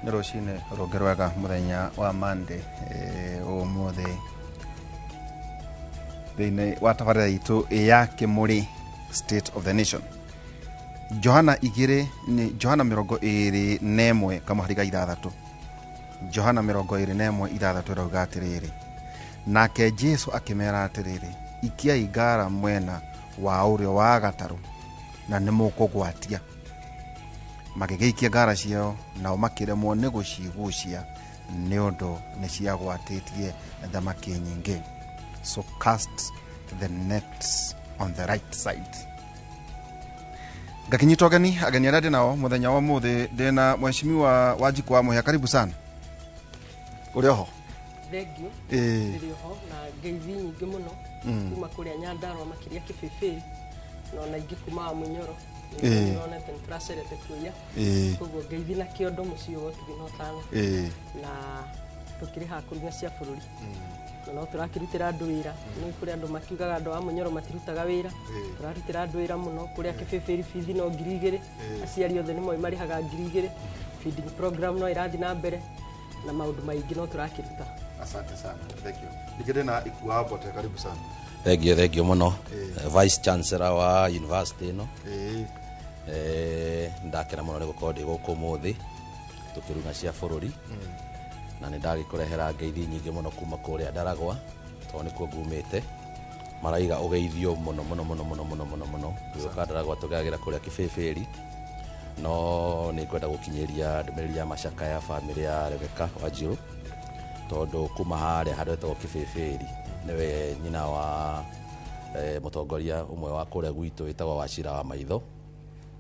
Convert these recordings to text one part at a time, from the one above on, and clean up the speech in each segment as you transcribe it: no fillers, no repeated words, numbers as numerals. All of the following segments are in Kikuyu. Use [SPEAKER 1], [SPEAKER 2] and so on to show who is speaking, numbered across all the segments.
[SPEAKER 1] Nĩ rũcinĩ rũngĩ rwega mũthenya wa Monday, ũmũthĩ thĩinĩ wa tabarĩra itũ ya Kĩmũrĩ State of the Nation. Johana igĩrĩ nĩ Johana 21 kamũhari ga 6. Johana 21:6 ĩrauga atĩrĩrĩ, nake Jesu akĩmera atĩrĩrĩ, ikiai ngara mwena wa ũrĩo wa gatarũ na nĩ mũkũgwatia. Magĩgĩikia ngara ciao, nao makĩremwo nĩ gũcigucia nĩ ũndũ nĩ ciagwatĩtie thamaki nyingĩ. So cast the nets on the right side. Ngakinyita ũgeni ageni arĩa ndĩ nao mũthenya wa ũmũthĩ. Ndĩna Mheshimiwa Wanjikũ wa Mũhĩa, karibu sana. Ũrĩ oho?
[SPEAKER 2] Thengiũ.
[SPEAKER 1] Ĩĩ.
[SPEAKER 2] Ndĩrĩ oho na ngeithi nyingĩ mũno kuma kũrĩa Nyandarũa, makĩria Kĩbĩbĩri, na ona ingĩ kuma wa Mũnyoro. Nĩronete nĩ tũracerete kuoya. Koguo ngeithi na kĩondo mũciĩ wa ũtugi na ũtana. Na tũkĩrĩ haha kũruga cia bũrũri na no tũrakĩrutĩra andũ wĩra. Nĩ kũrĩ andũ makiugaga andũ a Mũnyoro matirutaga wĩra. Tũrarutĩra andũ wĩra mũno kũrĩa Kĩbĩbĩri. Bithi no 2000, aciari othe nĩ moĩ marĩhaga 2000. Feeding program no ĩrathiĩ na mbere na maũndũ maingĩ no tũrakĩruta.
[SPEAKER 1] Asante sana, thank you. Ningĩ ndĩna Ikua Mbote, karibu sana.
[SPEAKER 3] Thengio, thengio mũno, Vice Chancellor wa university ĩno. Ndakena mũno nĩ gũkorwo ndĩ gũkũ ũmũthĩ tũkĩruga cia bũrũri, na nĩ ndagĩkũrehera ngeithi nyingĩ mũno kuma kũrĩa Ndaragwa, tondũ nĩkuo ngumĩte. Maraiga ũgeithio mũno mũno mũno mũno mũno mũno mũno. Tũgĩũka Ndaragwa tũgeragĩra kũrĩa Kĩbĩbĩri, no nĩ ngwenda gũkinyĩria ndũmĩrĩri ya macaka ya bamĩrĩ ya Rebecca Wanjiru, tondũ kuma harĩa handũ hetagwo Kĩbĩbĩri, nĩwe nyina wa mũtongoria ũmwe wa kũrĩa gwitũ wĩtagwo Wachira wa Maitho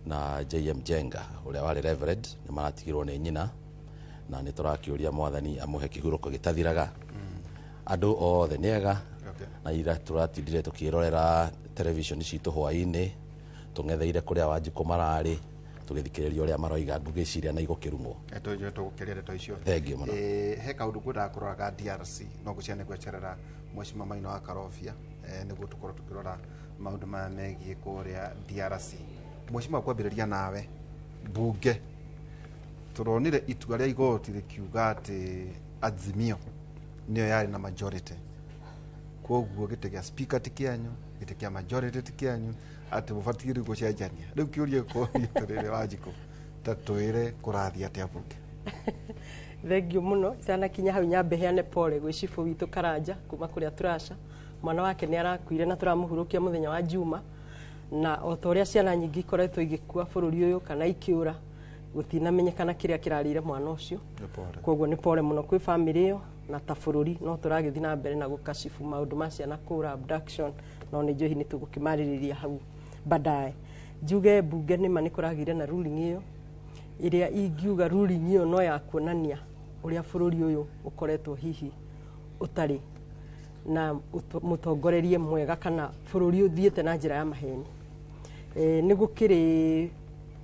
[SPEAKER 3] na JM Jenga ũrĩa warĩ reverend. Nĩ maratigirwo nĩ nyina, na nĩ tũrakĩũria Mwathani amũhe kĩhurũko gĩtathiraga. Andũ othe nĩ ega. Na ira tũratindire tũkĩrorera television citũ hwaĩ-inĩ, tũng'etheire kũrĩa Wanjikũ mararĩ, tũgĩthikĩrĩria ũrĩa maroiga, ngũgĩciria na igũkĩrumwo.
[SPEAKER 1] Tũgũkĩria ndeto icio.
[SPEAKER 3] Thengiũ mũno.
[SPEAKER 1] He kaũndũ ngwendaga kũrora ga DRC, no ngũcia nĩ gweterera Mheshimiwa Maina wa Karobia, nĩguo tũkorwo tũkĩrora maũndũ maya megiĩ kũrĩa DRC. Mheshimiwa, kwambĩrĩria nawe, mbunge tũronire itua rĩa igoti rĩkiuga atĩ Azimio nĩyo yarĩ na majority, koguo gĩtĩ gĩa speaker ti kĩanyu, gĩtĩ kĩa majority ti kĩanyu, atĩ mũbatiĩ rĩu gũcenjania. Rĩu kĩũria gĩkũria atĩrĩrĩ, Wanjikũ, ta twĩre kũrathiĩ atĩa mbunge?
[SPEAKER 2] Thengio mũno. Itanakinya hau, nyambe heane pole gwĩ cibũ witũ Karanja kuma kũrĩa Turasha. Mwana wake nĩ arakuire na tũramũhurũkia mũthenya wa Juma, na o ta ũrĩa ciana nyingĩ ikoretwo igĩkua bũrũri ũyũ kana ikĩũra, gũtinamenyekana kĩrĩa kĩrarĩire mwana ũcio.
[SPEAKER 1] Nĩ pole.
[SPEAKER 2] Koguo nĩ pole mũno kwĩ bamĩrĩ ĩyo, na ta bũrũri no tũragĩthiĩ na mbere na gũkacibu maũndũ ma ciana kũra, abduction, no nĩ njũĩ nĩ tũgũkĩmarĩrĩria hau baadaye. Njuge mbunge nĩma nĩ kũragĩire na ruling ĩyo, ĩrĩa ingiuga ruling ĩyo no ya kuonania ũrĩa bũrũri ũyũ ũkoretwo hihi ũtarĩ na mũtongorerie mwega, kana bũrũri ũthiĩte na njĩra ya maheni. Nĩ gũkĩrĩ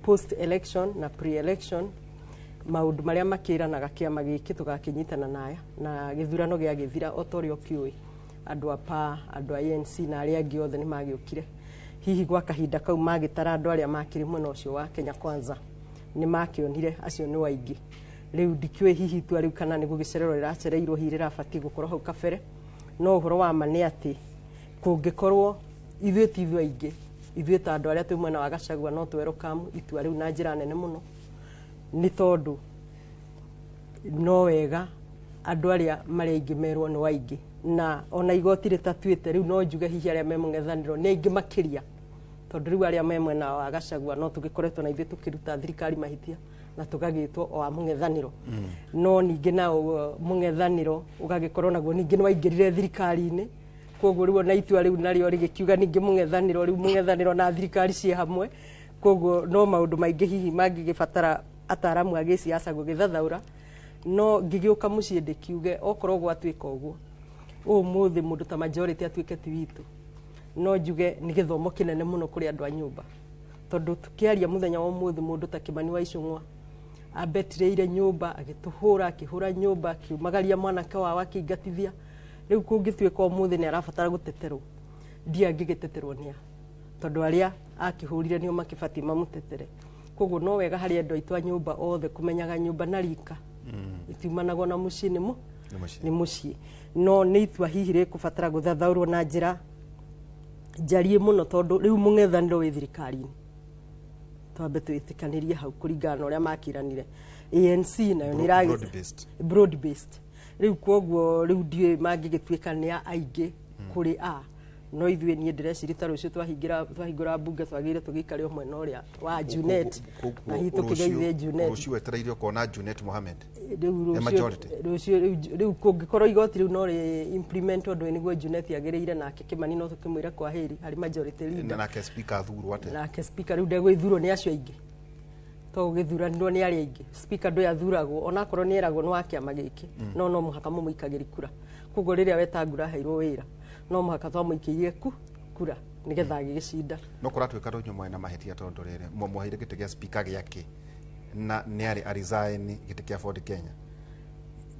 [SPEAKER 2] post election na pre election maũndũ marĩa makĩranaga kĩama gĩkĩ tũgakĩnyitana naya, na gĩthurano gĩagĩthira, o ta ũrĩa ũkĩũĩ, andũ a PA, andũ a ANC na arĩa angĩ othe nĩ magĩũkire. Hihi gwa kahinda kau magĩtara andũ arĩa makĩrĩ mwena ũcio wa Kenya Kwanza, nĩ makĩonire acio nĩ waingĩ. Rĩu ndikĩũĩ hihi itua rĩu kana nĩ gũgĩcererwo rĩracereirwo, hihi rĩrabatiĩ gũkorwo hau kabere, no ũhoro wa ma nĩ atĩ kũngĩkorwo ithuĩ ti ithuĩ aingĩ, ithuĩ ta andũ arĩa twĩ mwena wa Gachagua no twerũkamu itua rĩu na njĩra nene mũno, nĩ tondũ no wega andũ arĩa marĩ aingĩ merwo nĩ waingĩ. Na ona igoti rĩtatuĩte rĩu, no njuge hihi arĩa me mũng'ethanĩro nĩ aingĩ makĩria, tondũ rĩu arĩa me mwena wa Gachagua no tũgĩkoretwo na ithuĩ tũkĩruta thirikari mahĩtia na tũgagĩtwo o a mũng'ethanĩro. No ningĩ nao mũng'ethanĩro ũgagĩkorwo naguo ningĩ nĩ waingĩrire thirikari-inĩ, koguo rĩu ona itua rĩu narĩo rĩgĩkiuga ningĩ mũng'ethanĩro, rĩu mũng'ethanĩro na thirikari ciĩ hamwe. Koguo no maũndũ maingĩ hihi mangĩgĩbatara ataaramu a gĩciaca gũgĩthathaũra. No ngĩgĩũka mũciĩ ndĩkiuge okorwo gwatuĩka ũguo, ũmũthĩ mũndũ ta majority atuĩke ti witũ, no njuge nĩ gĩthomo kĩnene mũno kũrĩ andũ a nyũmba, tondũ tũkĩaria mũthenya wa ũmũthĩ, mũndũ ta Kĩmani wa Icũng'wa ambetirĩire nyũmba, agĩtũhũra, akĩhũra nyũmba, akiumagaria mwanake wao, akĩingatithia. Rĩu kũngĩtuĩka ũmũthĩ nĩ arabatara gũteterwo, ndiĩ angĩgĩteterwo nĩa, tondũ arĩa akĩhũrire nĩo makĩbatiĩ mamũtetere. Koguo no wega harĩ andũ aitũ a nyũmba othe kũmenyaga nyũmba na rika. Itiumanagwo na mũciĩ nĩ mũ
[SPEAKER 1] Nĩ mũciĩ.
[SPEAKER 2] Nĩ mũciĩ, no nĩ itua hihi rĩkũbatara gũthathaũrwo na njĩra njarie mũno, tondũ rĩu mũng'ethanĩro wĩ thirikari-inĩ. Twambe twĩtĩkanĩrie hau, kũringana na ũrĩa makĩranire ANC nayo nĩ
[SPEAKER 1] Broad-based.
[SPEAKER 2] Broad based. Rĩu koguo rĩu ndiũĩ mangĩgĩtuĩka nĩ a aingĩ kũrĩ a no ithuĩ. Niĩ ndĩreciria ta rũciũ twahingũra mbunge, twagĩrĩire tũgĩikare o mwena ũrĩa wa Junet, na hihi tũkĩgeithie Junet.
[SPEAKER 1] Rũciũ wetereire ũkona Junet Mohamed
[SPEAKER 2] Rĩu
[SPEAKER 1] A
[SPEAKER 2] rũciũ
[SPEAKER 1] majority.
[SPEAKER 2] Rũciũ rĩu kũngĩkorwo igoti rĩu no rĩ implement ũndũ ũyũ, nĩguo Junet agĩrĩire, nake Kĩmani no tũkĩmwĩre kwahĩri harĩ majority leader.
[SPEAKER 1] Nake speaker athurwo atĩa?
[SPEAKER 2] Nake speaker rĩu ndegũgĩthurwo nĩ acio aingĩ, to gũgĩthuranirwo nĩ arĩa aingĩ. Speaker ndũyũ athuragwo, onakorwo nĩ eragwo nĩ wa kĩama gĩkĩ, no mũhaka mũmũikagĩri kura. Koguo rĩrĩa Wetangula aheirwo wĩra, no mũhaka twamũikĩirie kura nĩgetha agĩgĩcinda.
[SPEAKER 1] No kũratuĩka ndũnyũ mwena mahĩtia, tondũ rĩrĩ mwaheire gĩtĩ gĩa speaker gĩake na nĩ arĩ aresign gĩtĩ kĩa Ford Kenya.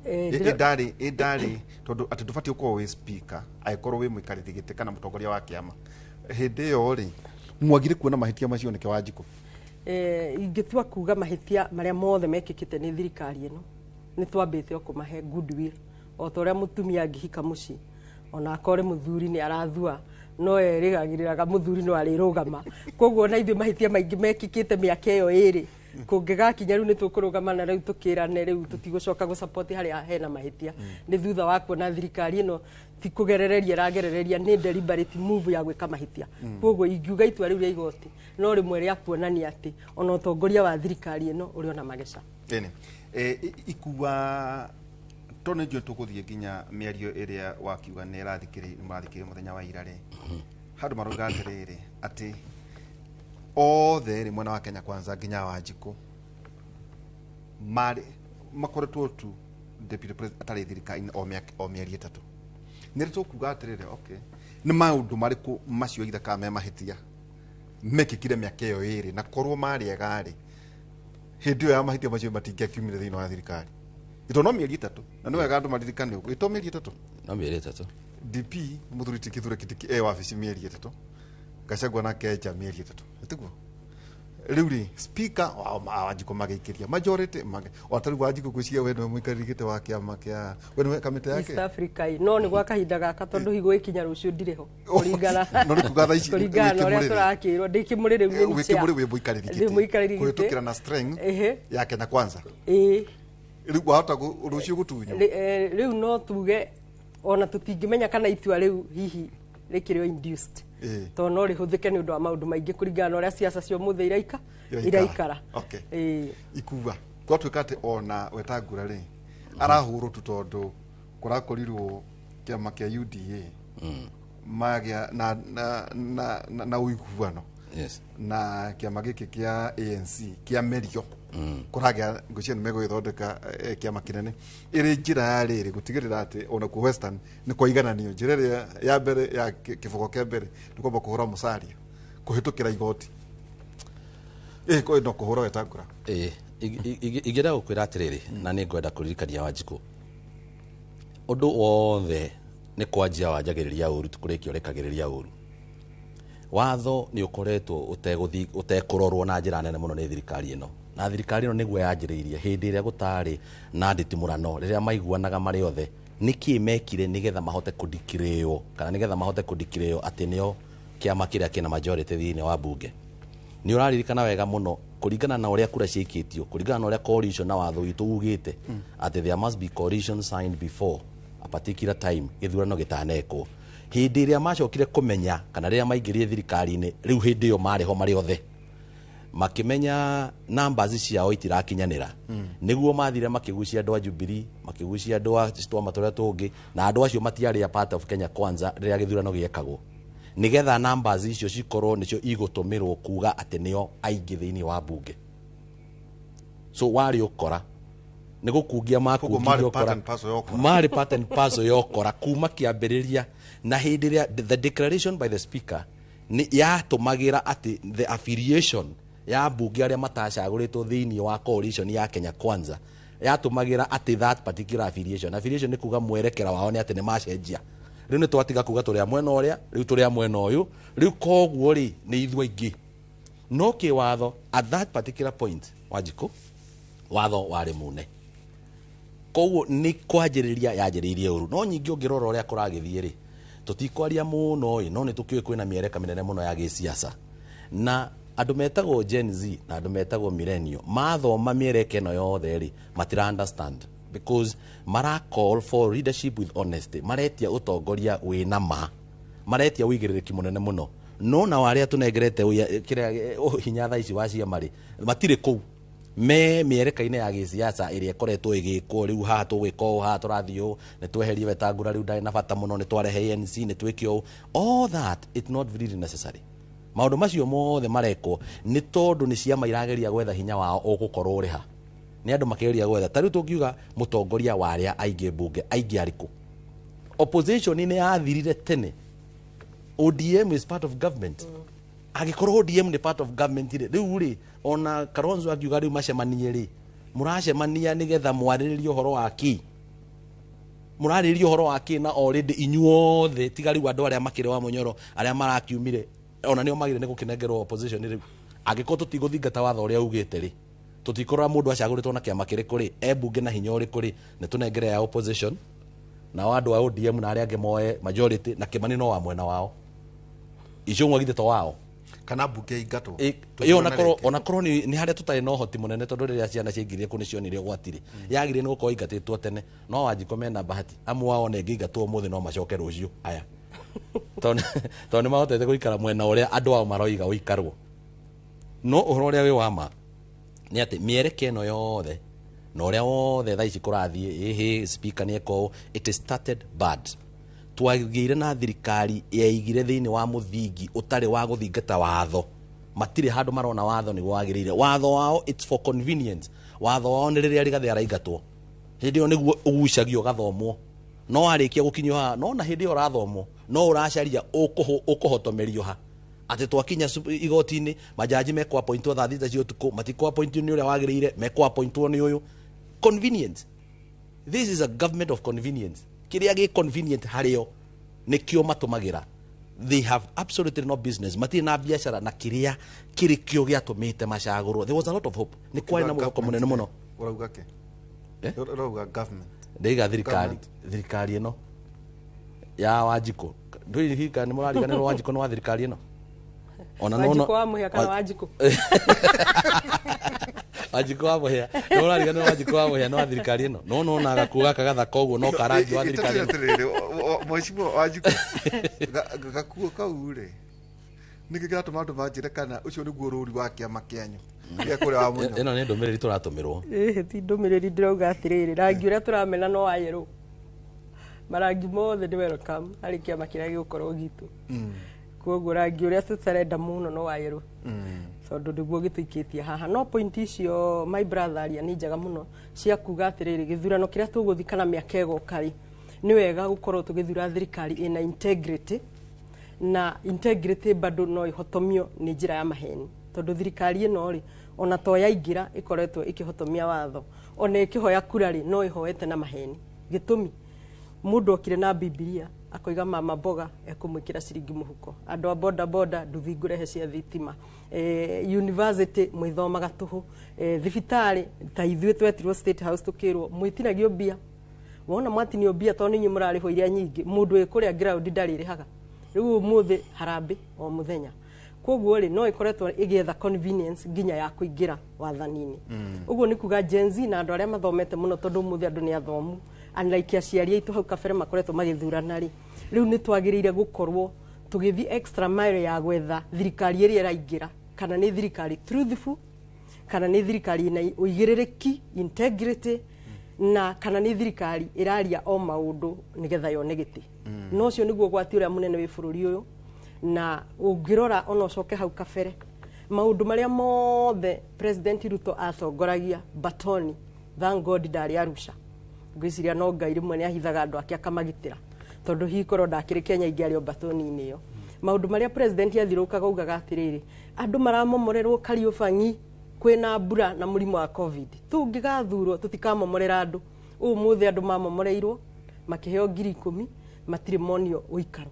[SPEAKER 1] Ĩndarĩ tondũ atĩ ndũbatiĩ gũkorwo wĩ speaker angĩkorwo wĩ mũikarĩri gĩtĩ kana mũtongoria wa kĩama hĩndĩ ĩyo rĩ mwagire kuona mahĩtia macio nĩkĩ, Wanjikũ?
[SPEAKER 2] Ingĩtua kuga mahĩtia marĩa mothe mekĩkĩte nĩ thirikari ĩno, nĩ twambĩte o kũmahe goodwill, o ta ũrĩa mũtumia angĩhika mũciĩ, ona akorwo mũthuri nĩ arathua, no erĩgagĩrĩraga mũthuri no arĩrũgama. Koguo ona ithuĩ mahĩtia maingĩ mekĩkĩte mĩaka ĩyo ĩrĩ, kũngĩgakinya rĩu nĩ tũkũrũgama na rĩu tũkĩrane rĩu tũtigũcoka gũsupport harĩa hena mahĩtia. Nĩ thutha wa kuona thirikari ĩno ti kũgerereria ĩragerereria, nĩ deliberate move ya gwĩka mahĩtia. Koguo ingiuga itua rĩu rĩa igoti no rĩmwe rĩa kuonania atĩ ona ũtongoria wa thirikari ĩno ũrĩ ona mageca.
[SPEAKER 1] Ĩni ikua to nĩ njũĩ tũgũthiĩ nginya mĩario ĩrĩa wakiuga nĩ ĩrathikĩrĩ mũrathikĩrĩria mũthenya wa ira rĩ, handũ marauga atĩrĩrĩ, atĩ othe rĩ mwena wa Kenya Kwanza nginya Wanjikũ marĩ makoretwo tu deputy president atarĩ thirikari-inĩ o mĩaka o mĩeri 3. Nĩ rĩ tũkuga atĩrĩrĩ, okay, nĩ maũndũ marĩkũ macio ithaka me mahĩtia mekĩkire mĩaka ĩyo ĩrĩ, na korwo marĩ ega rĩ, hĩndĩ ĩyo ya mahĩtia macio matingĩakiumire thĩinĩ wa thirikari? Ĩto no mĩeri 3, na nĩ wega andũ maririkane ũguo, ĩto mĩeri 3.
[SPEAKER 3] No mĩeri 3.
[SPEAKER 1] DP mũthuri ti Kithure Kindiki e wabici mĩeri 3, Gachagua nake nja mĩeri 3, ĩtiguo? Rĩu rĩ, speaker Wanjikũ magĩikĩria majority o ta rĩu Wanjikũ ngwĩciria we nĩwe mũikarĩri gĩtĩ wa kĩama kĩa, we nĩwe kamĩtĩ yake
[SPEAKER 2] East Africa ĩ, no nĩ gwa kahinda gaka, tondũ higo ĩkinya rũciũ ndirĩ ho, kũringana
[SPEAKER 1] No nĩ kuga thaa ici
[SPEAKER 2] kũringana na ũrĩa
[SPEAKER 1] wĩ kĩmũrĩrĩ.
[SPEAKER 2] tũrakĩrwo ndĩ kĩmũrĩrĩ rĩu nĩ
[SPEAKER 1] wĩ
[SPEAKER 2] chair.
[SPEAKER 1] kĩmũrĩ, wĩ mũikarĩri
[SPEAKER 2] Ndĩ mũikarĩri
[SPEAKER 1] gĩtĩ
[SPEAKER 2] gĩtĩ.
[SPEAKER 1] kũhĩtũkĩra na strength ya Kenya Kwanza.
[SPEAKER 2] Ĩĩ.
[SPEAKER 1] Rĩu wahota rũciũ gũtunywo.
[SPEAKER 2] Rĩu no tuge ona tũtingĩmenya kana itua rĩu hihi rĩkĩrĩ o induced, tondũ no rĩhũthĩke nĩ ũndũ wa maũndũ maingĩ kũringana na ũrĩa ciaca cia ũmũthĩ iraika
[SPEAKER 1] Iraikara.
[SPEAKER 2] iraikara.
[SPEAKER 1] Okay. Ikua gwatuĩka atĩ ona Wetangula rĩ arahũrwo tu tondũ kũrakorirwo kĩama kĩa UDA magĩa na ũiguano na kĩama gĩkĩ kĩa ANC kĩa merio, kũragĩa ngũcia nĩ megũgĩthondeka kĩama kĩnene ĩrĩ njĩra ya rĩrĩ gũtigĩrĩra atĩ ona kuo Western nĩ kwaigananio. Njĩra ĩrĩa ya mbere ya kĩbũgo kĩa mbere nĩ kwamba kũhũra Musalia kũhĩtũkĩra igoti no kũhũra Wetangula.
[SPEAKER 3] Ĩĩ, ingĩenda gũkwĩra atĩrĩrĩ, na nĩ ngwenda kũririkania Wanjikũ, ũndũ wothe nĩ kwanjia wanjagĩrĩria ũru, ti kũrĩkia ũrekagĩrĩria ũru. Watho nĩ ũkoretwo ũtekũrorwo na njĩra nene mũno nĩ thirikari ĩno, na thirikari ĩno nĩguo yanjĩrĩirie hĩndĩ ĩrĩa gũtarĩ na nditimũrano, rĩrĩa maiguanaga marĩ othe. Nĩkĩ mekire nĩgetha mahote kũdikirĩo, kana nĩgetha mahote kũdikirĩo atĩ nĩo kĩama kĩrĩa kĩna majority thĩinĩ wa mbunge? Nĩ ũraririkana wega mũno, kũringana na ũrĩa kura ciĩkĩtio, kũringana na ũrĩa coalition na watho witũ ugĩte atĩ there must be coalition signed before a particular time gĩthurano gĩtanekwo. Hĩndĩ ĩrĩa macokire kũmenya, kana rĩrĩa maingĩrire thirikari-inĩ rĩu, hĩndĩ ĩyo marĩ ho marĩ othe, makĩmenya numbers ciao itirakinyanĩra, nĩguo mathire makĩgucia andũ a Jubilee, makĩgucia andũ a twama tũrĩa tũngĩ, na andũ acio matiarĩ a part of Kenya Kwanza rĩrĩa gĩthurano gĩekagwo, nĩgetha numbers icio cikorwo nĩcio igũtũmĩrwo kuga atĩ nĩo aingĩ thĩinĩ wa mbunge. So warĩ ũkora, nĩ gũkungia
[SPEAKER 1] Koguo
[SPEAKER 3] makungirie
[SPEAKER 1] marĩ part
[SPEAKER 3] ũkora.
[SPEAKER 1] and parcel ya ũkora.
[SPEAKER 3] Marĩ part and parcel ya ũkora kuma kĩambĩrĩria, na hĩndĩ ĩrĩa the declaration by the speaker nĩ yatũmagĩra atĩ the affiliation ya mbunge arĩa matacagũrĩtwo thĩinĩ wa coalition ya Kenya Kwanza, yatũmagĩra atĩ that particular affiliation nĩ kuga mwerekera wao nĩ atĩ nĩ macenjia. Rĩu nĩ twatiga kuga tũrĩ a mwena ũrĩa, rĩu tũrĩ a mwena ũyũ, rĩu koguo rĩ nĩ ithuĩ aingĩ. No kĩwatho at that particular point, Wanjikũ, watho warĩ mune. Koguo nĩ kwanjĩrĩria yanjĩrĩirie ũru, no nyingĩ ũngĩrora ũrĩa kũragĩthiĩ rĩ, tũtikwaria mũno ĩ, no nĩ tũkĩũĩ kwĩna mĩereka mĩnene mũno ya gĩsiasa, na andũ metagwo Gen Z na andũ metagwo millennial mathoma mĩereka ĩno yothe rĩ, matira understand because mara call for leadership with honesty, maretia ũtongoria wĩna ma, maretia ũigĩrĩrĩki mũnene mũno. No nao arĩa tũnengerete kĩrĩa hinya thaa ici wa ciama rĩ, matirĩ kũu, me mĩereka-inĩ ya gĩsiasa ĩrĩa ĩkoretwo ĩgĩkwo rĩu. Haha tũgwĩka ũũ, haha tũrathiĩ ũũ, nĩ tweherie Wetangula, rĩu ndarĩ na bata mũno, nĩ twarehe ANC, nĩ twĩke ũũ. All that, it's not really necessary. Maũndũ macio mothe marekwo nĩ tondũ nĩ ciama irageria gwetha hinya wao ũgũkorwo ũrĩ ha, nĩ andũ makĩgeria gwetha. Ta rĩu tũngiuga mũtongoria wa arĩa aingĩ mbunge, aingĩ arĩkũ? Opposition nĩ yathirire tene. ODM is part of government. Angĩkorwo ODM nĩ part of government rĩ, rĩu rĩ, ona Kalonzo akiuga rĩu macemanie rĩ, mũracemania nĩgetha mwarĩrĩrie ũhoro wa kĩ? Mũrarĩrĩria ũhoro wa kĩ na already inyuothe, tiga rĩu andũ arĩa makĩrĩ wa Mũnyoro arĩa marakiumire, ona nĩo magĩrĩire nĩ gũkĩnengerwo opposition rĩu? Angĩkorwo tũtigũthingata watho ũrĩa ugĩte rĩ, tũtikũrora mũndũ acagũrĩtwo na kĩama kĩrĩkũ rĩ, e mbunge na hinya ũrĩkũ rĩ, nĩ tũnengere ya opposition, nao andũ a ODM na arĩa angĩ moe majority, na Kĩmani no wa mwena wao, Icũng'wa githĩ to wao?
[SPEAKER 1] Kana mbunge ingatwo.
[SPEAKER 3] Ĩ onakorwo onakorwo nĩ harĩa tũtarĩ na ũhoti mũnene, tondũ rĩrĩa ciana ciaingĩrire kũ nĩ cionire ũgwati rĩ, yagĩrĩire nĩ gũkorwo ingatĩtwo tene. No Wanjikũ mena bahati, amu wao ona ĩngĩingatwo ũmũthĩ no macoke rũciũ aya, tondũ nĩ mahotete gũikara mwena ũrĩa andũ ao maroiga ũikarwo. No ũhoro ũrĩa wĩ wa ma nĩ atĩ mĩereke ĩno yothe na ũrĩa wothe thaa ici kũrathiĩ, ĩhĩ, speaker nĩ eka ũũ, it started bad. Twagĩire na thirikari yeigire thĩinĩ wa mũthingi ũtarĩ wa gũthingata watho. Matirĩ handũ marona watho nĩguo wagĩrĩire. Watho wao, it's for convenience. Watho wao nĩ rĩrĩa Rigathĩ araingatwo, hĩndĩ ĩyo nĩguo ũgucagio ũgathomwo. No warĩkia gũkinyio haha, no na hĩndĩ ĩyo ũrathomwo no ũracaria ũkũhotomerio ha, atĩ twakinya igoti-inĩ, majaji mekũ-appointwo thaa 6 cia ũtukũ, matikũ-appointwo nĩ ũrĩa wagĩrĩire, mekũ-appointwo nĩ ũyũ. Convenience. This is a government of convenience. Kĩrĩa gĩ convenient harĩo nĩkĩo matũmagĩra. They have absolutely no business, matirĩ na biacara na kĩrĩa kĩrĩ kĩo gĩatũmĩte macagũrwo. There was a lot of hope, nĩ kwarĩ na mwĩhoko mũnene mũno.
[SPEAKER 1] Ũrauga kĩ?
[SPEAKER 3] Eh?
[SPEAKER 1] Ũrauga government?
[SPEAKER 3] Ndaiga thirikari.
[SPEAKER 1] Government.
[SPEAKER 3] Thirikari ĩno ya Wanjikũ. Ndũĩ thirikari, nĩ mũrariganĩrwo Wanjikũ nĩ wa thirikari ĩno ona no
[SPEAKER 2] Wanjikũ wa Mũhĩa kana Wanjikũ?
[SPEAKER 3] Wanjikũ wa Mũhĩa. Nĩ ũrariganĩrwo Wanjikũ wa Mũhĩa nĩ wa thirikari ĩno? No nona gakuo gaka gathaka ũguo no karangi wa thirikari ĩno.
[SPEAKER 1] Atĩrĩrĩ, mheshimiwa Wanjikũ, gakuo kau rĩ, nĩkĩ kĩratũma andũ manjĩre kana ũcio nĩguo rũri wa kĩama kĩanyu gĩa kũrĩa wa Mũnyoro?
[SPEAKER 3] Ĩno nĩ ndũmĩrĩri tũratũmĩrwo.
[SPEAKER 2] Ĩhĩ, ti ndũmĩrĩri. Ndĩrauga atĩrĩrĩ, rangi ũrĩa tũramena no wa yellow. Marangi mothe nĩ welcome harĩ kĩama kĩrĩa gĩgũkorwo gitũ. Koguo rangi ũrĩa tũtarenda mũno no wa yellow, tondũ nĩguo gĩtũikĩtie haha. No point icio my brother aria nĩ njega mũno cia kuga atĩrĩrĩ, gĩthurano kĩrĩa tũgũthiĩ kana mĩaka ĩgoka rĩ, nĩ wega gũkorwo tũgĩthura thirikari ĩna integrity, na integrity bado no ĩhotomio nĩ njĩra ya maheni, tondũ thirikari ĩno rĩ, ona to yaingĩra ĩkoretwo ĩkĩhotomia watho, ona ĩkĩhoya kura rĩ, no ĩhoete na maheni. Gĩtũmi, mũndũ okire na Bibilia akoiga mama mboga ekũmwĩkĩra ciringi mũhuko, andũ a boda boda nduthi ngũrehe cia thitima, university mwĩthomaga tũhũ, thibitarĩ ta ithuĩ twetirwo State House tũkĩrwo mwĩtinagio mbia, wona mwatinio mbia tondũ nĩ inyuĩ mũrarĩhwo iria nyingĩ, mũndũ wĩ kũrĩa ground ndarĩrĩhaga. Rĩu ũmũthĩ harambĩ o mũthenya. Koguo rĩ, no ĩkoretwo ĩgĩetha convenience nginya ya kũingĩra wathani-inĩ. Ũguo nĩ kuga Gen Z na andũ arĩa mathomete mũno, tondũ ũmũthĩ andũ nĩ athomu unlike aciari aitũ hau kabere makoretwo magĩthurana rĩ, rĩu nĩ twagĩrĩire gũkorwo tũgĩthiĩ extra mile ya gwetha thirikari ĩrĩa ĩraingĩra, kana nĩ thirikari truthful, kana nĩ thirikari ĩna ũigĩrĩrĩki, integrity, na kana nĩ thirikari ĩraria o maũndũ nĩgetha yone gĩtĩ. No ũcio nĩguo ũgwati ũrĩa mũnene wĩ bũrũri ũyũ. Na ũngĩrora ona ũcoke hau kabere, maũndũ marĩa mothe President Ruto atongoragia batoni, thank God ndarĩ Arusha. Ngwĩciria no Ngai rĩmwe nĩ ahithaga andũ ake akamagitĩra, tondũ hihi korwo ndakĩrĩ Kenya ingĩarĩ o batoni-inĩ ĩyo. Maũndũ marĩa president athirũkaga augaga atĩrĩrĩ, andũ maramomorerwo Kariũbangi kwĩna mbura na mũrimũ wa COVID, tũngĩgathurwo tũtikamomorera andũ. Ũmũthĩ andũ mamomoreirwo makĩheo 10,000, matirĩ monio ũikaro.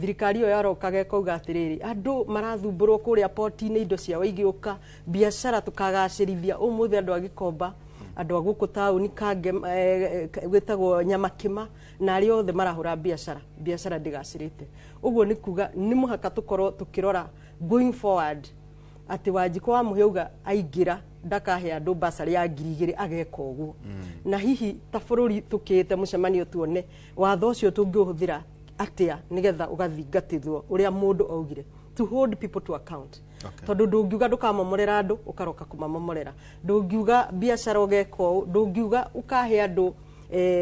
[SPEAKER 2] Thirikari ĩyo yarokaga ĩkauga atĩrĩrĩ, andũ marathumbũrwo kũrĩa poti-inĩ, indo ciao igĩũka, biacara tũkagacĩrithia. Ũmũthĩ andũ a Gĩkomba, Andũ a gũkũ taũni Kange, gwĩtagwo Nyamakĩma, na arĩa othe marahũra biacara, biacara ndĩgacĩrĩte. Ũguo nĩ kuga nĩ mũhaka tũkorwo tũkĩrora going forward atĩ Wanjikũ wa Mũhĩa auga aingĩra ndakahe andũ basarĩ ya 2,000, ageka ũguo. Na hihi ta bũrũri tũkĩte mũcemanio tuone watho ũcio tũngĩũhũthĩra atĩa nĩgetha ũgathingatithwo ũrĩa mũndũ augire, to hold people to account. Tondũ ndũngiuga ndũkamomorera andũ, ũkaroka kũmamomorera. Ndũngiuga biacara ũgeka ũũ, ndũngiuga ũkahe andũ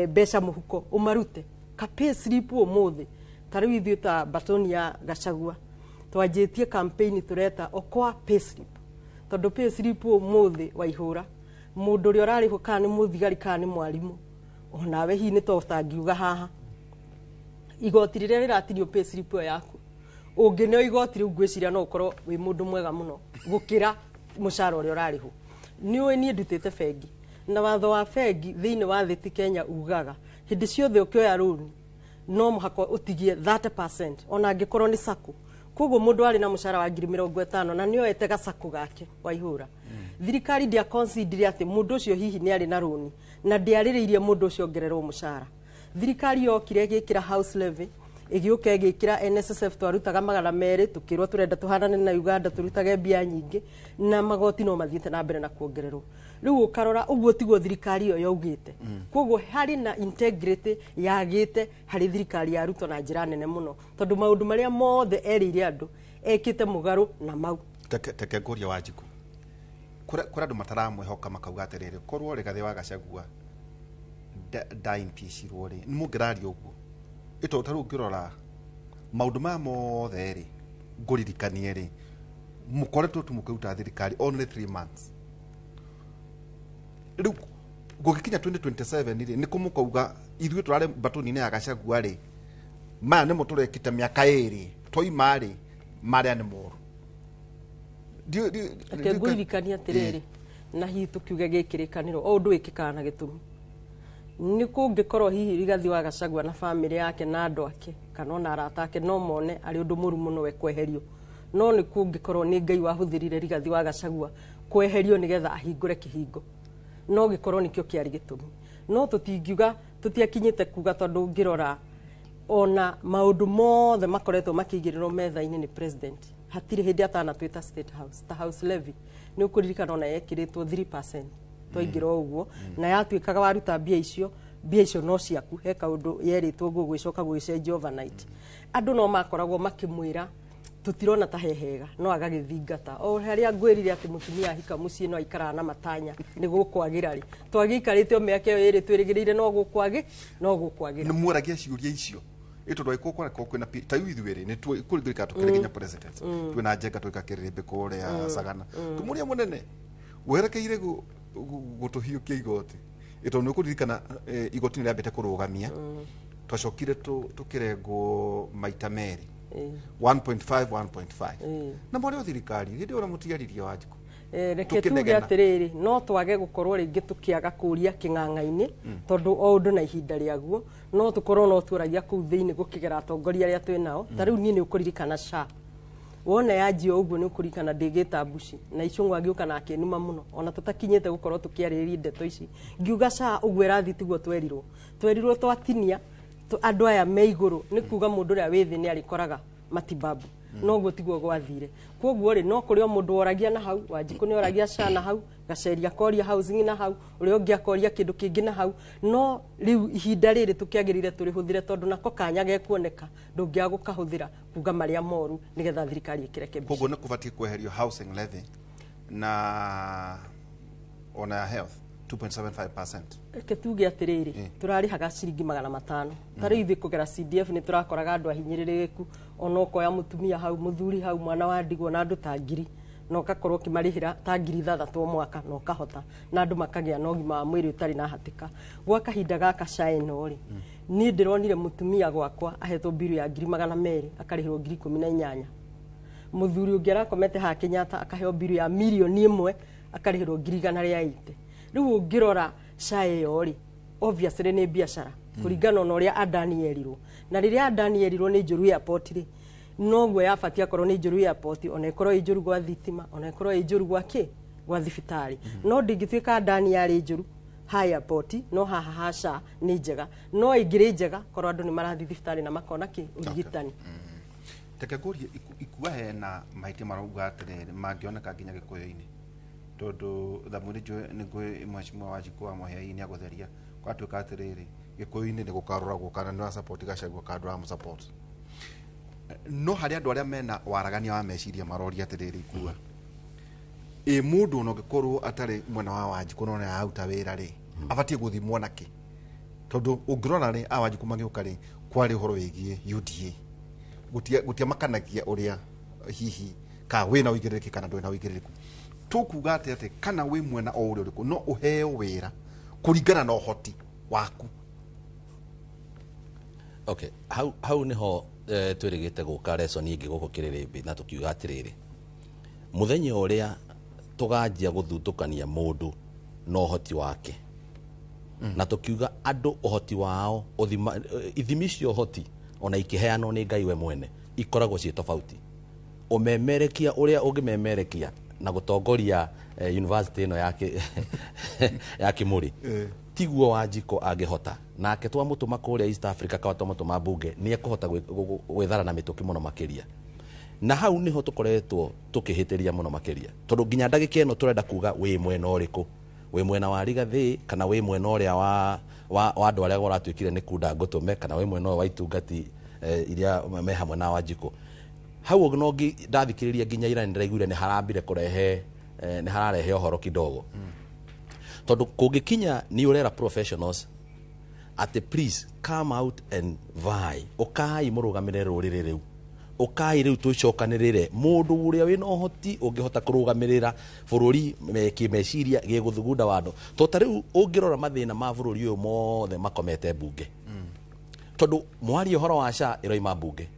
[SPEAKER 2] mbeca mũhuko ũmarute ka pay slip ũmũthĩ. Ta rĩu ithuĩ ta batoni ya Gachagua twanjĩtie campaign tũreta okoa pay slip, tondũ pay slip ũmũthĩ waihũra mũndũ ũrĩa ũrarĩhwo, kana nĩ mũthigari kana nĩ mwarimũ, onawe hihi nĩ to ũtangiuga haha igoti rĩrĩa rĩratinio pay slip ĩyo yaku, ũngĩneo igoti rĩu, ngwĩciria no ũkorwo wĩ mũndũ mwega mũno gũkĩra mũcara ũrĩa ũrarĩhwo. Nĩ ũĩ niĩ ndutĩte bengi, na watho wa bengi thĩinĩ wa thĩ ti Kenya ugaga hĩndĩ ciothe ũkĩoya rũni no mũhaka ũtigie 30%, ona angĩkorwo nĩ sacco. Koguo mũndũ arĩ na mũcara wa 50,000 na nĩ oete gacako gake waihũra, thirikari ndĩa consider atĩ mũndũ ũcio hihi nĩ arĩ na rũni, na ndĩarĩrĩirie mũndũ ũcio ongererwo mũcara. Thirikari yokire ĩgĩkĩra house levy, ĩgĩũka ĩgĩkĩra NSSF, twarutaga 200, tukĩrwo tũrenda tũhanane na Uganda tũrutage mbia nyingĩ, na magoti no mathiĩte na mbere na kuongererwo. Rĩu ũkarora ũguo tiguo thirikari ĩyo yaugĩte. Koguo harĩ na integrity yagĩte harĩ thirikari ya Ruto na njĩra nene mũno, tondũ maũndũ marĩa mothe erĩire andũ ekĩte mũgarũ na mau.
[SPEAKER 1] Teke ngũria Wanjikũ, kũrĩ andũ mataramwĩhoka, makauga atĩrĩrĩ, korwo Rigathĩ wa Gachagua ndaimpeachirwo rĩ, nĩ mũngĩraria ũguo ĩto ta rĩu ũngĩrora maũndũ maya mothe rĩ, ngũririkanie rĩ, mũkoretwo tu mũkĩruta thirikari only 3 months. Rĩu gũgĩkinya 2027 rĩ, nĩ kũmũkauga ithuĩ tũrarĩ mbatũni-inĩ ya Gachagua rĩ, maya nĩmo tũrekĩte mĩaka 2 twaima rĩ, marĩa nĩ moru.
[SPEAKER 2] Reke ngũririkanie atĩrĩrĩ, na hihi tũkiuge gĩkĩrĩkanĩro o ũndũ wĩkĩkaga na gĩtũmi. Nĩ kũngĩkorwo hihi Rigathi wa Gachagua na bamĩrĩ yake na andũ ake kana ona arata ake no mone arĩ ũndũ mũru mũno we kweherio, no nĩ kũngĩkorwo nĩ Ngai wahũthĩrire Rigathi wa Gachagua kweherio nĩgetha ahingũre kĩhingo, no gĩkorwo nĩkĩo kĩarĩ gĩtũmi. No tũtingiuga tũtiakinyĩte kuga, tondũ ũngĩrora ona maũndũ mothe makoretwo makĩigĩrĩrwo metha-inĩ nĩ president, hatirĩ hĩndĩ atanatwĩta State House. Ta house levy, nĩ ũkũririkana ona yekĩrĩtwo 3% twaingĩra o ũguo, na yatuĩkaga waruta mbia icio, mbia icio no ciaku. He kaũndũ yerĩtwo ũguo, gwĩcoka gũgĩcenjia overnight. Andũ no makoragwo makĩmwĩra tũtirona ta he hega, no agagĩthingata o harĩa ngwĩrire atĩ mũtumia ahika mũciĩ no aikaraga na matanya nĩ gũkwagĩra rĩ, twagĩikarĩte o mĩaka ĩyo 2 twĩrĩgĩrĩire no gũkwagĩ, no gũkwagĩra.
[SPEAKER 1] Nĩ mwaragia ciũria icio ĩ, tondũ angĩkorwo kwarĩ kwĩna ta rĩu ithuĩ rĩ, nĩ kũringĩrĩka tũkĩrĩ nginya president twĩna njenga twĩka kĩrĩrĩmbĩ kũrĩa Sagana, tũmũria mũnene werekeire gũtũhiũkia igoti ĩ, tondũ nĩ ũkũririkana igoti nĩ rĩambĩte kũrũgamia, twacokire tũkĩrengwo maita merĩ, 1.5 1.5, na mwarĩ o thirikari hĩndĩ ĩyo na mũtiaririe, Wanjikũ.
[SPEAKER 2] Reke tuge
[SPEAKER 1] Tũkĩnegena.
[SPEAKER 2] atĩrĩrĩ, no twage gũkorwo rĩngĩ tũkĩaga kũria kĩng'ang'a-inĩ, tondũ o ũndũ na ihinda rĩaguo. No tũkorwo no tuoragia kũu thĩinĩ gũkĩgera atongoria arĩa twĩ nao. Ta rĩu niĩ nĩ ũkũririkana SHA wona yanjia ũguo, nĩ ũkũririkana ndĩgĩta mbuci na Icũng'wa agĩũka na akĩnuma mũno, ona tũtakinyĩte gũkorwo tũkĩarĩrĩria ndeto ici, ngiuga SHA ũguo ĩrathiĩ tiguo twerirwo. Twerirwo twatinia andũ aya me igũrũ, nĩ kuga mũndũ ũrĩa wĩ thĩ nĩ arĩkoraga matibabu, noguo tiguo gwathire. Koguo rĩ, no kũrĩ o mũndũ woragia na hau. Wanjikũ nĩ oragia SHA na hau, Gaceri akoria housing na hau, ũrĩa ũngĩ akoria kĩndũ kĩngĩ na hau. No rĩu ihinda rĩrĩ tũkĩagĩrĩire tũrĩhũthĩre, tondũ nako kanya gekuoneka ndũngĩaga gũkahũthĩra kuga marĩa moru nĩgetha thirikari ĩkĩrekebishe.
[SPEAKER 1] Koguo nĩ kũbatiĩ kweherio housing levy na ona ya health 2.75%?
[SPEAKER 2] Reke tuge atĩrĩrĩ, tũrarĩhaga ciringi 500. Ta rĩu ithuĩ kũgera CDF nĩ tũrakoraga andũ ahinyĩrĩrĩku, ona ũkoya mũtumia hau, mũthuri hau, mwana wa ndigwa, na andũ ta ngiri, na ũgakorwo ũkĩmarĩhĩra ta 6,000 o mwaka, na ũkahota na andũ makagĩa na ũgima wa mwĩrĩ ũtarĩ na hatĩka. Gwa kahinda gaka SHA ĩno rĩ, niĩ ndĩronire mũtumia gwakwa ahetwo mbiru ya 200,000, akarĩhĩrwo 18,000. Mũthuri ũngĩ arakomete haha Kenyatta akaheo mbiru ya 1 million, akarĩhĩrwo 180,000. Rĩu ũngĩrora SHA ĩyo rĩ, obviously nĩ biacara kũringana na ũrĩa Adani erirwo. Na rĩrĩa Adani erirwo nĩ njũru airport rĩ, noguo yabatie akorwo nĩ njũru airport, ona ĩkorwo ĩ njũru gwa thitima, ona ĩkorwo ĩ njũru gwa kĩ, gwa thibitarĩ. No ndingĩtuĩka Adani yarĩ njũru. ha airport no haha ha SHA nĩ njega, no ĩngĩrĩ njega korwo andũ nĩ marathiĩ thibitarĩ na makona kĩ ũrigitani.
[SPEAKER 1] Reke ngũrie, ikua hena mahĩtia marauga atĩrĩrĩ mangĩoneka nginya gĩkũyũ-inĩ, tondũ thamũ nĩ njũĩ nĩ ngũĩ mheshimiwa Wanjikũ wa Mũhĩa nĩ agũtheria gwatuĩka atĩrĩrĩ gĩkũyũ-inĩ nĩ gũkaroragwo kana nĩ ũra Gachagua kana ndũramũ support. No harĩ andũ arĩa mena waragania wa meciria maroria atĩrĩrĩ, ikua ĩ mũndũ ona ũngĩkorwo atarĩ mwena wa Wanjikũ no nĩ araruta wĩra rĩ, abatiĩ gũthimwo nakĩ? Tondũ ũngĩrora rĩ, a Wanjikũ magĩũka rĩ, kwarĩ ũhoro wĩgiĩ UDA, gũtiamakanagia ũrĩa hihi ka wĩna ũigĩrĩrĩki kana ndũrĩ na ũigĩrĩrĩku. Tũkuga atĩ kana wĩ mwena o ũrĩa ũrĩkũ, no ũheo wĩra kũringana na ũhoti waku.
[SPEAKER 3] Okay, hau niho twĩrĩgĩte gũka lesson ĩngĩ gũkũ kĩrĩrĩmbĩ, na tũkiuga atĩrĩrĩ, mũthenya ũrĩa tũganjia gũthutũkania mũndũ na ũhoti wake, na tũkiuga andũ ũhoti wao ũthima, ithimi cia ũhoti ona ikĩheanwo nĩ Ngai we mwene ikoragwo ciĩ tofauti. Ũmemerekia ũrĩa ũngĩmemerekia na gũtongoria university ĩno ya Kĩmũrĩ tiguo Wanjikũ angĩhota, nake twamũtũma kũrĩa East Africa kana twamũtũma mbunge nĩ ekũhota gwĩthara na mĩtũkĩ mũno makĩria. Na hau niho tũkoretwo tũkĩhĩtĩria mũno makĩria, tondũ nginya ndagĩka ĩno tũrenda kuga wĩ mwena ũrĩkũ, wĩ mwena wa Rigathĩ kana wĩ mwena ũrĩa wa andũ arĩa ũratuĩkire nĩ kunda ngũtũme, kana wĩ mwena ũyũ wa itungati iria me hamwe na Wanjikũ. Hau no ndathikĩrĩria nginya ira nĩndĩraiguire nĩ harambire kũrehe nĩ hararehe ũhoro kidogo, tondũ kũngĩkinya nĩ ũrera professionals atĩ please come out and vie, ũkai mũrũgamĩrĩre rũrĩrĩ rĩu, ũkai rĩu tũcokanĩrĩre mũndũ ũrĩa wĩna ũhoti ũngĩhota kũrũgamĩrĩra bũrũri kĩmeciria gĩgũthugunda wando. To ta rĩu ũngĩrora mathĩna ma bũrũri ũyũ mothe makomete mbunge, tondũ mwaria ũhoro wa SHA ĩroima mbunge,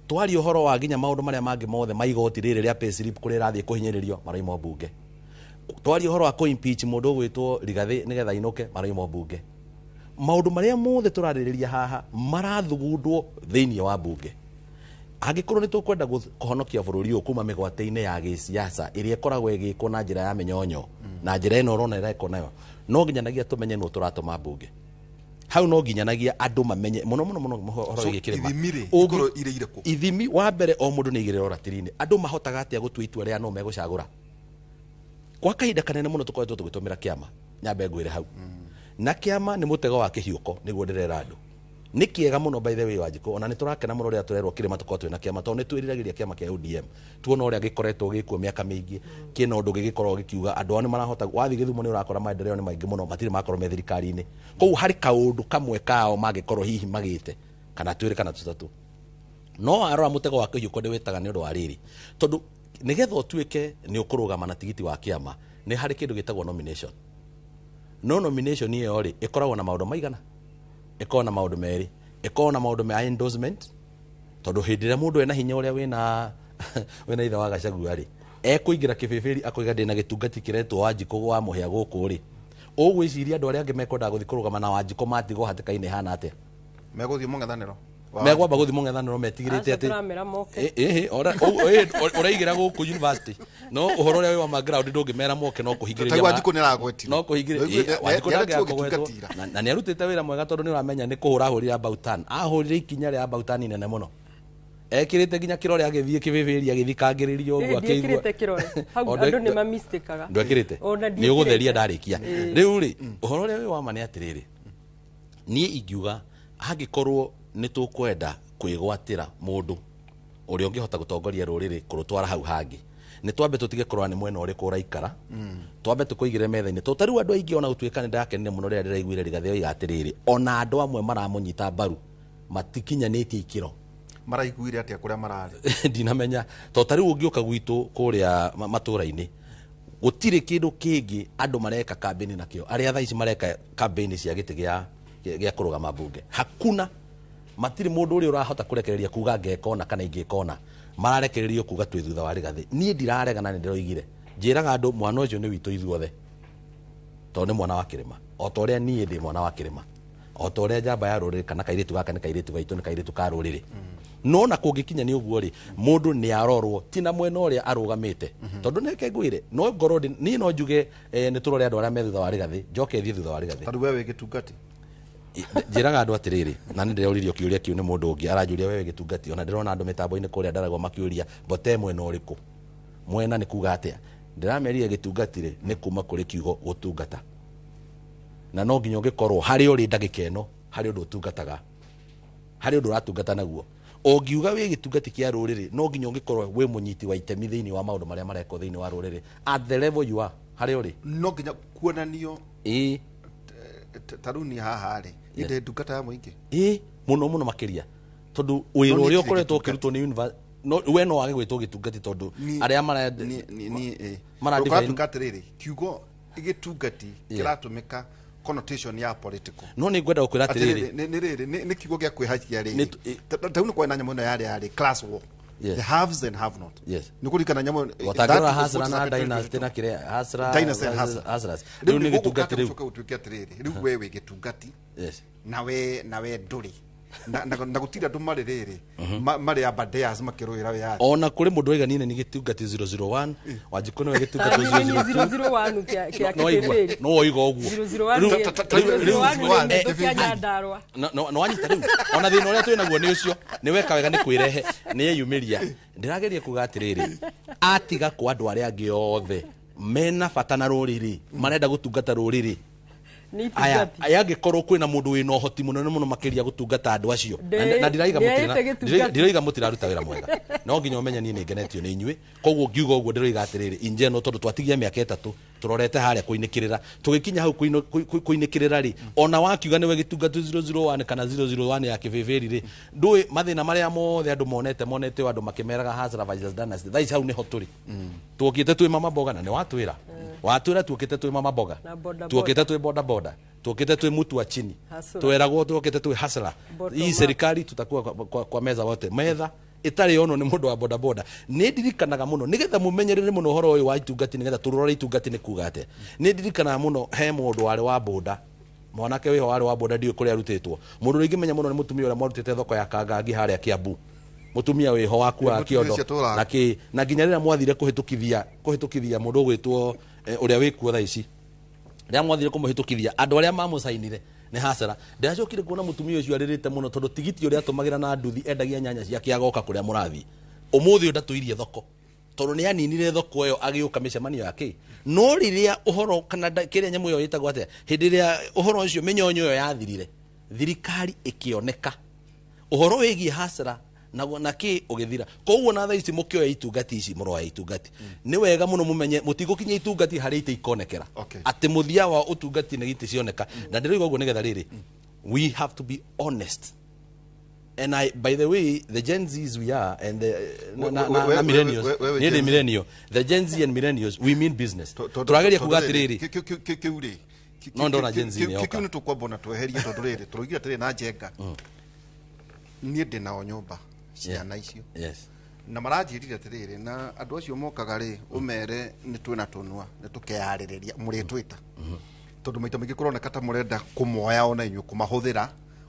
[SPEAKER 3] twaria ũhoro wa nginya maũndũ marĩa mangĩ mothe ma igoti rĩrĩ rĩa payslip kũrĩa ĩrathiĩ kũhinyĩrĩrio maroima mbunge, twaria ũhoro wa kũ-impeach mũndũ ũgwĩtwo Rigathĩ nĩgetha ainũke maroima mbunge. Maũndũ marĩa mothe tũrarĩrĩria haha marathugundwo thĩinĩ wa mbunge. Angĩkorwo nĩ tũkwenda kũhonokia bũrũri ũyũ kuma mĩgwate-inĩ ya gĩsiasa ĩrĩa ĩkoragwo ĩgĩkwo na njĩra ya mĩnyonyo na njĩra ĩno ũrona ĩrekwo nayo, no nginyanagia tũmenye nũ tũratũma mbunge. Hau no nginyanagia andũ mamenye mũno mũno mũno ũhoro
[SPEAKER 1] So,
[SPEAKER 3] wĩgiĩ kĩrĩma.
[SPEAKER 1] ithimi rĩ, ikorwo irĩ irĩkũ?
[SPEAKER 3] Ithimi wa mbere o mũndũ nĩ aigĩrĩrwo ratiri-inĩ. Andũ mahotaga atĩa gũtua itua rĩa no megũcagũra? Kwa kahinda kanene mũno tũkoretwo tũgĩtũmĩra kĩama, nyambe ngwĩre hau. Na kĩama nĩ mũtego wa kĩhiũko, nĩguo ndĩrera andũ. Nĩ kĩega mũno by the way Wanjikũ, ona nĩ tũrakena mũno rĩrĩa tũrerwo kĩrĩma tũkorwo twĩna kĩama, tondũ nĩ twĩriragĩria kĩama kĩa ODM. Tuona ũrĩa gĩkoretwo gĩkuo mĩaka mĩingĩ, kĩna ũndũ gĩgĩkorwo gĩkiuga andũ ao nĩ marahota, wathiĩ Gĩthumo nĩ ũrakora maendeleo nĩ maingĩ mũno, matirĩ makorwo me thirikari-inĩ. Koguo harĩ kaũndũ kamwe kao mangĩkorwo hihi magĩte, kana twĩrĩ kana tũtatũ. No warora mũtego wa kĩhiũko ndĩwĩtaga nĩ ũndũ wa rĩrĩ, tondũ nĩgetha ũtuĩke nĩ ũkũrũgama na tigiti wa kĩama, nĩ harĩ kĩndũ gĩtagwo nomination. No nomination ĩyo rĩ, ĩkoragwo na maũndũ maigana? Ĩkoragwo na maũndũ merĩ. Ĩkoragwo na maũndũ ma endorsement, tondũ hĩndĩ ĩrĩa mũndũ ena hinya ũrĩa wĩna ithe wa Gachagua rĩ, ekũingĩra kĩbĩbĩri akoiga ndĩna gĩtungati kĩretwo Wanjikũ wa Mũhĩa gũkũ rĩ, ũgwĩciria andũ arĩa angĩ mekwendaga gũthiĩ kũrũgama na Wanjikũ matigwo hatĩka-inĩ ĩhana atĩa?
[SPEAKER 1] Megũthiĩ mũng'ethanĩro.
[SPEAKER 3] Megwamba gũthiĩ mũng'ethanĩro metigĩrĩte
[SPEAKER 2] Aca
[SPEAKER 3] atĩ
[SPEAKER 2] tũramera moke.
[SPEAKER 3] Ũraigĩra gũkũ university, no ũhoro ũrĩa wĩ wa ground ndũngĩmera moke, no kũhingĩrĩria
[SPEAKER 1] Taguo Wanjikũ nĩ aragwetirwo.
[SPEAKER 3] No kũhingĩrĩria, Wanjikũ
[SPEAKER 1] nĩaretirwo
[SPEAKER 3] ndangĩaga kũgwetwo.
[SPEAKER 1] gĩtungatira.
[SPEAKER 3] Na nĩ arutĩte wĩra mwega, tondũ nĩ ũramenya nĩ kũhũra ahũrire about turn, ahũrire ikinya rĩa about turn inene mũno, ekĩrĩte nginya kĩrore agĩthiĩ kĩbĩbĩri agĩthikangĩrĩrio ũguo akĩigua.
[SPEAKER 2] Ndiĩkĩrĩte kĩrore hau.
[SPEAKER 3] O,
[SPEAKER 2] Andũ nĩ mamistĩkaga.
[SPEAKER 3] Ndwekĩrĩte?
[SPEAKER 2] Ona
[SPEAKER 3] Nĩ ũgũtheria
[SPEAKER 2] ndiĩkĩrĩte.
[SPEAKER 3] Ndarĩkia rĩu rĩ, ũhoro ũrĩa wĩ wa ma nĩ atĩrĩrĩ, niĩ ingiuga angĩkorwo nĩ tũkwenda kwĩgwatĩra mũndũ ũrĩa ũngĩhota gũtongoria rũrĩrĩ kũrũtwara hau hangĩ, nĩ twambe tũtige kũrora nĩ mwena ũrĩkũ ũraikara, twambe tũkũigĩre metha-inĩ, tondũ ta rĩu andũ aingĩ ona gũtuĩka nĩ ndakenire mũno rĩrĩa ndĩraiguire Rigathĩ oiga atĩrĩrĩ, ona andũ amwe maramũnyita mbaru matikinyanĩtie ikĩro.
[SPEAKER 1] Maraiguire atĩa kũrĩa mararĩ?
[SPEAKER 3] Ndinamenya, tondũ ta rĩu ũngĩũka gwitũ kũrĩa matũũra-inĩ gũtirĩ kĩndũ kĩngĩ andũ mareka kambĩni nakĩo, arĩa thaa ici mareka kambĩni cia gĩtĩ gĩa kũrũgama mbunge, hakuna, matirĩ mũndũ ũrĩa ũrahota kũrekereria kuga ngeka ona kana ingĩka ona, mararekererio kuga twĩ thutha wa Rigathĩ. Niĩ ndiraregana, nĩ ndĩroigire njĩraga andũ mwana ũcio nĩ witũ ithuothe, tondũ nĩ mwana wa kĩrĩma, o ta ũrĩa niĩ ndĩ mwana wa kĩrĩma. O ta ũrĩa njamba ya rũrĩrĩ kana kairĩtu gaka nĩ kairĩtu gaitũ, nĩ kairĩtu ka rũrĩrĩ. No na kũngĩkinya nĩ ũguo rĩ, mũndũ nĩ arorwo ti na mwena ũrĩa arũgamĩte, tondũ neke ngwĩre no ngorwo niĩ no njuge nĩ tũrore andũ arĩa me thutha wa Rigathĩ, njoke thiĩ thutha wa Rigathĩ.
[SPEAKER 1] Tondũ we wĩ gĩtungati.
[SPEAKER 3] Njĩraga andũ atĩrĩrĩ, na nĩ ndĩroririo kĩũria kĩu nĩ mũndũ ũngĩ aranjũria, wewe gĩtungati, ona ndĩrona andũ mĩtambo-inĩ kũrĩa ndaragwo makĩũria mbote mwena ũrĩkũ, mwena nĩ kuga atĩa. Ndĩramerire gĩtungati rĩ nĩ kuma kũrĩ kiugo gũtungata, na no nginya ũngĩkorwo harĩ ũrĩ ndagĩka ĩno harĩ ũndũ ũtungataga, harĩ ũndũ ũratungata naguo. Ũngiuga wĩ gĩtungati kĩa rũrĩrĩ, no nginya ũngĩkorwo wĩ mũnyiti wa itemi thĩinĩ wa maũndũ marĩa marekwo thĩinĩ wa rũrĩrĩ at the level you are, harĩa ũrĩ.
[SPEAKER 1] No nginya kuonanio.
[SPEAKER 3] Ĩĩ.
[SPEAKER 1] Ta rĩu niĩ haha rĩ, niĩ ndĩ ndungata ya mũingĩ.
[SPEAKER 3] Ĩĩ, mũno mũno makĩria, tondũ wĩra
[SPEAKER 1] No niĩ
[SPEAKER 3] ũrĩa
[SPEAKER 1] ndirĩ
[SPEAKER 3] ũkoretwo
[SPEAKER 1] gĩtungati.
[SPEAKER 3] ũkĩrutwo nĩ no we no wage gwĩtwo gĩtungati tondũ arĩa mara
[SPEAKER 1] Niĩ
[SPEAKER 3] mara define-
[SPEAKER 1] ũratuĩka atĩrĩrĩ, kiugo gĩtungati kĩratũmĩka connotation ya political.
[SPEAKER 3] No nĩ ngwenda gũkwĩra atĩrĩrĩ,
[SPEAKER 1] Atĩrĩrĩ, nĩ rĩrĩ, nĩ kiugo gĩa kwĩhacia
[SPEAKER 3] Nĩ
[SPEAKER 1] rĩrĩ. Ta rĩu nĩ kwarĩ na nyamũ ĩno yarĩ class war, the haves and have not. Nĩ kũririkana nyamũ ĩno,
[SPEAKER 3] Watangĩrora
[SPEAKER 1] that was
[SPEAKER 3] hasra
[SPEAKER 1] what
[SPEAKER 3] na
[SPEAKER 1] happened
[SPEAKER 3] dynasty
[SPEAKER 1] 2022.
[SPEAKER 3] na kĩrĩa hasra
[SPEAKER 1] Dynasty and hustler.
[SPEAKER 3] hustlers. Rĩu nĩ
[SPEAKER 1] gũkũ
[SPEAKER 3] gĩtungati rĩu.
[SPEAKER 1] gũcoka gũtuĩke atĩrĩrĩ, rĩu we wĩ gĩtungati nawe ndũrĩ na gũtirĩ andũ marĩ rĩrĩ marĩ abadeas makĩrũĩra wĩyathi.
[SPEAKER 3] Ona kũrĩ mũndũ waiga niĩ nĩ gĩtungati 001, Wanjikũ nĩwe gĩtungati 002.
[SPEAKER 2] 001 kĩa
[SPEAKER 3] No waigua,
[SPEAKER 2] kĩbĩbĩri.
[SPEAKER 3] no woiga ũguo.
[SPEAKER 2] 001
[SPEAKER 3] Rĩu-
[SPEAKER 2] 001
[SPEAKER 1] rĩu-
[SPEAKER 2] nĩ kĩa Nyandarua.
[SPEAKER 3] No wanyita rĩu ona thĩna ũrĩa twĩ naguo nĩ ũcio, nĩ weka wega nĩ kwĩrehe nĩ eyumĩria. Ndĩrageria kuga atĩrĩrĩ, atiga kwa andũ arĩa angĩ othe mena bata na rũrĩrĩ, marenda gũtungata rũrĩrĩ,
[SPEAKER 2] Nĩ
[SPEAKER 3] aya
[SPEAKER 2] itungati.
[SPEAKER 3] aya angĩkorwo kwĩna mũndũ wĩna ũhoti mũnene mũno makĩria gũtungata andũ acio. Na ndiraiga
[SPEAKER 2] Ndĩĩte
[SPEAKER 3] mũtirĩ
[SPEAKER 2] gĩtungati.
[SPEAKER 3] ndiraiga mũtiraruta wĩra mwega, no nginya ũmenye niĩ nĩ ngenetio nĩ inyuĩ. Koguo ngiuga ũguo ndĩroiga atĩrĩrĩ, in general, tondũ twatigia mĩaka 3 tũrorete harĩa kũinĩkĩrĩra, tũgĩkinya hau kũinĩkĩrĩra rĩ, ona wakiuga nĩwe gĩtungati 001 kana 001 ya kĩbĩbĩri rĩ, ndũĩ mathĩna marĩa mothe andũ monete o andũ makĩmeraga Hustler versus Dynasty. Thaa ici hau nĩho tũrĩ, tuokĩte twĩ mama mboga, na nĩ watwĩra tuokĩte twĩ mama mboga,
[SPEAKER 2] Na boda.
[SPEAKER 3] Tuokĩte twĩ boda boda, tuokĩte twĩ mutu wa chini.
[SPEAKER 2] Hustler.
[SPEAKER 3] Tweragwo tuokĩte twĩ hustler.
[SPEAKER 2] Bottom
[SPEAKER 3] Hii
[SPEAKER 2] up.
[SPEAKER 3] serikali tutakuwa kwa meza wote, metha ĩtarĩ onwo nĩ mũndũ wa boda boda. Nĩ ndirikanaga mũno, nĩgetha mũmenyerere mũno ũhoro ũyũ wa itungati, nĩgetha tũrore itungati nĩ kuga atĩa. Nĩ ndirikanaga mũno he mũndũ warĩ wa boda, mwanake wĩho warĩ wa boda, ndiũĩ kũrĩa arutĩtwo. Mũndũ ũrĩa ingĩmenya mũno nĩ mũtumia ũrĩa mwarutĩte thoko ya Kangangi harĩa Kiambu, mũtumia wĩho wakuaga
[SPEAKER 1] Mũtumia
[SPEAKER 3] kĩondo
[SPEAKER 1] ũcio tũraga.
[SPEAKER 3] na kĩ, na nginya rĩrĩa mwathire kũhĩtũkithia mũndũ ũgwĩtwo ũrĩa wĩkuo thaa ici, rĩrĩa mwathire kũmũhĩtũkithia, andũ arĩa mamũcainire nĩ hacara. Ndĩracokire kuona mũtumia ũcio arĩrĩte mũno, tondũ tigiti ũrĩa atũmagĩra na nduthi endagia nyanya ciake agoka kũrĩa mũrathiĩ ũmũthĩ ũyũ ndatũirie thoko, tondũ nĩ aninire thoko ĩyo agĩũka mĩcemanio yake. No rĩrĩa ũhoro kana kĩrĩa nyamũ ĩyo ĩtagwo atĩa, hĩndĩ ĩrĩa ũhoro ũcio mĩnyonyo ĩyo yathirire, thirikari ĩkĩoneka ũhoro wĩgiĩ hasara na kĩ ũgĩthira. Koguo na thaa ici mũkĩoya itungati ici, mũroya itungati nĩ wega mũno mũmenye mũtigũkinya itungati harĩa itĩ ikonekera, atĩ mũthia wa ũtungati nĩ itĩ cioneka. Na ndĩroiga ũguo nĩgetha rĩrĩ, we have to be honest. And I, by the way, the Gen Zs we are, and the na millennials,
[SPEAKER 1] We
[SPEAKER 3] niĩ ndĩ
[SPEAKER 1] Gen Z.
[SPEAKER 3] millennial, the Gen Z and millennials, we mean business. Tũrageria kuga atĩrĩrĩ,
[SPEAKER 1] kĩu rĩ,
[SPEAKER 3] No ndona Gen Z nĩ yoka.
[SPEAKER 1] kĩu nĩ tũkwamba na tweherie, tondũ rĩrĩ tũroigire atĩrĩ na njenga niĩ ndĩ nao nyũmba ciana icio, na maranjĩrire atĩrĩrĩ, na andũ acio mokaga rĩ, ũmere nĩ twĩna tũnua nĩ tũkeyarĩrĩria mũrĩtwĩta, tondũ maita maingĩ kũroneka ta mũrenda kũmoya ona inyuĩ kũmahũthĩra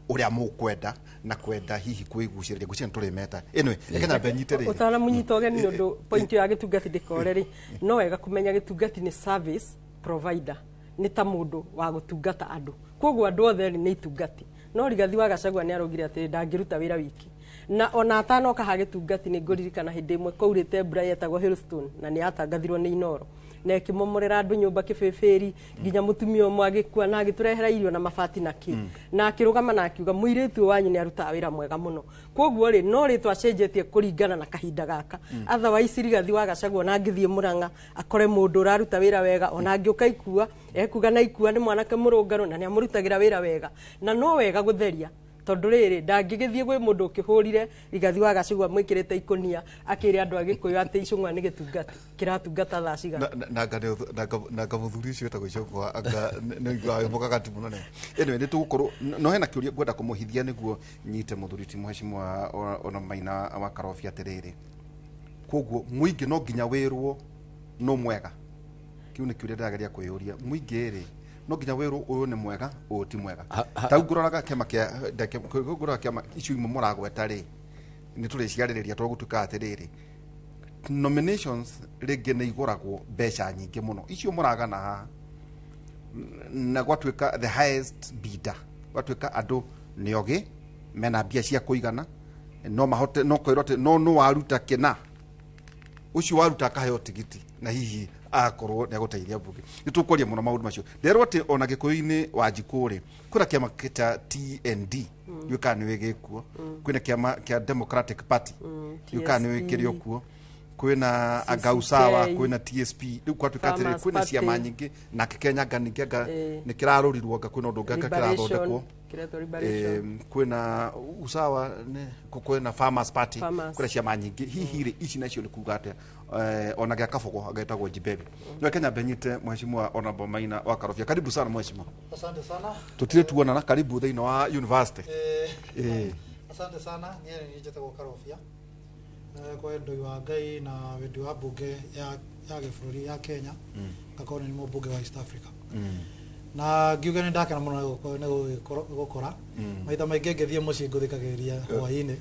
[SPEAKER 1] ũrĩa mũkwenda na kwenda hihi kwĩgucĩrĩria. Ngwĩciria nĩ tũrĩmeta. Anyway, reke nyambe nyite rĩrĩ.
[SPEAKER 2] Ũtanamunyita ũgeni nĩ ũndũ point ya gĩtungati ndĩkore rĩ, no wega kũmenya gĩtungati nĩ service provider, nĩ ta mũndũ wa gũtungata andũ. Koguo andũ othe rĩ nĩ itungati. No Rigathi wa Gachagua nĩ araugire atĩrĩ, ndangĩruta wĩra wiki, na ona atanoka ha gĩtungati. Nĩ ngũririkana hĩndĩ ĩmwe kwaurĩte mbura yetagwo hailstone, na nĩ yatangathirwo nĩ Inoro na ĩkĩmomorera andũ nyũmba kĩbĩbĩri, nginya mũtumia ũmwe agĩkua, na agĩtũrehera irio na mabati na kĩ, na akĩrũgama na akiuga mũirĩtu ũyũ wanyu nĩ arutaga wĩra mwega mũno. Koguo rĩ, no rĩtwa acenjetie kũringana na kahinda gaka. Otherwise Rigathi wa Gachagua ona angĩthiĩ Mũrang'a akore mũndũ ũraruta wĩra wega, ona angĩũka Ikua ekuga na Ikua nĩ mwanake mũrũngarũ na nĩ amũrutagĩra wĩra wega. Na no wega gũtheria, tondũ rĩrĩ ndangĩgĩthiĩ gwĩ mũndũ ũkĩhũrire Rigathi wa Gachagua mwĩkĩrĩte ikũnia akĩre andũ a Gĩkũyũ atĩ icũng'wa nĩ gĩtungati kĩratungata thaa cigana.
[SPEAKER 1] Na nga mũthuri ũcio wĩtagwo Icũng'wa anga nĩ ũiguaga wĩ mũgagati mũno. Ne anyway, nĩ tũgũkorwo no hena kĩũria ngwenda kũmũhithia nĩguo nyite mũthuri ti mheshimiwa ona Maina wa Karobia atĩrĩrĩ, koguo mũingĩ no nginya wĩrwo no mwega. Kĩu nĩ kĩũria ndĩrageria kwĩyũria. Mũingĩ rĩ, No nginya wĩrwo ũyũ nĩ mwega, ũyũ ti mwega. Ta ngũroraga kĩama kĩa ngũroraga kĩama icio imwe mũragweta rĩ, nĩ tũrĩciarĩrĩria tondũ gũtuĩkaga atĩrĩrĩ, nominations rĩngĩ nĩ igũragwo mbeca nyingĩ mũno icio mũragana haha, na gwatuĩka the highest bidder, gwatuĩka andũ nĩ ogĩ mena mbia cia kũigana, no mahote no kwĩrwo atĩ no nũ waruta kĩna, ũcio waruta akaheo tigiti na hihi agakorwo nĩ agũteithia mbunge. Nĩ tũkwaria mũno maũndũ macio. Nderwo atĩ ona Gĩkũyũ-inĩ wa Njikũ rĩ, kwĩna kĩama kĩa TND, ndiũĩ kana nĩũĩ gĩkuo, kwĩna kĩama kĩa Democratic Party, ndiũĩ kana nĩũĩ kĩrĩ o kuo, kwĩna anga Usawa, kwĩna TSP, rĩu kwatuĩka atĩrĩrĩ,
[SPEAKER 2] Farmers
[SPEAKER 1] kwĩna ciama
[SPEAKER 2] Party.
[SPEAKER 1] nyingĩ. Nake Kenya ningĩ anga nĩ kĩrarũrirwo, anga kwĩna ũndũ ũngĩ anga
[SPEAKER 2] Liberation,
[SPEAKER 1] kĩrathondekwo.
[SPEAKER 2] kĩretwo Liberation.
[SPEAKER 1] Kwĩna Usawa, kwĩna Farmers Party.
[SPEAKER 2] Farmers.
[SPEAKER 1] Kwĩna ciama nyingĩ. Hihi rĩ, ici nacio nĩ kuga atĩa? Ona gĩa Kabogo agetagwo Jibebe. No Kenya mbenyite mheshimiwa Honorable Maina wa Karobia, karibu sana mheshimiwa.
[SPEAKER 4] Asante sana.
[SPEAKER 1] Tutire tuonana, karibu thĩinĩ wa university.
[SPEAKER 4] Asante sana. Niĩ nĩ njĩtagwo Karobia. Kwa wendo wa Ngai na wendi wa mbunge ya gĩbũrũri ya Kenya, ngakorwo nĩ mũmbunge wa East Africa. Na ngiuga nĩ ndakena mũno nĩ gũkora maita maingĩ ngĩthiĩ mũciĩ ngũthikagĩrĩria hwaĩ-inĩ,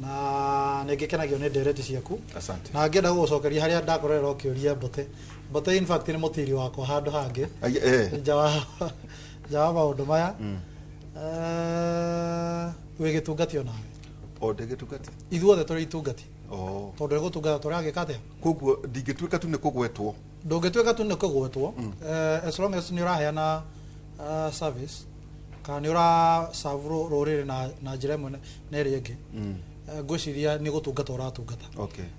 [SPEAKER 4] na nĩ ngĩkenagio nĩ ndereti ciaku.
[SPEAKER 1] Asante.
[SPEAKER 4] Na ngĩenda gũgũcokeria harĩa ndakorera ũkĩũria Mbote. Mbote in fact nĩ mũtiri wakwa handũ hangĩ
[SPEAKER 1] Ai,
[SPEAKER 4] nja wa maũndũ maya. Wĩ gĩtungati onawe.
[SPEAKER 1] O ndĩgĩtungati.
[SPEAKER 4] Ithuothe tũrĩ itungati.
[SPEAKER 1] Oh.
[SPEAKER 4] Tondũ nĩ gũtungata tũragĩka atĩa?
[SPEAKER 1] Koguo ndingĩtuĩka tu nĩ kũgwetwo.
[SPEAKER 4] Ndũngĩtuĩka tu nĩ kũgwetwo, as long as nĩ ũraheana service kana nĩ ũra serve rũrĩrĩ na njĩra ĩmwe na ĩrĩa ĩngĩ, ngwĩciria nĩ gũtungata ũratungata.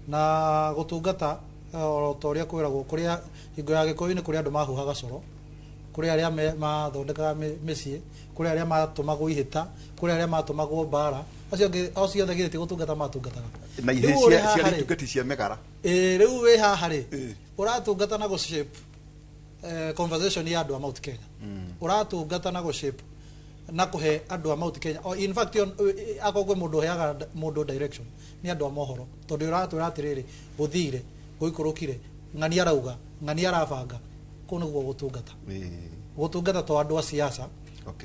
[SPEAKER 4] Na gũtungata, o ta ũrĩa kwĩragwo, kũrĩa hingo ya Gĩkũyũ nĩ kũrĩ andũ mahuhaga coro, kũrĩ arĩa mathondekaga mĩciĩ, kũrĩ arĩa matũmagwo ihĩta, kũrĩ arĩa matũmagwo mbara, acio angĩ acio othe githĩ ti gũtungata matungataga?
[SPEAKER 1] Na
[SPEAKER 4] Rĩu
[SPEAKER 1] ihĩ
[SPEAKER 4] ũrĩ
[SPEAKER 1] cia
[SPEAKER 4] haha
[SPEAKER 1] ciarĩ
[SPEAKER 4] rĩ,
[SPEAKER 1] itungati cia mĩgara.
[SPEAKER 4] Ĩĩ, rĩu wĩ haha rĩ, ũratungata na gũ shape conversation ya andũ a Mount Kenya, ũratungata na gũ shape na kũhe andũ a Mount Kenya. In fact, akorwo kwĩ mũndũ ũheaga mũndũ direction nĩ andũ a mohoro, tondũ ũratwĩra atĩrĩrĩ, gũthire gũikũrũkire, ng'ani arauga, ng'ani arabanga, kũu nĩguo gũtungata. Gũtungata to andũ a siasa.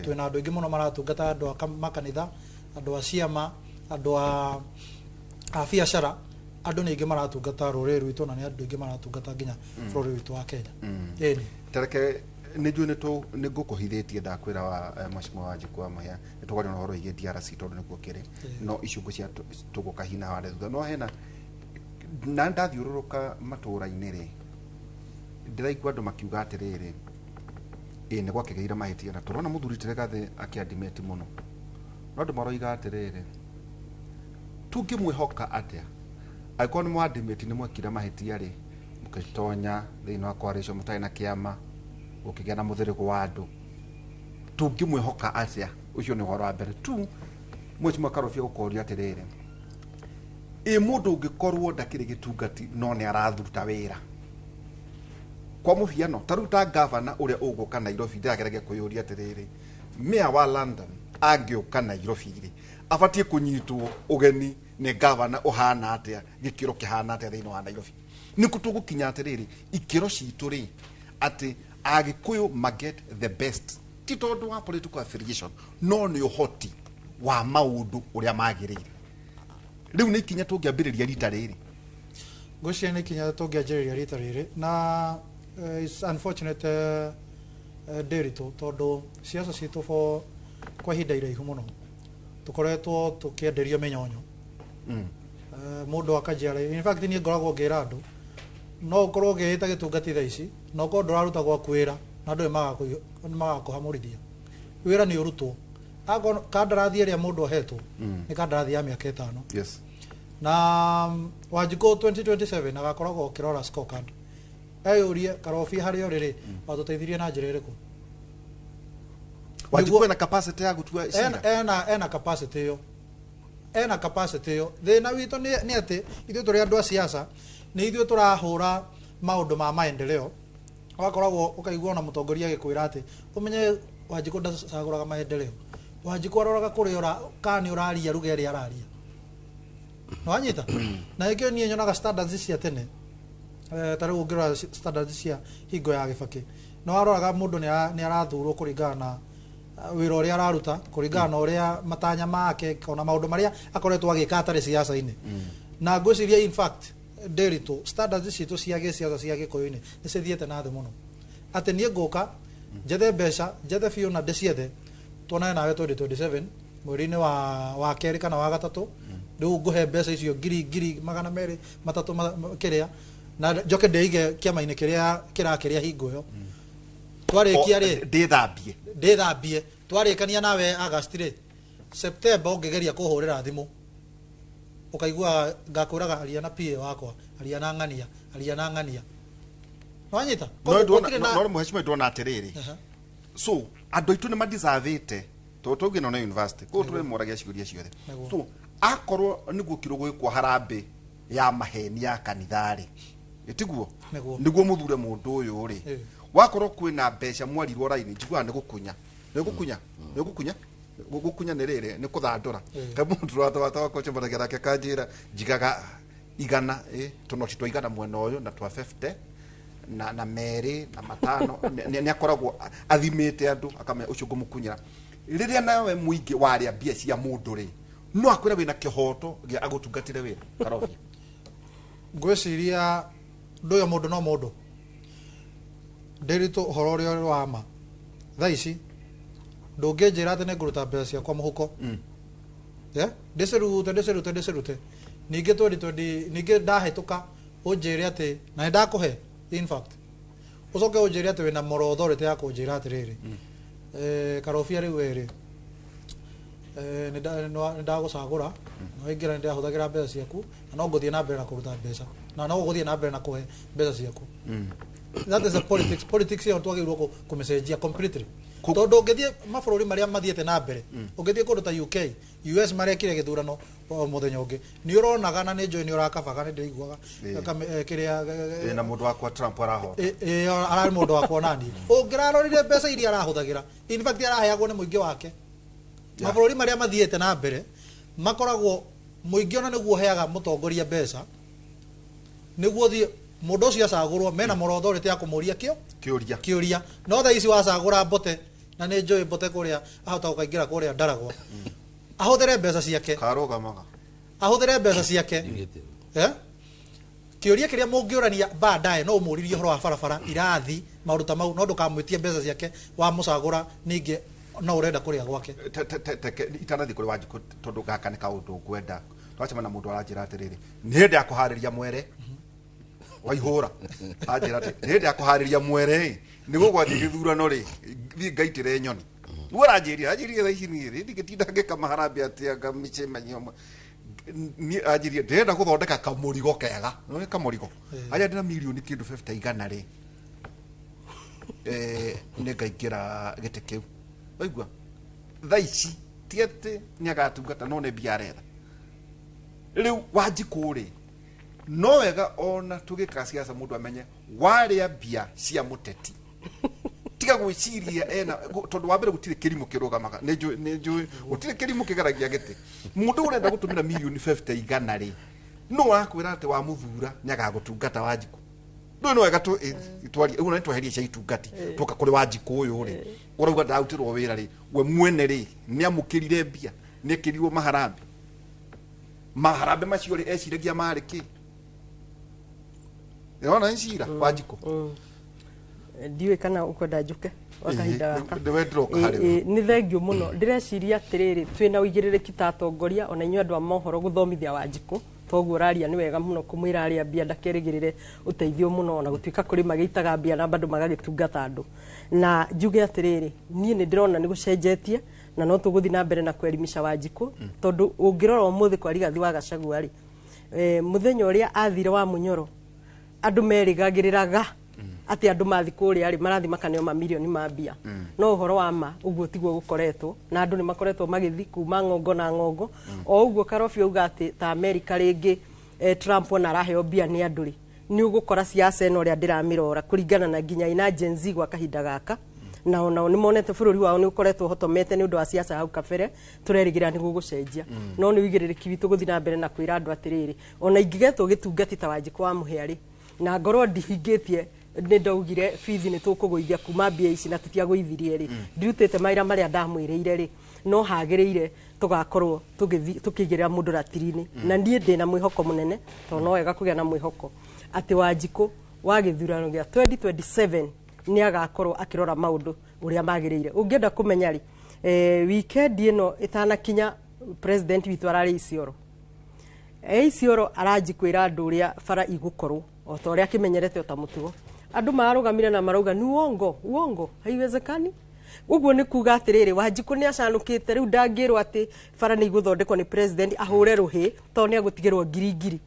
[SPEAKER 4] Twĩna andũ aingĩ mũno maratungata, andũ a makanitha, andũ a ciama, andũ a biacara, andũ nĩ aingĩ maratungata rũrĩrĩ rwitũ, na nĩ andũ aingĩ maratungata nginya bũrũri witũ wa Kenya. Ĩni.
[SPEAKER 1] Tareke nĩ njũĩ nĩ ngũkũhithĩtie ndakwĩra wa mheshimiwa Wanjikũ wa Mũhĩa nĩ tũkwaria na ũhoro wĩgiĩ DRC tondũ nĩkuo kĩrĩ, no icio ngwĩciria tũgũka hina ware thutha, no hena na ndathiũrũrũka matũũra-inĩ rĩ, ndĩraigua andũ makiuga atĩrĩrĩ, ĩ nĩ gwakĩgĩire mahĩtia na tũrona mũthuri ti Rigathĩ akĩandimĩti mũno, no andũ maroiga atĩrĩrĩ, tũngĩmwĩhoka atĩa angĩkorwo nĩ mwandimĩti nĩ mwekire mahĩtia rĩ, mũkĩtonya thĩinĩ wa coalition mũtarĩ na kĩama, gũkĩgĩa na mũthĩrĩgo wa andũ, tũngĩmwĩhoka atĩa? Ũcio nĩ ũhoro wa mbere tu. Mheshimiwa Karobia, gũkoria atĩrĩrĩ, ĩ mũndũ ũngĩkorwo ndakĩrĩ gĩtungati no nĩ arathuta wĩra, kwa mũhiano ta rĩu ta gavana ũrĩa ũgũka Nairobi, ndĩrageragia kwĩyũria atĩrĩrĩ, mayor wa London angĩũka Nairobi rĩ, abatiĩ kũnyitwo ũgeni nĩ gavana ũhana atĩa, gĩkĩro kĩhana atĩa thĩinĩ wa Nairobi? Nĩkũ tũgũkinya atĩrĩrĩ, ikĩro citũ rĩ, atĩ Agĩkũyũ maget the best, ti tondũ wa political affiliation, no nĩ ũhoti wa maũndũ ũrĩa magĩrĩire? Rĩu nĩ ikinya tũngĩambĩrĩria rita rĩrĩ?
[SPEAKER 4] Ngwĩciria nĩ ikinya tũngĩanjĩrĩria rita rĩrĩ, na it's unfortunate, Ndĩritũ, tondũ siasa citũ for kwa ihinda iraihu mũno tũkoretwo tũkĩenderio mĩnyonyo. Mũndũ akanjia, in fact niĩ ngoragwo ngĩra andũ, no ũkorwo ũgĩĩta gĩtungati thaa ici na ũkorwo ndũraruta gwaku wĩra, na andũ nĩ magakũhamũrithia. Wĩra nĩ ũrutwo. Akorwo kandarathi ĩrĩa mũndũ ahetwo nĩ kandarathi ya mĩaka 5, na Wanjikũ 2027 agakoragwo ũkĩrora scorecard, eyũrie, Karobia, harĩa ũrĩ rĩ, watũteithirie na njĩra ĩrĩkũ?
[SPEAKER 1] Wanjikũ ena capacity ya gũtua cira?
[SPEAKER 4] Ena capacity ĩyo, ena capacity ĩyo. Thĩna witũ nĩ atĩ ithuĩ tũrĩ andũ a siasa, nĩ ithuĩ tũrahũra maũndũ ma maendeleo, ũgakoragwo ũkaigua ona mũtongoria agĩkwĩra atĩ ũmenye Wanjikũ ndacagũraga maendeleo, Wanjikũ aroraga kũrĩa ũra kana nĩ ũraria ruga ĩrĩa araria, nĩwanyita? Na nĩkĩo niĩ nyonaga standards cia tene, ta rĩu ũngĩrora standards cia hingo ya Gĩbakĩ Nĩ waroraga mũndũ nĩ arathurwo kũringana na wĩra ũrĩa araruta, kũringana na ũrĩa matanya make ona maũndũ marĩa akoretwo agĩka atarĩ siasa-inĩ. Na ngwĩciria, in fact, Ndĩritũ, standards citũ cia gĩsiasa cia Gĩkũyũ-inĩ nĩ cithiĩte na thĩ mũno, atĩ niĩ ngũka njethe mbeca, njethe biũ na ndĩciethe, tuonane nawe 2027 mweri-inĩ wa kerĩ kana wa gatatũ. Rĩu ngũhe mbeca icio ngiri ngiri 200 3 kĩrĩa, na njoke ndĩige kĩama-inĩ kĩrĩa kĩrakĩrĩa hingo ĩyo. Twarĩkia rĩ,
[SPEAKER 1] ndĩthambie.
[SPEAKER 4] Ndĩthambie. Twarĩkania nawe August rĩ, September ũngĩgeria kũhũrĩra thimũ ũkaigua ngakwĩraga aria na PA wakwa, aria na ng'ania, aria na ng'ania. Wanyita?
[SPEAKER 1] No
[SPEAKER 4] Koguo
[SPEAKER 1] ndwona
[SPEAKER 4] gũtirĩ na-
[SPEAKER 1] no mheshimiwa, ndwona atĩrĩrĩ, so andũ aitũ nĩ madeservĩte tondũ tũngĩ no university kũu tũrĩmoragia ciũria ciothe. So akorwo nĩguo kirwo gwĩkwo harambĩ ya maheni ya kanitha rĩ, ĩtiguo?
[SPEAKER 4] Nĩguo.
[SPEAKER 1] Nĩguo mũthure mũndũ ũyũ rĩ, wakorwo kwĩna mbeca mwarirwo raini, njiguaga nĩ gũkunya, nĩ gũkunya, nĩ gũkunya. Gũkunya nĩ rĩrĩ, nĩ kũthandũra. Ka mũndũ watwakocemanagia nake kanjĩra njigaga 100, tũnoti twa 100 mwena ũyũ na twa 50 na 2 na 5. Nĩ akoragwo athimĩte andũ akamenya ũcio ngũmũkunyĩra. Rĩrĩa nawe mũingĩ warĩa mbia cia mũndũ rĩ, no akwĩra wĩna kĩhoto gĩa agũtungatĩre wĩra Karobia?
[SPEAKER 4] Ngwĩciria ũndũ ũyũ, mũndũ no mũndũ, Ndĩritũ, ũhoro ũrĩa ũrĩ wa ma thaa ici, ndũngĩnjĩra atĩ nĩ ngũruta mbeca ciakwa mũhuko. Yeah? Ndĩcirute, ndĩcirute, ndĩcirute, ningĩ 2020 ningĩ ndahĩtũka ũnjĩre atĩ na nĩ ndakũhe, in fact ũcoke ũnjĩre atĩ wĩna moral authority ya kũnjĩra atĩrĩrĩ, Karobia, rĩu werĩ nĩ ndagũcagũra na waingĩra nĩ ndĩrahũthagĩra mbeca ciaku na no ngũthiĩ na mbere na kũruta mbeca na no gũthiĩ na mbere na kũhe mbeca ciaku. That is a politics. Politics ĩyo twagĩrĩirwo kũmĩcenjia completely, tondũ ũngĩthiĩ mabũrũri marĩa mathiĩte na mbere, ũngĩthiĩ kũndũ ta UK, US, marekire gĩthurano o mũthenya ũngĩ, nĩ ũronaga na nĩ njũĩ nĩ ũrakabaga, nĩ ndĩiguaga kĩrĩa
[SPEAKER 1] Na mũndũ wakwa Trump arahota.
[SPEAKER 4] Ararĩ mũndũ wakwa nani ũngĩrarorire mbeca iria arahũthagĩra, in fact araheagwo nĩ mũingĩ wake. Mabũrũri marĩa mathiĩte na mbere makoragwo mũingĩ ona nĩguo ũheaga mũtongoria mbeca nĩguo thiĩ mũndũ ũcio acagũrwo mena moral authority ya kũmũria kĩo
[SPEAKER 1] kĩũria.
[SPEAKER 4] Kĩũria. No thaa ici wacagũra Mbote, na nĩ njũĩ Mbote kũrĩa ahota gũkaingĩra kũrĩa Ndaragwa ahũthĩre mbeca ciake,
[SPEAKER 1] karũgamaga,
[SPEAKER 4] ahũthĩre mbeca ciake.
[SPEAKER 3] Ndigĩte.
[SPEAKER 4] Eh? Kĩũria kĩrĩa mũngĩũrania baadaye no ũmũririe ũhoro wa barabara, irathi, maũndũ ta mau, no ndũkamwĩtie mbeca ciake wamũcagũra ningĩ no ũrenda kũrĩa gwake.
[SPEAKER 1] Itanathiĩ kũrĩ Wanjikũ, tondũ gaka nĩ kaũndũ ngwenda, twacema na mũndũ aranjĩra atĩrĩrĩ, nĩ hĩndĩ ya kũharĩria mwere waihũra, anjĩra atĩ nĩ hĩndĩ ya kũharĩria mwere ĩ, nĩguo gwathiĩ gĩthurano rĩ, thiĩ ngaitĩre nyoni. Nĩguo aranjĩrire, anjĩrire thaa ici niĩ rĩ ndingĩtinda ngĩka maharambĩ atĩ anga mĩcemanio niĩ anjĩrire ndĩrenda gũthondeka kamũrigo kega. Nĩ kamũrigo arĩa ndĩna mirioni kĩndũ 50 100 rĩ, nĩ ngaingĩra gĩtĩ kĩu. Waigua, thaa ici ti atĩ nĩ agatungata, no nĩ mbia aretha. Rĩu Wanjikũ rĩ, no wega ona tũgĩkaga ciaca mũndũ amenye warĩa mbia cia mũteti, tiga gwĩciria ena tondũ wa mbere gũtirĩ kĩrimũ kĩrũgamaga. Nĩ njũĩ, nĩ njũĩ gũtirĩ kĩrimũ kĩgeragia gĩtĩ. Mũndũ ũrenda gũtũmĩra mirioni 50 100 rĩ, no wakwĩra atĩ wamũthura nĩ agagũtungata? Wanjikũ, ndũĩ no wega twarie ũguo, nĩ tweherie cia itungati tũka kũrĩ Wanjikũ ũyũ rĩ, ũrauga ndarutĩrwo wĩra rĩ, we mwene rĩ, nĩ amũkĩrire mbia, nĩ ekĩrirwo maharambĩ? Maharambĩ macio rĩ, eciragia marĩ kĩ? Ĩrona nĩ cira, Wanjikũ.
[SPEAKER 2] Ndiũĩ kana ũkwenda njũke gwa kahinda gaka.
[SPEAKER 1] Nĩwe ndĩroka harĩ we.
[SPEAKER 2] Ĩ, nĩ thengio mũno. Ndĩreciria atĩrĩrĩ, twĩna ũigĩrĩrĩki ta atongoria ona inyuĩ andũ a mohoro gũthomithia Wanjikũ. Toguo ũraria nĩ wega mũno kũmwĩra arĩa mbia ndakerĩgĩrĩre ũteithio mũno, ona gũtuĩka kũrĩ magĩitaga mbia na bado magagĩtungata andũ. Na njuge atĩrĩrĩ, niĩ nĩ ndĩrona nĩ gũcenjetie na no tũgũthiĩ na mbere na kwelimisha Wanjikũ, tondũ ũngĩrora ũmũthĩ kwa Rigathi wa Gachagua rĩ, mũthenya ũrĩa athire wa Mũnyoro, andũ merĩgagĩrĩraga atĩ andũ mathi kũrĩa rĩ, marathi makaneo mamirioni ma mbia. No ũhoro wa ma ũguo tiguo gũkoretwo, na andũ nĩ makoretwo magĩthi kuma ng'ongo na ng'ongo. O ũguo Karobi auga atĩ ta Amerika rĩngĩ, Trump ona araheo mbia nĩ andũ rĩ, nĩ ũgũkora siasa ĩno ũrĩa ndĩramĩrora kũringana na nginya ina Gen Z gwa kahinda gaka, na onao nĩ monete bũrũri wao nĩ ũkoretwo ũhotomete nĩ ũndũ wa siasa hau kabere. Tũrerĩgĩrĩra nĩ gũgũcenjia, no nĩ ũigĩrĩrĩki witũ gũthiĩ na mbere na kwĩra andũ atĩrĩrĩ, ona ingĩgetwo gĩtungati ta Wanjikũ wa Mũhĩa rĩ, na ngorwo ndihingĩtie Nĩ ndaugire bithi nĩ tũkũgũithia kuma mbia ici na tũtiagũithirie rĩ, ndirutĩte mawĩra marĩa ndamwĩrĩire rĩ, no hagĩrĩire tũgakorwo tũkĩigĩrĩra mũndũ ratiri-inĩ. Na niĩ ndĩna mwĩhoko mũnene, tondũ no wega kũgĩa na mwĩhoko atĩ Wanjikũ wa gĩthurano gĩa 2027 nĩ agakorwo akĩrora maũndũ ũrĩa magĩrĩire. Ũngĩenda kũmenya rĩ, weekend ĩno ĩtanakinya, president witũ ararĩ Isiolo. Isiolo aranji kwĩra andũ ũrĩa bara igũkorwo o ta ũrĩa akĩmenyerete o ta mũtugo. Andũ marũgamire na marauga ni uongo, uongo, haiwezekani. Ũguo nĩ kuga atĩrĩrĩ, Wanjikũ nĩ acanũkĩte rĩu, ndangĩrwo atĩ bara nĩ igũthondekwo nĩ president ahũre rũhĩ, tondũ nĩ agũtigĩrwo ngiri ngiri.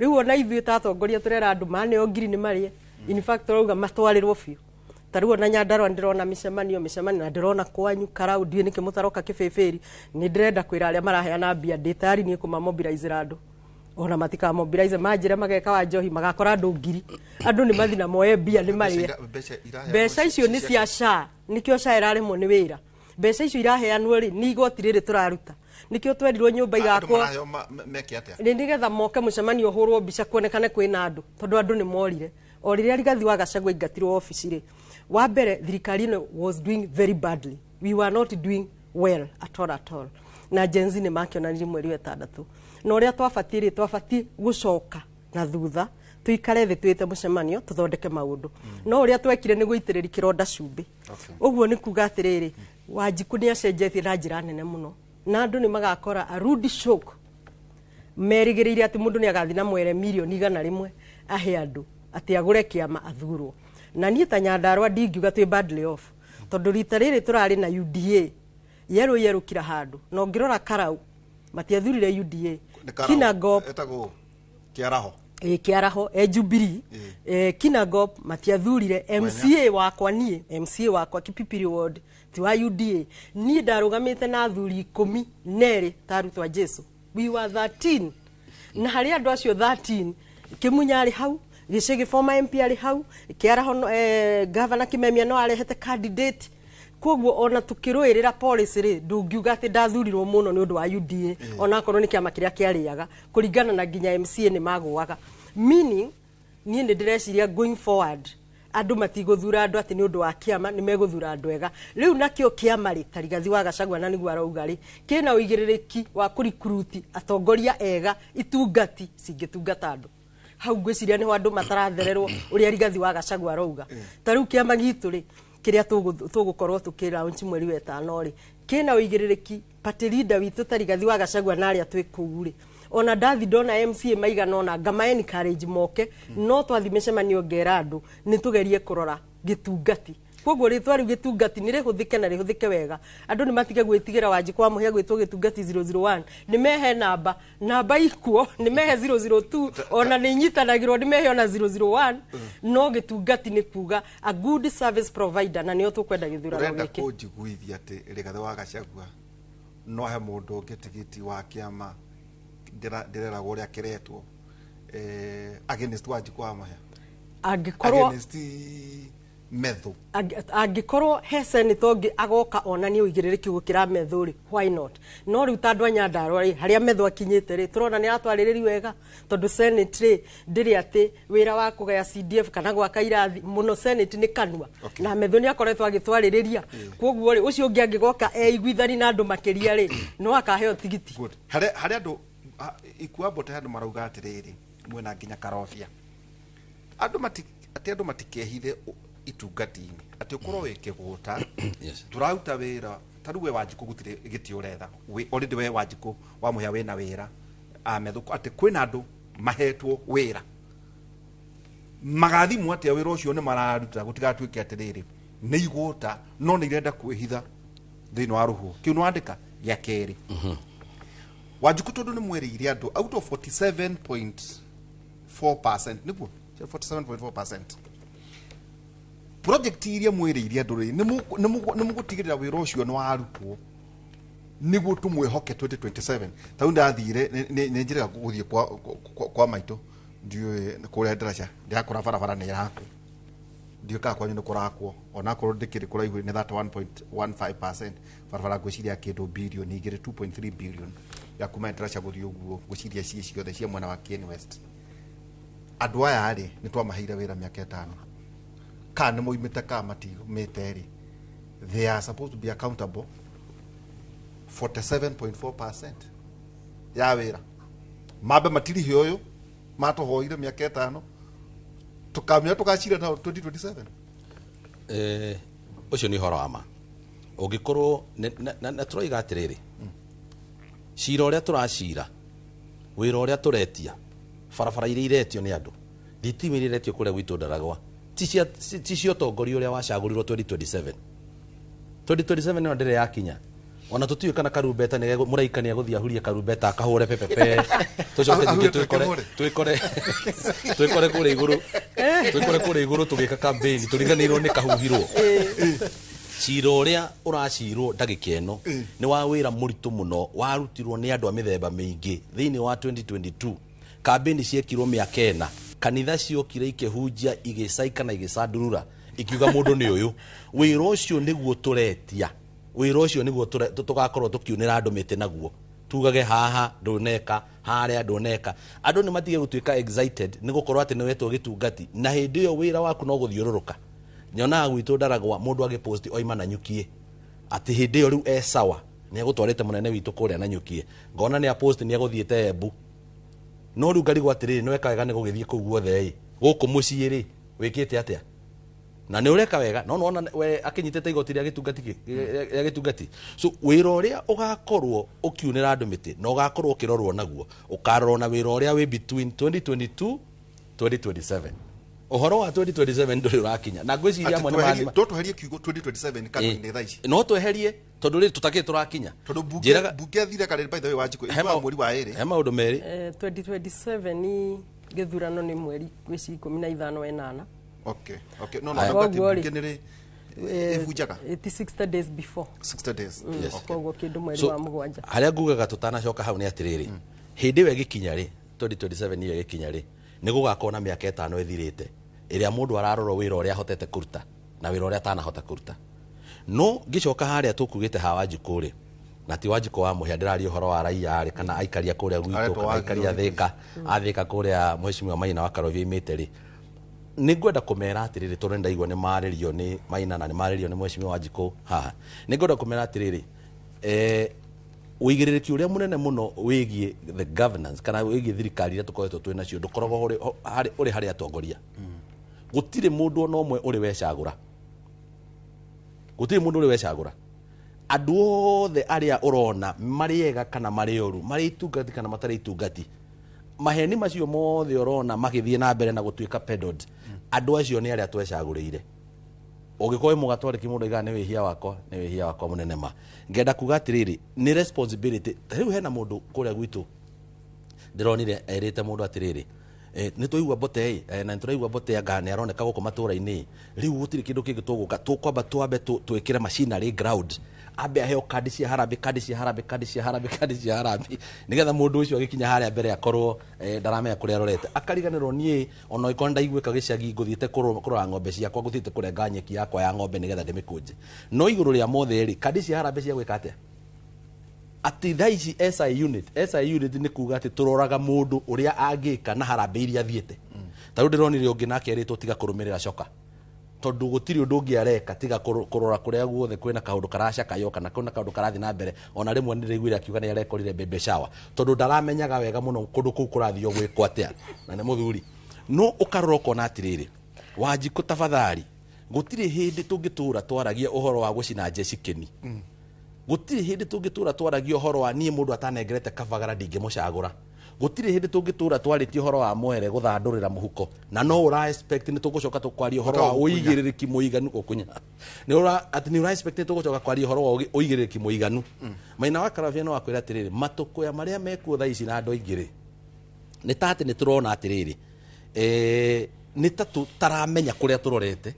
[SPEAKER 2] Rĩu ona ithuĩ ta atongoria tũrera andũ maneo ngiri nĩ marĩe. In fact, tũrauga matwarĩrwo biũ. Ta rĩu ona Nyandarũa ndĩrona mĩcemanio na ndĩrona kwanyu Karau, ndiũĩ nĩkĩ mũtaroka kĩbĩbĩri. Nĩ ndĩrenda kwĩra arĩa maraheana mbia ndĩ tayari niĩ kũmamobilizĩra andũ, ona matikamobilize manjĩre mageka wa njohi, magakora andũ ngiri, andũ nĩ mathi na moe mbia nĩ marĩe.
[SPEAKER 1] Mbeca iraheanwo
[SPEAKER 2] Mbeca icio nĩ cia SHA, nĩkĩo SHA ĩraremwo nĩ wĩra. Mbeca icio iraheanwo rĩ, nĩ igoti rĩrĩ tũraruta, nĩkĩo twerirwo nyũmba
[SPEAKER 1] Andũ
[SPEAKER 2] igakwo.
[SPEAKER 1] maraheo meke atĩa?
[SPEAKER 2] Nĩ nĩgetha moke mũcemanio ũhũrwo mbica kuonekane kwĩna andũ, tondũ andũ nĩ morire o rĩrĩa Rigathi wa Gachagua aingatirwo obici rĩ. Wa mbere, thirikari ĩno was doing very badly, we were not doing well at all, at all, na Gen Z nĩ makĩonanirie mweri wa ĩtandatũ. Na ũrĩa twabatiĩ rĩ, twabatiĩ gũcoka na thutha, tuikare thĩ, twĩte mũcemanio, tũthondeke maũndũ. No ũrĩa twekire nĩ gũitĩrĩria kĩronda cumbĩ. Ũguo nĩ kuga atĩrĩrĩ, Wanjikũ nĩ acenjetie na njĩra nene mũno, na andũ nĩ magakora a rude shock. Merĩgĩrĩire atĩ mũndũ nĩ agathiĩ na mwere mirioni 100 ahe andũ atĩ agũre kĩama athurwo. Na niĩ ta Nyandarũa ndingiuga twĩ badly off, tondũ rita rĩrĩ tũrarĩ na UDA yerũ yerũ kila handũ. Na ũngĩrora Karau matiathurire UDA.
[SPEAKER 1] Nĩ Karau.
[SPEAKER 2] Kinangop.
[SPEAKER 1] Etagwo Kĩaraho.
[SPEAKER 2] Ĩ, Kĩaraho e Jubilee. Kinangop matiathurire. MCA wakwa, niĩ MCA wakwa Kipipiri ward ti wa UDA. Niĩ ndarũgamĩte na athuri 12 ta arutwo a Jesu, we were 13, na harĩ andũ acio 13, Kĩmunya arĩ hau, Gĩcĩgĩ former MP arĩ hau, Kĩaraho governor Kimemia no arehete candidate. Koguo ona tukĩrũĩrĩra policy rĩ, ndũngiuga atĩ ndathurirwo mũno nĩ ũndũ wa UDA, onakorwo nĩ kĩama kĩrĩa kĩarĩaga kũringana na nginya MCA nĩ magũaga. Meaning niĩ nĩ ndĩreciria going forward andũ matigũthura andũ atĩ nĩ ũndũ wa kĩama, nĩ megũthura andũ ega. Rĩu nakĩo kĩama rĩ, ta Rigathi wa Gachagua na nĩguo arauga rĩ, kĩna ũigĩrĩrĩki wa kũrikuruti atongoria ega, itungati cingĩtungata andũ. Hau ngwĩciria nĩho andũ matarathererwo ũrĩa Rigathi wa Gachagua arauga. Ta rĩu kĩama gitũ rĩ, kĩrĩa tũgũkorwo tũkĩ mweri wa ĩtano rĩ, kĩna ũigĩrĩrĩki party leader witũ ta Rigathi wa Gachagua na arĩa twĩ kũu rĩ, ona ndathi ndona MCA maigana ona ngama encourage moke. No twathi mĩcemanio ngera andũ nĩ tũgerie kũrora gĩtungati. Koguo rĩtwa rĩu gĩtungati nĩ rĩhũthĩke na rĩhũthĩke wega. Andũ nĩ matige gwĩtigĩra Wanjikũ wa Mũhĩa gwĩtwo gĩtungati 001. Nĩ mehe namba, namba ikuo, nĩ mehe 002, ona nĩ inyitanagĩrwo, nĩ mehe ona 001. No gĩtungati nĩ kuga a good service provider, na nĩyo tũkwenda gĩthurano
[SPEAKER 1] Ũrenda
[SPEAKER 2] gĩkĩ.
[SPEAKER 1] Kũnjiguithia atĩ Rigathĩ wa Gachagua no ahe mũndũ ũngĩ tigiti wa kĩama ndĩreragwo ũrĩa kĩretwo against Wanjikũ wa Mũhĩa?
[SPEAKER 2] Angĩkorwo
[SPEAKER 1] Against Methu?
[SPEAKER 2] Angĩkorwo he senator ũngĩ agoka onanie ũigĩrĩrĩki gũkĩra Methu rĩ, why not? No rĩu ta andũ a Nyandarũa rĩ, harĩa Methu akinyĩte rĩ, tũrona nĩ aratwarĩrĩri wega, tondũ senate rĩ ndĩrĩ atĩ wĩra wa kũgaya CDF kana gwaka irathi mũno. Senate nĩ kanua. Na Methu nĩ akoretwo agĩtwarĩrĩria. Koguo rĩ, ũcio ũngĩ angĩgoka eiguithani na andũ makĩria rĩ, no akaheo tigiti.
[SPEAKER 1] Good. Harĩ andũ ikuambote, andũ marauga atĩrĩrĩ, mwena nginya Karobia, andũ mati atĩ andũ matikehithe itungati-inĩ, atĩ ũkorwo wĩ kĩgũta. Tũraruta wĩra ta rĩu we Wanjikũ gũtirĩ gĩtĩ ũretha. Already we Wanjikũ wa Mũhĩa wĩna wĩra Amethũ, atĩ kwĩna andũ mahetwo wĩra, magathimwo atĩa wĩra ũcio nĩ mararuta, gũtigatuĩke atĩrĩrĩ nĩ igũta no nĩ irenda kwĩhitha thĩinĩ wa rũhuho kĩu. Nĩ wandĩka gĩa kerĩ, Wanjikũ, tondũ nĩ mwerĩire andũ out of 47.4%, nĩguo 47.4% project iria mwĩrĩire andũ rĩ, nĩ mũgũtigĩrĩra wĩra ũcio nĩ warutwo nĩguo tũmwĩhoke 2027? Tau ndathire nĩ njĩraga gũthiĩ kwa maitũ, ndiũĩ kũrĩa ndaraca, ndĩrakora barabara nĩ ĩrakwo. Ndiũĩ kana kwanyu nĩ kũrakwo, onakorwo ndĩkĩrĩ kũraihu, nĩ 31.15% barabara. Ngwĩciria kĩndũ birioni 2, 2.3 billion ya kuma ndaraca gũthiĩ ũguo, ngwĩciria ciĩ ciothe cia mwena wa Kieni West. Andũ aya rĩ, nĩ twamaheire wĩra mĩaka 5. Kana nĩ moimĩte kana matiumĩte rĩ, they are supposed to be accountable 47.4% ya wĩra. Mambe matirihe ũyũ matũhoire mĩaka 5, tũkamenya tũgacira nao 2027.
[SPEAKER 3] Ũcio nĩ ũhoro wa ma. Ũngĩkorwo na tũroiga atĩrĩrĩ, cira ũrĩa tũracira, wĩra ũrĩa tũretia, barabara iria iretio nĩ andũ, thitima iria iretio kũrĩa gwitũ Ndaragwa, ti cia ũtongoria ũrĩa wacagũrirwo 2027. 2027 ĩno ndĩrĩ yakinya, ona tũtiũĩ kana karumbeta nĩ mũraika nĩ egũthiĩ ahurie karumbeta akahũre pepepe, tũcoke ningĩ
[SPEAKER 1] Ahurie
[SPEAKER 3] twĩkore
[SPEAKER 1] twĩke.
[SPEAKER 3] Twĩkore kũrĩa igũrũ, twĩkore kũrĩa igũrũ tũgĩka campaign tũriganĩirwo nĩ kahuhirwo. Cira ũrĩa ũracirwo ndagĩka ĩno nĩ wa wĩra mũritũ mũno warutirwo nĩ andũ a mĩthemba mĩingĩ thĩinĩ wa 2022. Kambĩni ciekirwo mĩaka 4, kanitha ciokire ikĩhunjia, igĩcaika na igĩcandurura, ikiuga mũndũ nĩ ũyũ. Wĩra ũcio nĩguo tũretia, wĩra ũcio nĩguo tũgakorwo tũkiunĩra andũ mĩtĩ naguo, tugage haha ndũneka, harĩa ndũneka. Andũ nĩ matige gũtuĩka excited nĩ gũkorwo atĩ nĩ wetwo gĩtungati, na hĩndĩ ĩyo wĩra waku no gũthiũrũrũka. Nyonaga gwitũ Ndaragwa mũndũ agĩposti oima na nyukie, atĩ hĩndĩ ĩyo rĩu e sawa, nĩ egũtwarĩte mũnene witũ kũrĩa na nyukie, ngona nĩ apost nĩ egũthiĩte Embu. No rĩu ngarigwo atĩrĩrĩ, nĩ weka wega nĩ gũgĩthiĩ kũu guothe ĩ, gũkũ mũciĩ rĩ, wĩkĩte atĩa? Na nĩ ũreka wega, no nĩwona we akĩnyitĩte igoti rĩa gĩtungati rĩa gĩtungati. So wĩra ũrĩa ũgakorwo ũkiunĩra andũ mĩtĩ na ũgakorwo ũkĩrorwo naguo, ũkarorwo na wĩra ũrĩa wĩ between 2022 2027. Ũhoro wa 2027 ndũrĩ ũrakinya, na ngwĩciria amwe nĩ mathima.
[SPEAKER 1] To tweherie kiugo 2027 kanua-inĩ thaa ici?
[SPEAKER 3] No tweherie, tondũ rĩrĩ tũtakĩrĩ tũrakinya.
[SPEAKER 1] Tondũ bunge bunge thire karĩ, by the way, Wanjikũ ĩkuaga mweri wa 2.
[SPEAKER 3] He maũndũ merĩ.
[SPEAKER 2] 2027 ni gĩthurano nĩ mweri ngwĩciria 15 8.
[SPEAKER 1] Okay, no
[SPEAKER 3] Aya.
[SPEAKER 1] no atĩ
[SPEAKER 2] Koguo rĩ,
[SPEAKER 1] bunge nĩ rĩ ĩbunjaga?
[SPEAKER 2] It is 60 days before.
[SPEAKER 1] 60 days.
[SPEAKER 3] Yes.
[SPEAKER 2] Koguo kĩndũ mweri
[SPEAKER 3] So,
[SPEAKER 2] wa 7.
[SPEAKER 3] Harĩa ngugaga tũtanacoka hau nĩ atĩrĩrĩ, hĩndĩ ĩyo ĩgĩkinya rĩ, 2027 ĩyo ĩgĩkinya rĩ, nĩ gũgakorwo na mĩaka 5 ĩthirĩte ĩrĩa mũndũ ararorwo wĩra ũrĩa ahotete kũruta na wĩra ũrĩa atanahota kũruta. No ngĩcoka harĩa tũkugĩte ha Wanjikũ rĩ, na ti Wanjikũ wa Mũhĩa ndĩraria, ũhoro wa raia rĩ, kana aikaria kũrĩa gwitũ,
[SPEAKER 1] Aretwo
[SPEAKER 3] kana
[SPEAKER 1] Wagio
[SPEAKER 3] aikaria
[SPEAKER 1] rĩ.
[SPEAKER 3] Thĩka, athĩka kũrĩa mheshimiwa Maina wa Karobia imĩte rĩ, nĩ ngwenda kũmera atĩrĩrĩ, tondũ nĩ ndaigua nĩ marĩrio nĩ Maina na nĩ marĩrio nĩ mheshimiwa Wanjikũ haha, nĩ ngwenda kũmera atĩrĩrĩ, ũigĩrĩrĩki ũrĩa mũnene mũno wĩgiĩ the governance kana wĩgiĩ thirikari iria tũkoretwo twĩ nacio ndũkoragwo ũrĩ harĩ atongoria. Gũtirĩ mũndũ ona ũmwe ũrĩ wecagũra, gũtirĩ mũndũ ũrĩ wecagũra. Andũ othe arĩa ũrona marĩ ega kana marĩ oru, marĩ itungati kana matarĩ itungati, maheni macio mothe ũrona magĩthiĩ na mbere na gũtuĩka peddled, andũ acio nĩ arĩa twecagũrĩire. Ũngĩkorwo wĩ mũgatwarĩki, mũndũ aigaga nĩ wĩhia wakwa, nĩ wĩhia wakwa mũnene. Ma ngenda kuga atĩrĩrĩ, nĩ responsibility. Ta rĩu hena mũndũ kũrĩa gwitũ ndĩronire erĩte mũndũ atĩrĩrĩ, nĩ twaigua mbote ĩ, na nĩ tũraigua mbote anga nĩ aroneka gũkũ matũra-inĩ, rĩu gũtirĩ kĩndũ kĩngĩ tũgũka, tũkwamba twambe twĩkĩre machinery ground, ambe aheo kandi cia harambĩ, kandi cia harambĩ, kandi cia harambĩ, kandi cia harambĩ, nĩgetha mũndũ ũcio agĩkinya harĩa mbere akorwo ndaramenya kũrĩa arorete, akariganĩrwo. Niĩ ona ĩkorwo ndaiguĩka gĩcagi, ngũthiĩte kũrora ng'ombe ciakwa, ngũthiĩte kũrenga nyeki yakwa ya ng'ombe nĩgetha ndĩmĩkũnje. No igũrũ rĩa mothe rĩ, kandi cia harambĩ cia gwĩka atĩa? Atĩ thaa ici SI unit, SI unit nĩ kuga atĩ tũroraga mũndũ ũrĩa angĩka na harambĩ iria athiĩte. Ta rĩu ndĩronire ũngĩ nake erĩtwo tiga kũrũmĩrĩra coka, tondũ gũtirĩ ũndũ ũngĩ areka tiga kũrora kũrĩa guothe kwĩna kaũndũ karacakayo kana kwĩna kaũndũ karathiĩ na mbere. Ona rĩmwe nĩ ndĩraiguire akiuga nĩ arekorire baby shower, tondũ ndaramenyaga wega mũno kũndũ kũu kũrathio gwĩkwo atĩa, na nĩ mũthuri. No ũkarora ũkona atĩrĩrĩ, Wanjikũ, tafadhali, gũtirĩ hĩndĩ tũngĩtũra twaragia ũhoro wa gũcina njeci kĩni. Gũtirĩ hĩndĩ tũngĩtũra twaragia ũhoro wa niĩ mũndũ atanengerete kabagara ndingĩmũcagũra. Gũtirĩ hĩndĩ tũngĩtũra twarĩtie ũhoro wa mwere gũthandũrĩra mũhuko, na no ũra expect nĩ tũgũcoka tũkwaria ũhoro wa
[SPEAKER 1] Ũkaũkunya.
[SPEAKER 3] ũigĩrĩrĩki mũiganu ũkunya nĩ ũra atĩ nĩ ũra expect nĩ tũgũcoka kwaria ũhoro wa ũigĩrĩrĩki mũiganu. Maina wa Karabia no akwĩra atĩrĩrĩ, matũkũya marĩa mekuo thaa ici na andũ aingĩ rĩ, nĩ ta atĩ nĩ tũrona atĩrĩrĩ, nĩ ta tũtaramenya kũrĩa tũrorete,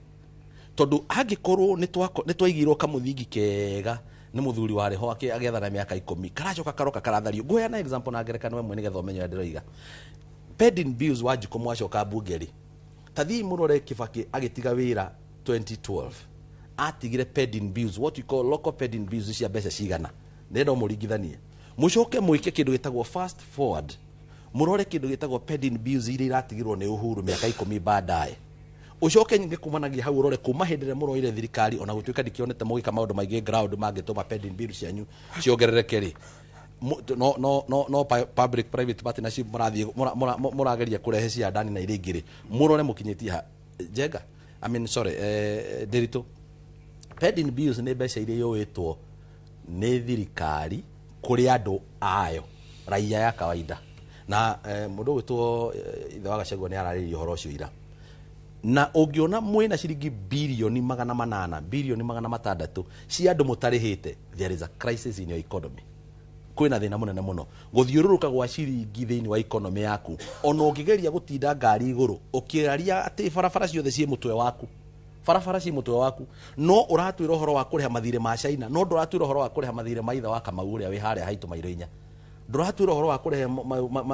[SPEAKER 3] tondũ angĩkorwo nĩ twaigĩirwo kamũthingi kega nĩ mũthuri warĩ ho agĩathana mĩaka 10, karacoka karoka karathario. Ngũheana example na ngerekano ĩmwe nĩgetha ũmenye ũrĩa ndĩroiga. Pending bills, Wanjikũ, mwacoka mbunge rĩ, ta thiĩ mũrore Kibaki agĩtiga wĩra 2012 atigire pending bills, what we call local pending bills, cia mbeca cigana? Ndĩrenda mũringithanie, mũcoke mwĩke kĩndũ gĩtagwo fast forward, mũrore kĩndũ gĩtagwo pending bills iria iratigirwo nĩ Uhuru mĩaka 10 baadaye. Ucoke nyingi kumanagia hau urore kuma hindi ĩrĩa mũroire thirikari, ona gũtuĩka ndikĩonete mũgĩka maũndũ maingĩ ground mangĩtũma pending bill cianyu ciongerereke rĩ, no no no no public private partnership mũrathiĩ mũrageria kũrehe cia ndani na iria ingĩ rĩ, mũrore mũkinyĩtie ha. Njenga, I mean, sorry, Ndiritu, pending bills nĩ mbeca iria yũĩtwo nĩ thirikari kũrĩ andũ ayo, raia ya kawaida. Na mũndũ ũgwĩtwo ithe wa Gachagua nĩ ararĩrĩria ũhoro ũcio ira. Na ũngĩona mwĩna ciringi 800 birioni, 600 birioni cia andũ mũtarĩhĩte, there is a crisis in your economy. Kwĩna thĩna mũnene mũno gũthiũrũrũka gwa ciringi thĩinĩ wa economy yaku. Ona ũngĩgeria gũtinda ngari igũrũ ũkĩaria atĩ barabara ciothe ciĩ mũtwe waku, barabara ciĩ mũtwe waku, no ũratwĩra ũhoro wa kũrĩha mathirĩ ma China, no ndũratwĩra ũhoro wa kũrĩha mathirĩ ma ithe wa Kamau ũrĩa wĩ harĩa haitũ mairo inya, ndũratwĩra ũhoro wa kũrĩha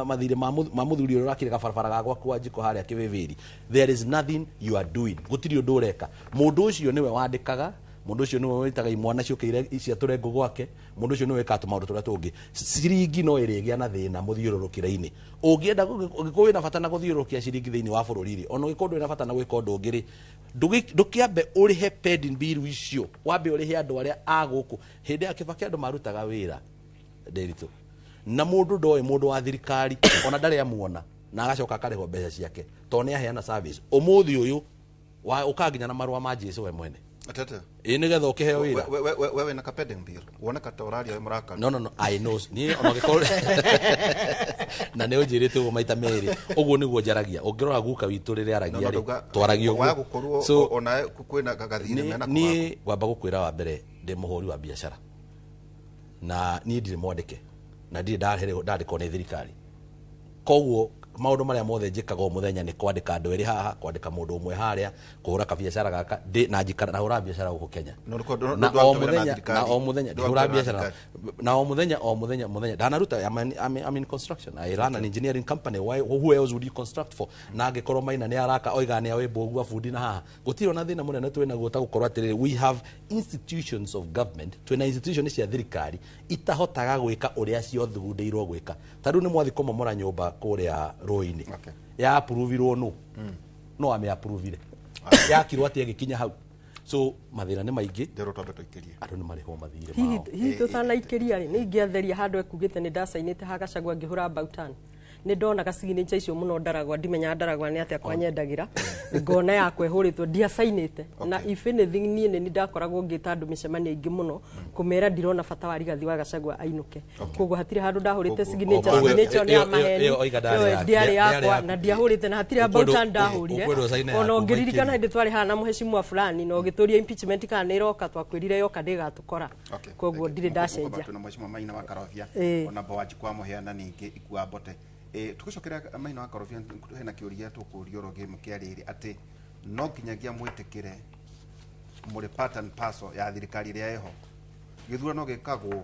[SPEAKER 3] mathirĩ ma mũthuri ũrĩa ũrakire gabarabara ga gwaku wa njiko harĩa kĩwĩwĩri. There is nothing you are doing. Gũtirĩ ũndũ ũreka. Mũndũ ũcio nĩwe wandĩkaga, mũndũ ũcio nĩwe wĩtaga imwana ciũkĩire ciatũre ngũ gwake, mũndũ ũcio nĩwe wĩkaga tũmaũndũ tũrĩa tũngĩ. Ciringi no ĩrĩgĩa na thĩna mũthiũrũrũkĩre-inĩ. Ũngĩenda ũngĩkorwo wĩna bata na gũthiũrũrũkia ciringi thĩinĩ wa bũrũri rĩ, ona ũngĩkorwo ndũrĩ na bata na gwĩka ũndũ ũngĩ rĩ, ndũkĩambe ũrĩhe pending bill icio, wambe ũrĩhe andũ arĩa a gũkũ. Hĩndĩ ya Kĩbakĩ andũ marutaga wĩra, Ndĩritũ, na mũndũ ndoĩ mũndũ wa thirikari ona ndarĩ amuona, na agacoka akarĩhwo mbeca ciake tondũ nĩ aheana service. Ũmũthĩ ũyũ ũkaga nginya na marũa ma Jesu we mwene.
[SPEAKER 1] Atete.
[SPEAKER 3] Ĩ, nĩgetha ũkĩheo wĩra.
[SPEAKER 1] We wĩna ka pending bill woneka ta ũraria wĩ mũrakaru.
[SPEAKER 3] No, no, no, I know. Niĩ ona ũngĩkorwo na nĩ ũnjĩrĩte ũguo maita merĩ, ũguo nĩguo njaragia. Ũngĩrora guka witũ rĩrĩa aragia rĩ, twaragia
[SPEAKER 1] waya
[SPEAKER 3] ũguo.
[SPEAKER 1] Gũkorwo
[SPEAKER 3] So,
[SPEAKER 1] ona kwĩna gagathirĩ mena.
[SPEAKER 3] Niĩ ngwamba gũkwĩra, wa mbere, ndĩ mũhũri wa biacara na niĩ ndirĩ mwandĩke na ndirĩ ndandĩkwo nĩ thirikari. Koguo maũndũ marĩa mothe njĩkaga o mũthenya nĩ kwandĩka andũ erĩ haha, kwandĩka mũndũ ũmwe harĩa, kũhũra kabiacara gaka ndĩ na njikara na hũra biacara gũkũ Kenya.
[SPEAKER 1] No,
[SPEAKER 3] na
[SPEAKER 1] ndwaruta
[SPEAKER 3] o
[SPEAKER 1] wĩra na
[SPEAKER 3] mũthenya na
[SPEAKER 1] thirikari.
[SPEAKER 3] o mũthenya
[SPEAKER 1] Ndwaruta
[SPEAKER 3] ndihũra
[SPEAKER 1] wĩra na
[SPEAKER 3] biacara
[SPEAKER 1] thirikari.
[SPEAKER 3] na o mũthenya o mũthenya mũthenya ndanaruta. I'm in construction. I run an engineering company. Why, who else would you construct for? Na angĩkorwo Maina nĩ araka oiga nĩ awĩ mbũgua bundi na haha gũtirĩ ona thĩna mũnene twĩ naguo ta gũkorwo atĩrĩrĩ, we have institutions of government, twĩna institution cia thirikari itahotaga gwĩka ũrĩa ciothugundĩirwo gwĩka. Ta rĩu nĩ mwathi kũmomora nyũmba kũrĩa rũĩ-inĩ, ya approvirwo nũ? No ame approvire yakirwo atĩ ĩgĩkinya hau? So mathĩna nĩ maingĩ.
[SPEAKER 1] Nderwo twambe tũikĩrie.
[SPEAKER 3] Andũ nĩ marĩhwo mathirĩ
[SPEAKER 2] Hihi
[SPEAKER 3] mao.
[SPEAKER 2] hihi tũtanaikĩria rĩ, nĩ ingĩatheria handũ ekugĩte nĩ ndacainĩte ha Gachagua ngĩhũra Bautan. Nĩ ndonaga signature icio mũno Ndaragwa, ndimenyaga Ndaragwa nĩ atĩa kwanyendagĩra, ngona yakwa ĩhũrĩtwo, ndiacainĩte. Na if anything, niĩ nĩ ndakoragwo ngĩta andũ mĩcemanio ĩingĩ mũno kũmera ndirona bata wa Rigathi wa Gachagua ainũke. Koguo hatirĩ handũ ndahũrĩte signature.
[SPEAKER 3] Koguo
[SPEAKER 2] Signature nĩ ya maheni.
[SPEAKER 3] Ĩyo oiga ndarĩ
[SPEAKER 2] Ĩyo
[SPEAKER 3] yaku.
[SPEAKER 2] ndiarĩ
[SPEAKER 3] Ndĩarĩ
[SPEAKER 2] yakwa
[SPEAKER 3] yaku.
[SPEAKER 2] na ndiahũrĩte na hatirĩ Bautan ndahũrire.
[SPEAKER 3] Ũkwendwo caine
[SPEAKER 2] Ona
[SPEAKER 3] yaku
[SPEAKER 2] ũngĩririkana
[SPEAKER 3] maikĩrie.
[SPEAKER 2] hĩndĩ twarĩ haha na mũhecimua fulani na ũgĩtũria impeachment kana nĩ ĩroka, twakwĩrire yoka ndĩgatũkora. Koguo ndirĩ ndacenjia.
[SPEAKER 1] Twĩna mheshimiwa Maina wa Karobia, ona Wanjikũ wa Mũhĩa ningĩ Ikua Mbote. Tũgĩcokera Maina wa Karobia, hena kĩũria tũkũrio oro kĩa rĩrĩ, atĩ no nginyagia mwĩtĩkĩre mũrĩ part and parcel ya thirikari ĩrĩa ĩho. Gĩthurano gĩkagwo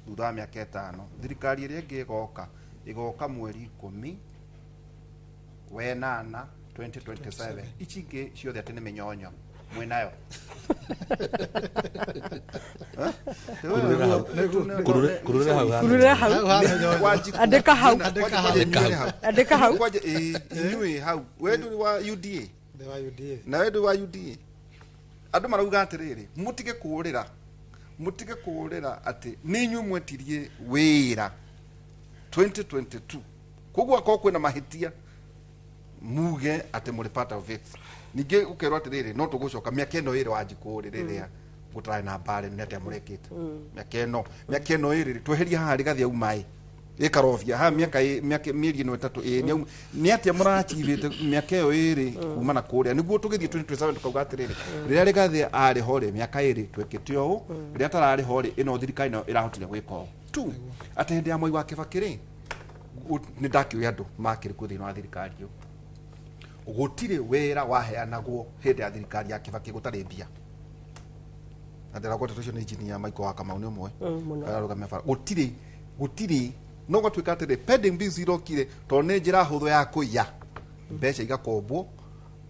[SPEAKER 1] thutha wa mĩaka 5, thirikari ĩrĩa ĩngĩ ĩgoka ĩgoka mweri 18 2027. Ici ingĩ ciothe atĩ nĩ mĩnyonyo mwĩnayo.
[SPEAKER 3] Kururĩra hau.
[SPEAKER 2] Kururĩra hau.
[SPEAKER 1] Wanjikũ-
[SPEAKER 2] Andĩka hau.
[SPEAKER 1] Andĩka hau.
[SPEAKER 3] Andĩka hau.
[SPEAKER 2] Andĩka hau.
[SPEAKER 1] Kwanja, ĩĩ, inyuĩ hau, we ndũrĩ wa UDA?
[SPEAKER 4] Ndĩ wa UDA.
[SPEAKER 1] Na we ndũrĩ wa UDA? Andũ marauga atĩrĩrĩ, mũtige kũũrĩra, mũtige kũũrĩra atĩ nĩ inyuĩ mwetirie wĩra 2022. Koguo akorwo kwĩna mahĩtia, muge atĩ mũrĩ part of it. Ningĩ ũkerwo atĩrĩrĩ, no tũgũcoka mĩaka ĩno ĩrĩ, Wanjikũ rĩ, rĩrĩa gũtarĩ na mbara nĩ atĩa mũrekĩte mĩaka ĩno ĩrĩ rĩ, tweherie haha Rigathi auma ĩ ĩkarobia haha mĩaka mĩeri ĩno 3 ĩ nĩ atĩa mũrachivĩte mĩaka ĩyo 2 kuma na kũrĩa, nĩguo tũgĩthiĩ 2027 tukauga atĩrĩrĩ, rĩrĩa Rigathi arĩ ho rĩ, mĩaka 2 twekĩte ũũ, rĩrĩa atararĩ ho rĩ, ĩno thirikari nayo ĩrahotire gwĩka ũũ tu. Atĩ hĩndĩ ya Mwai wa Kĩbakĩ rĩ, nĩ ndakĩũĩ andũ makĩrĩ kuo thĩinĩ wa thirikari ĩyo, gũtirĩ wĩra waheanagwo hĩndĩ ya thirikari ya Kĩbakĩ gũtarĩ mbia. Na ndĩragweta ũcio nĩ engineer Michael wa Kamau nĩ ũmwe
[SPEAKER 2] Mũno.
[SPEAKER 1] ararũgamia bara. Gũtirĩ no gwatuĩka atĩrĩ, pending bills irokire tondũ nĩ njĩra hũthũ ya kũiya mbeca, igakombwo,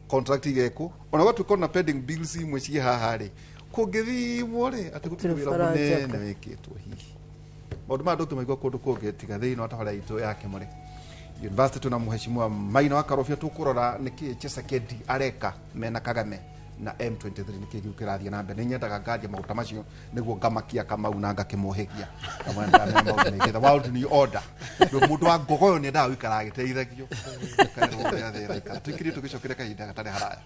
[SPEAKER 1] contract igekwo. Ona gwatuĩka ona pending bills imwe ciĩ haha rĩ, kũngĩthimwo rĩ, atĩ gũtirĩ wĩra
[SPEAKER 2] Gũtirĩ bara
[SPEAKER 1] mũnene
[SPEAKER 2] njaka.
[SPEAKER 1] wĩkĩtwo. Hihi maũndũ maya ndũngĩmaigua kũndũ kũngĩ tiga thĩinĩ wa tabarĩra itũ ya Kĩmũrĩ. University tuna mheshimiwa Maina wa Karobia tukurora niki Tshisekedi areka mena Kagame na M23 niki giu kirathie na mbere. Nyendaga ngaria maguta macio niguo ngamakia Kamau na ngakĩmũhĩgia kamwe ndamenya maũndũ maingĩ. The world new order. Ndu mundu wa ngogoyo nĩendaga gũikara agĩteithagio ũkerwo ũrĩa thĩ ĩraikara. Tũikirie tũgĩcokere kahinda gatarĩ haraya.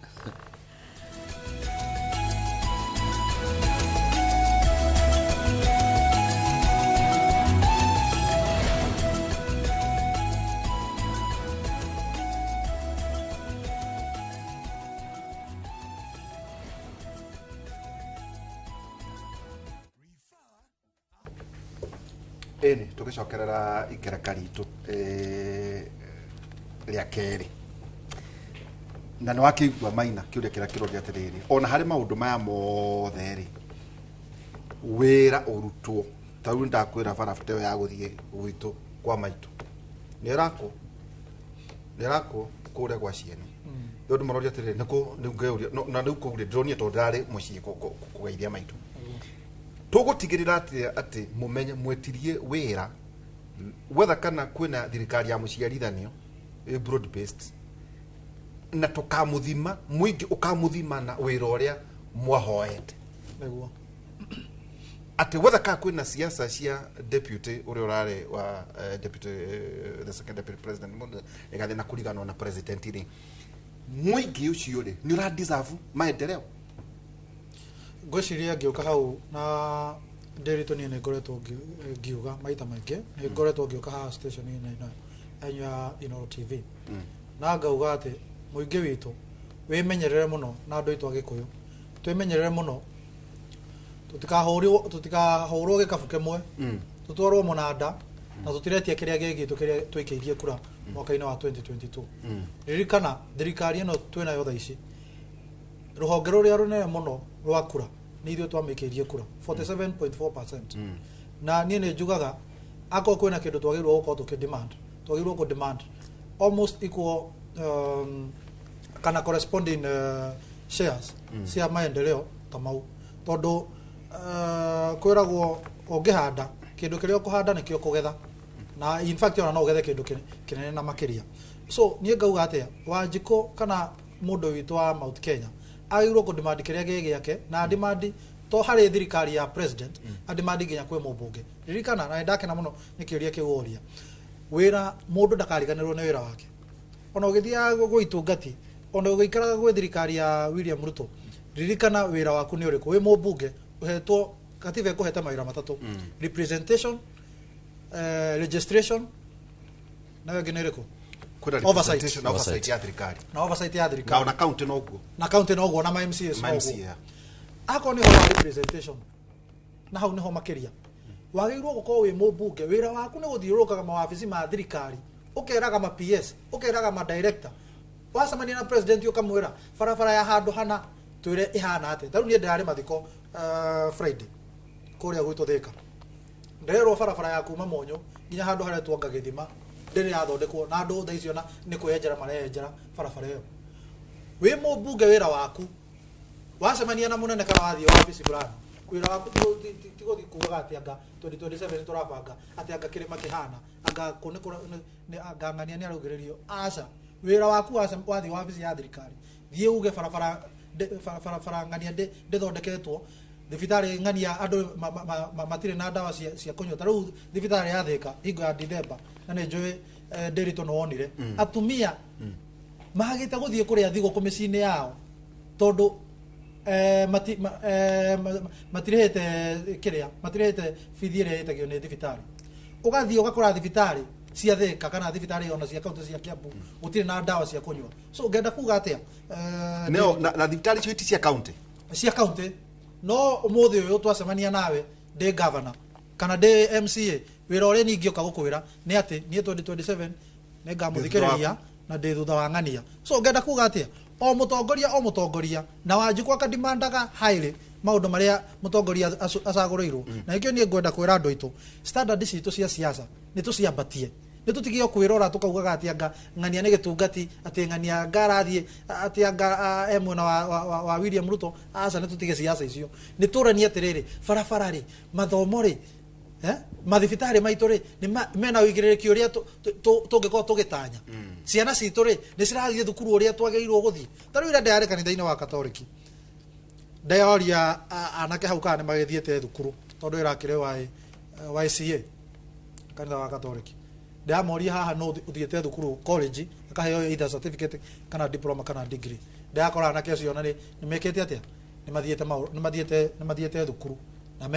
[SPEAKER 1] Ĩni tũgĩcokerera ikereka ritũ rĩa kerĩ na nĩ wakĩigua Maina kĩũria kĩrĩa kĩroria atĩrĩrĩ, ona harĩ maũndũ maya mothe rĩ, wĩra ũrutwo ta rĩu ndakwĩra barabara ĩyo ya gũthiĩ gwitũ kwa maitũ nĩ ĩrakwo, nĩ ĩrakwo kũrĩa gwa ciene. Rĩu andũ maroria atĩrĩrĩ, nĩkũ rĩu ngeuria na rĩu kũu rĩ ndĩronire tondũ ndĩrarĩ mũciĩ kũgeithia maitũ. Tũgũtigĩrĩra atĩa atĩ mũmenye mwetirie wĩra wetha kana kwĩna thirikari ya mũciarithanio ĩ broad based na tũkamũthima mũingĩ ũkamũthima na wĩra ũrĩa mwahoete.
[SPEAKER 4] Nĩguo.
[SPEAKER 1] Atĩ wetha kana kwĩna siasa cia deputy ũrĩa ũrarĩ wa deputy the second deputy president mũndũ ĩgathiĩ na kũriganwo na president rĩ, mũingĩ ũcio rĩ nĩ ũra deserve maendeleo.
[SPEAKER 4] Ngwĩciria ngĩũka hau na Ndĩritũ niĩ nĩ ngoretwo ngiuga maita maingĩ, nĩ ngoretwo ngĩũka haha station-inĩ ĩno yanyu ya Inooro TV na ngauga atĩ mũingĩ witũ wĩmenyerere mũno na andũ aitũ Agĩkũyũ twĩmenyerere mũno, tũtikahũrwo gĩkabu kĩmwe, tũtwarwo mũnanda na tũtiretia kĩrĩa gĩ gitũ kĩrĩa twĩkĩirie kura mwaka-inĩ wa 2022. Ririkana thirikari ĩno twĩnayo thaa ici, rũhonge rũrĩa rũnene mũno rwa kura nĩ ithuĩ twamĩkĩirie kura 47.4%. Na niĩ nĩ njugaga akorwo kwĩna kĩndũ twagĩrĩirwo gũkorwo tũkĩ demand, twagĩrĩirwo kũ demand almost equal kana corresponding shares cia maendeleo ta mau, tondũ kwĩragwo ũngĩhanda kĩndũ kĩrĩa ũkũhanda nĩkĩo ũkũgetha, na in fact ona no ũgethe kĩndũ kĩnene na makĩria. So niĩ ngauga atĩa, Wanjikũ kana mũndũ witũ wa Mount Kenya agĩrĩirwo kũ demand kĩrĩa gĩ gĩake, na demand to harĩ thirikari ya president, a demand nginya kwĩ mũmbunge. Ririkana, na nĩndakena mũno nĩ kĩũria kĩu woria, wĩra mũndũ ndakariganĩrwo nĩ wĩra wake. Ona ũgĩthiaga gwĩ itungati, ona ũgĩikaraga gwĩ thirikari ya William Ruto, ririkana wĩra waku nĩ ũrĩkũ. Wĩ mũmbunge ũhetwo katiba ĩkũhete mawĩra matatũ: representation, registration na ĩyo ĩngĩ nĩ ĩrĩkũ?
[SPEAKER 1] Kwĩna
[SPEAKER 4] Oversight.
[SPEAKER 1] representation na oversight ya thirikari
[SPEAKER 4] na oversight ya
[SPEAKER 1] na
[SPEAKER 4] thirikari
[SPEAKER 1] ona county noguo
[SPEAKER 4] na county noguo na ma MCAs
[SPEAKER 1] ma
[SPEAKER 4] noguo.
[SPEAKER 1] MCA.
[SPEAKER 4] Akorwo nĩ ũhoro wa representation na hau nĩho makĩria wagĩrĩirwo gũkorwo wĩ mũmbunge, wĩra waku nĩ gũthiũrũrũkaga mawabici ma thirikari, ũkeraga ma PS, ũkeraga ma director, wacemania na president ũkamwĩra barabara ya handũ hana twĩre ĩhana atĩa. Ta rĩu niĩ ndĩrarĩ mathiko Friday kũrĩa gwitũ Thĩka, ndĩrerwo barabara ya kuma Mũnyũ nginya handũ haretwo Ngagĩthima ndĩrĩ yathondekwo, na andũ thaa icio nĩ kwĩyenjera mareyenjera barabara ĩyo. Wĩ mũmbunge wĩra waku wacemania na mũnene kana wathiĩ wabici fulani, wĩra waku ti gũthiĩ kugaga atĩ anga 2027 tũrabanga atĩ anga kĩrĩma kĩhana anga kũ nĩ anga ng'ania nĩ araugĩrĩrio. Aca, wĩra waku wathiĩ wabici ya thirikari, thiĩ uge barabara barabara ng'ania ndĩthondeketwo, thibitarĩ ng'ania andũ matirĩ na ndawa cia kũnyua. Ta rĩu thibitarĩ ya Thĩka hingo ya Dithemba, na nĩ njũĩ Ndĩritũ nĩ wonire atumia magĩte gũthiĩ kũrĩa thigũkũ mĩciĩ-inĩ yao tondũ matirĩhĩte kĩrĩa, matirĩhĩte bithi ĩrĩa ĩtagio nĩ thibitarĩ. Ũgathiĩ ũgakora thibitarĩ cia Thĩka kana thibitarĩ ona cia kaunti cia Kiambu gũtirĩ na ndawa cia kũnyua. So ngenda kuga atĩa,
[SPEAKER 1] Nĩo na thibitarĩ icio ti cia county,
[SPEAKER 4] cia county. No ũmũthĩ ũyũ twacemania nawe ndĩ governor kana ndĩ MCA, wĩra ũrĩa niĩ ingĩũka gũkwĩra nĩ atĩ niĩ 2027 nĩ ngamũthikĩrĩria na ndĩ thutha wa ng'ania. So ngenda kuga atĩa, o mũtongoria o mũtongoria na Wanjikũ akadimandaga highly maũndũ marĩa mũtongoria acagũrĩirwo. Na nĩkĩo niĩ ngwenda kwĩra andũ aitũ standard citũ cia siasa nĩ tũciambatie, nĩ tũtige kwĩrora tũkaugaga atĩ anga ng'ania nĩ gĩtungati, atĩ ng'ania anga arathiĩ, atĩ anga e mwena wa William Ruto. Aca, nĩ tũtige siasa icio, nĩ tũranie atĩrĩrĩ, barabara rĩ, mathomo rĩ, Mathibitarĩ maitũ rĩ mena ũigĩrĩrĩki ũrĩa tũngĩkorwo tũgĩtanya. Ciana citũ rĩ nĩ cirathiĩ thukuru ũrĩa twagĩrĩirwo gũthiĩ. Ta rĩu ira ndĩrarĩ kanitha-inĩ wa Katoliki, ndeoria anake hau kana nĩ magĩthiĩte thukuru, tondũ ĩrakĩrĩ YCA kanitha wa Katoliki. Ndĩramoria haha no ũthiĩte thukuru college akaheo either certificate kana diploma kana degree. Ndĩrakora anake acio ona nĩ mekĩte atĩa, nĩ mathiĩte thukuru na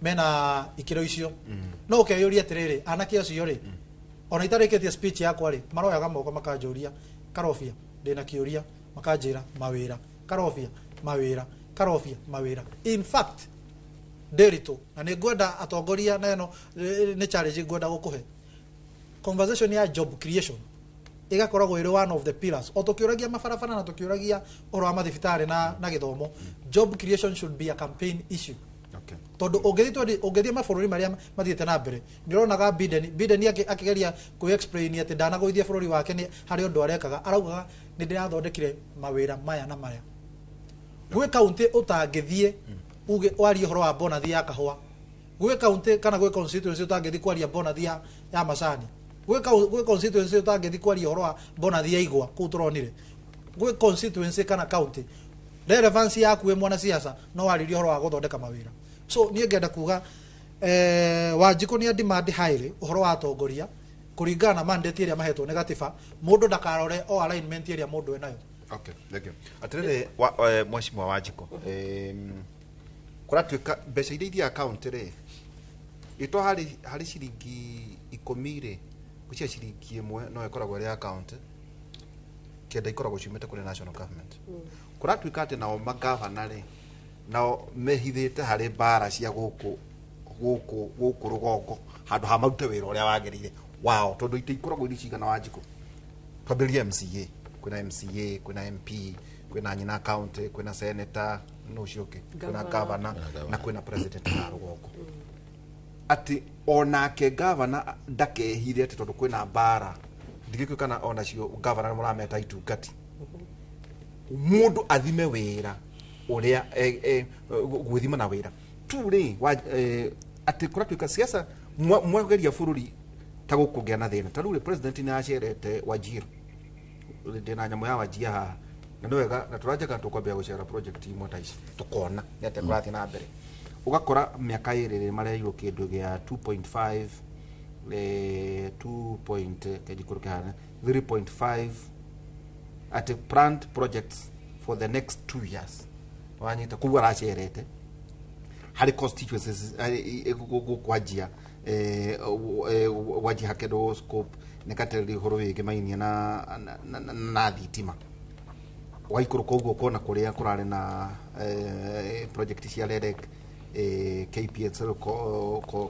[SPEAKER 4] mena ikĩro icio. No ũkeyũria atĩrĩrĩ, anake acio rĩ, ona itarĩkĩtie speech yakwa rĩ, maroyaga moko makanjũria, Karobia ndĩna kĩũria, makanjĩra mawĩra, Karobia mawĩra, Karobia mawĩra. In fact Nderitu, na nĩ ngwenda atongoria na ĩno nĩ challenge ngwenda gũkũhe, conversation ya job creation ĩgakoragwo ĩrĩ one of the pillars. O tũkĩũragia mabarabara na tũkĩũragia ũhoro wa mathibitarĩ na gĩthomo, job creation should be a campaign issue. Tondũ ũngĩthiĩ mabũrũri marĩa mathiĩte na mbere, nĩ ũronaga Biden akĩgeria kwĩ explain atĩ ndanagũithia bũrũri wake nĩ harĩ ũndũ arekaga, araugaga nĩ ndĩrathondekire mawĩra maya na maya. Gwĩ kaunti ũtangĩthiĩ uge warie ũhoro wa bonathi ya kahũa, gwĩ kaunti kana gwĩ constituency ũtangĩthiĩ kwaria bonathi ya macani, gwĩ constituency ũtangĩthiĩ kwaria ũhoro wa bonathi ya igwa kũu tũronire, gwĩ constituency kana county relevance yaku wĩ mwanasiasa no warĩrie ũhoro wa gũthondeka mawĩra. So niĩ ngenda kuga Wanjikũ nĩ demand highly ũhoro wa atongoria kũringana na mandate ĩrĩa mahetwo nĩ gatiba, mũndũ ndakarore o alignment ĩrĩa mũndũ enayo.
[SPEAKER 1] Okay, thank you. Atirĩrĩ mheshimiwa Wanjikũ, kũratuĩka mbeca iria ithiaga kaunti rĩ, ĩtwa harĩ ciringi 10 rĩ, gũcia ciringi 1 no ĩkoragwo ĩrĩ ya kaunti, 9 ikoragwo ciumĩte kũrĩ national government. Kũratuĩka atĩ nao magavana rĩ, nao mehithĩte harĩ mbara cia gũkũ gũkũ gũkũ rũgongo handũ ha marute wĩra ũrĩa wagĩrĩire wao, tondũ itĩ ikoragwo irĩ cigana Wanjikũ? Twambĩrĩrie MCA, kwĩna MCA, kwĩna MP, kwĩna nyina county, kwĩna senator, no ũcio ũngĩ, kwĩna governor na kwĩna president wa rũgongo. Atĩ onake governor ndakehithe atĩ tondũ kwĩna mbara, ndigĩkũĩ kana onacio governor nĩ mũrameta itungati. Mũndũ athime wĩra ũrĩa gwĩthima na wĩra tu rĩ, atĩ kũratuĩka siasa mwageria bũrũri ta gũkũgĩa na thĩna. Ta rĩu rĩ, president nĩ acerete Wajir, ndĩna nyamũ ya Wajir haha, na nĩ wega na tũranjaka tũkwambia gũcera project imwe ta ici tũkona nĩ atĩa kũrathiĩ na mbere. Ũgakora mĩaka ĩrĩ rĩ mareirwo kĩndũ gĩa 2.5, 2 point kĩnjikũrũke haha 3.5 at planned projects for the next 2 years. Wanyita koguo aracerete harĩ constituencies gũkwanjia wanjia hakĩndũ scope nĩ katereri ũhoro wĩgĩmainie na thitima waikũrũka ũguo ũkona kũrĩa kũrarĩ na project cia REREC, KPSL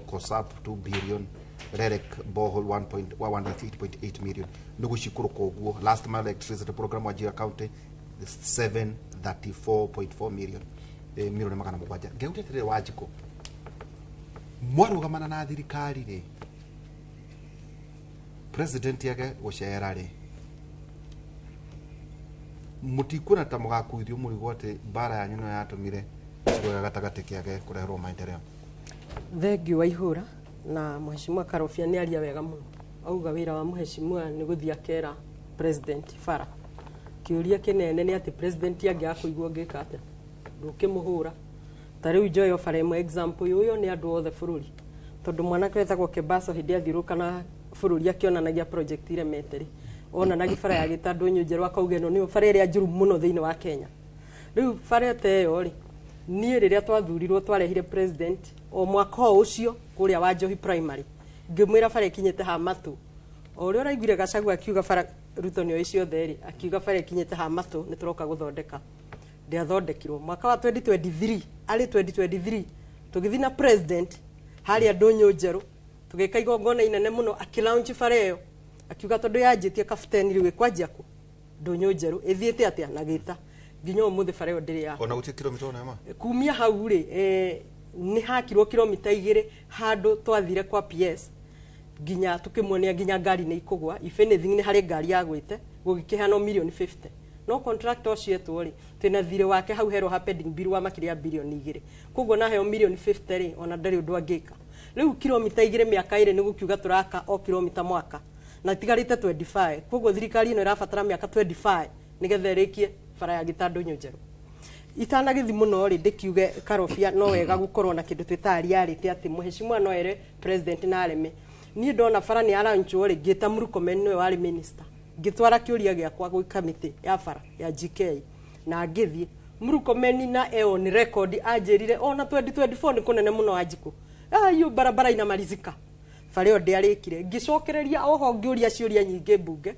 [SPEAKER 1] COSAP 2 billion, REREC borehole 1.138.8 million nĩ gũcikũrũka ũguo. Last mile electricity program Wajir County 734.4 million, milioni 700. Ngeuria atĩrĩrĩ Wanjikũ, mwarũgamana na thirikari rĩ, president yake gũcera rĩ, mũtikuona ta mũgakuithio mũrigo atĩ mbara yanyu nĩyo yatũmire gĩcigo gĩa gatagatĩ kĩage kũreherwo maendeleo?
[SPEAKER 2] Thengiũ Waihũra na mheshimiwa Karobia nĩ aria wega mũno. Auga wĩra wa mheshimiwa nĩ gũthiĩ akera president bara. Kĩũria kĩnene nĩ atĩ president angĩaga kũigua ũngĩka atĩa? Ndũkĩmũhũra. Ta rĩu njoyo bara ĩmwe example ũyũ nĩ andũ othe bũrũri, tondũ mwanake wetagwo Kebaso hĩndĩ athiũrũrũka na bũrũri akĩonanagia project iremete rĩ, onanagia bara ya gĩta ndũnyũ njerũ, akauga ĩno nĩyo bara ĩrĩa njũru mũno thĩinĩ wa Kenya. Rĩu bara ta ĩyo rĩ, niĩ rĩrĩa twathurirwo twarehire president o mwaka o ũcio kũrĩa wa Njohi primary, ngĩmwĩra bara ĩkinyĩte ha matũ. O ũrĩa ũraiguire Gachagua akiuga bara Ruto nĩoĩ ciothe rĩ, akiuga bara ĩkinyĩte ha matũ nĩ tũroka gũthondeka. Ndĩathondekirwo mwaka wa 2023, arĩ 2023 tũgĩthiĩ na president harĩa ndũnyũ njerũ, tũgĩka igongona inene mũno, akĩlaunch bara ĩyo, akiuga tondũ yanjĩtie kabuteni rĩu ĩkwanjia kũ ndũnyũ njerũ ĩthiĩte atĩa na gĩta nginya ũmũthĩ bara ĩyo ndĩrĩ ya
[SPEAKER 1] ona gũtirĩ kilomita ona ĩmwe.
[SPEAKER 2] Kumia hau rĩ, nĩ hakirwo kilomita 2 handũ twathire kwa PS nginya tukĩmuonia nginya ngari nĩ ikũgwa. If anything nĩ harĩ ngari yagwĩte gũgĩkĩheanwo milioni 50 No contractor ũcio etwo rĩ, twĩna thirĩ wake hau herwo ha pending bill wa makĩria ya 2 birioni. Koguo naheo mirioni 50 rĩ, ona ndarĩ ũndũ angĩka. Rĩu kilomita 2 mĩaka 2 nĩ gũkiuga tũraka o kilomita mwaka na tigarĩte 25. Koguo thirikari ĩno ĩrabatara mĩaka 25 nĩgetha ĩrĩkie bara ya Gĩtandũ Njerũ. Itanagĩthi mũno rĩ, ndĩkiuge Karobia, no wega gũkorwo na kĩndũ twĩtaga reality, atĩ mheshimiwa no ere president na areme. Niĩ ndona bara nĩ yaranchwo rĩ, ngĩta Murkomen, nĩwe warĩ minister, ngĩtwara kĩũria gĩakwa gwĩ kamĩtĩ ya bara ya GK, na ngĩthiĩ Murkomen na on record anjĩrire ona 2024 nĩ kũnene mũno, Wanjikũ, hiyo barabara inamalizika. Bara ĩyo ndĩarĩkire. Ngĩcokereria oho, ngĩũria ciũria nyingĩ mbunge,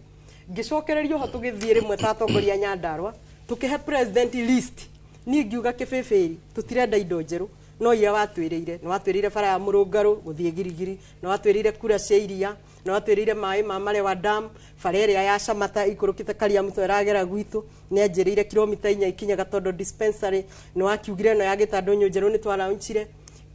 [SPEAKER 2] ngĩcokereria oho, tũgĩthiĩ rĩmwe ta atongoria Nyandarua, tũkĩhe president list. Niĩ ngiuga kĩbĩbĩri tũtirenda indo njerũ, no iria watwĩrĩire. Nĩ watwĩrĩire bara ya Mũrũngarũ gũthiĩ Girigiri, nĩ watwĩrĩire kura cia iria, nĩ watwĩrĩire maĩ ma Marewa Dam, bara ĩrĩa ya Camata ikũrũkĩte Kariamuto ĩragera gwitũ, nĩ anjĩrĩire kilomita 4 ikinyaga Tondo dispensary. Nĩ wakiugire ĩno ya Gĩtandũ Njerũ nĩ twaraunchire.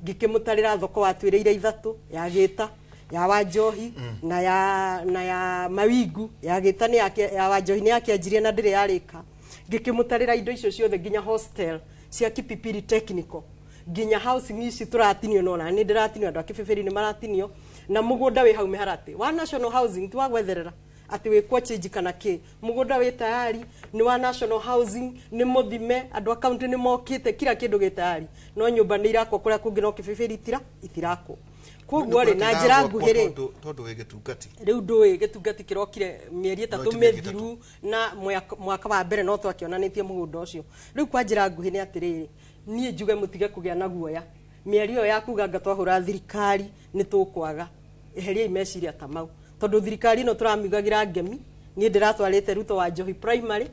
[SPEAKER 2] Ngĩkĩmũtarĩra thoko watwĩrĩire ithatũ, ya Gĩta, ya Wanjohi na ya Mawingu. Ya Gĩta nĩ yake, ya Wanjohi nĩ yakĩanjirie na ndĩrĩ yarĩka. Ngĩkĩmũtarĩra indo icio ciothe, nginya hostel cia Kipipiri Technical, nginya housing ici tũratinio, no na nĩ ndĩratinio, andũ a Kĩbĩbĩri nĩ maratinio, na mũgũnda wĩ hau mĩharatĩ wa National Housing, ti wa gwetherera atĩ wĩkwo change kana kĩ. Mũgũnda wĩ tayari, nĩ wa National Housing, nĩ mũthime, andũ a county nĩ mokĩte, kila kĩndũ gĩ tayari, no nyũmba nĩ irakwo kũrĩa kũngĩ, no Kĩbĩbĩri itirakwo. Koguo rĩ, na njĩra nguhĩ rĩ,
[SPEAKER 1] Tondũ wĩ gĩtungati.
[SPEAKER 2] Rĩu ndũĩ gĩtungati kĩrokire mĩeri 3
[SPEAKER 1] No, ti mĩeri.
[SPEAKER 2] mĩthiru na mwaka wa mbere no twakĩonanĩtie mũgũnda ũcio. Rĩu kwa njĩra nguhĩ nĩ atĩrĩrĩ, niĩ njuge mũtige kũgĩa na guoya. Mĩario ĩyo ya kuga anga twahũra thirikari nĩ tũkwaga, eheriai meciria ta mau, tondũ thirikari ĩno tũramiugagĩra ngemi. Niĩ ndĩratwarĩte Ruto wa Njohi primary,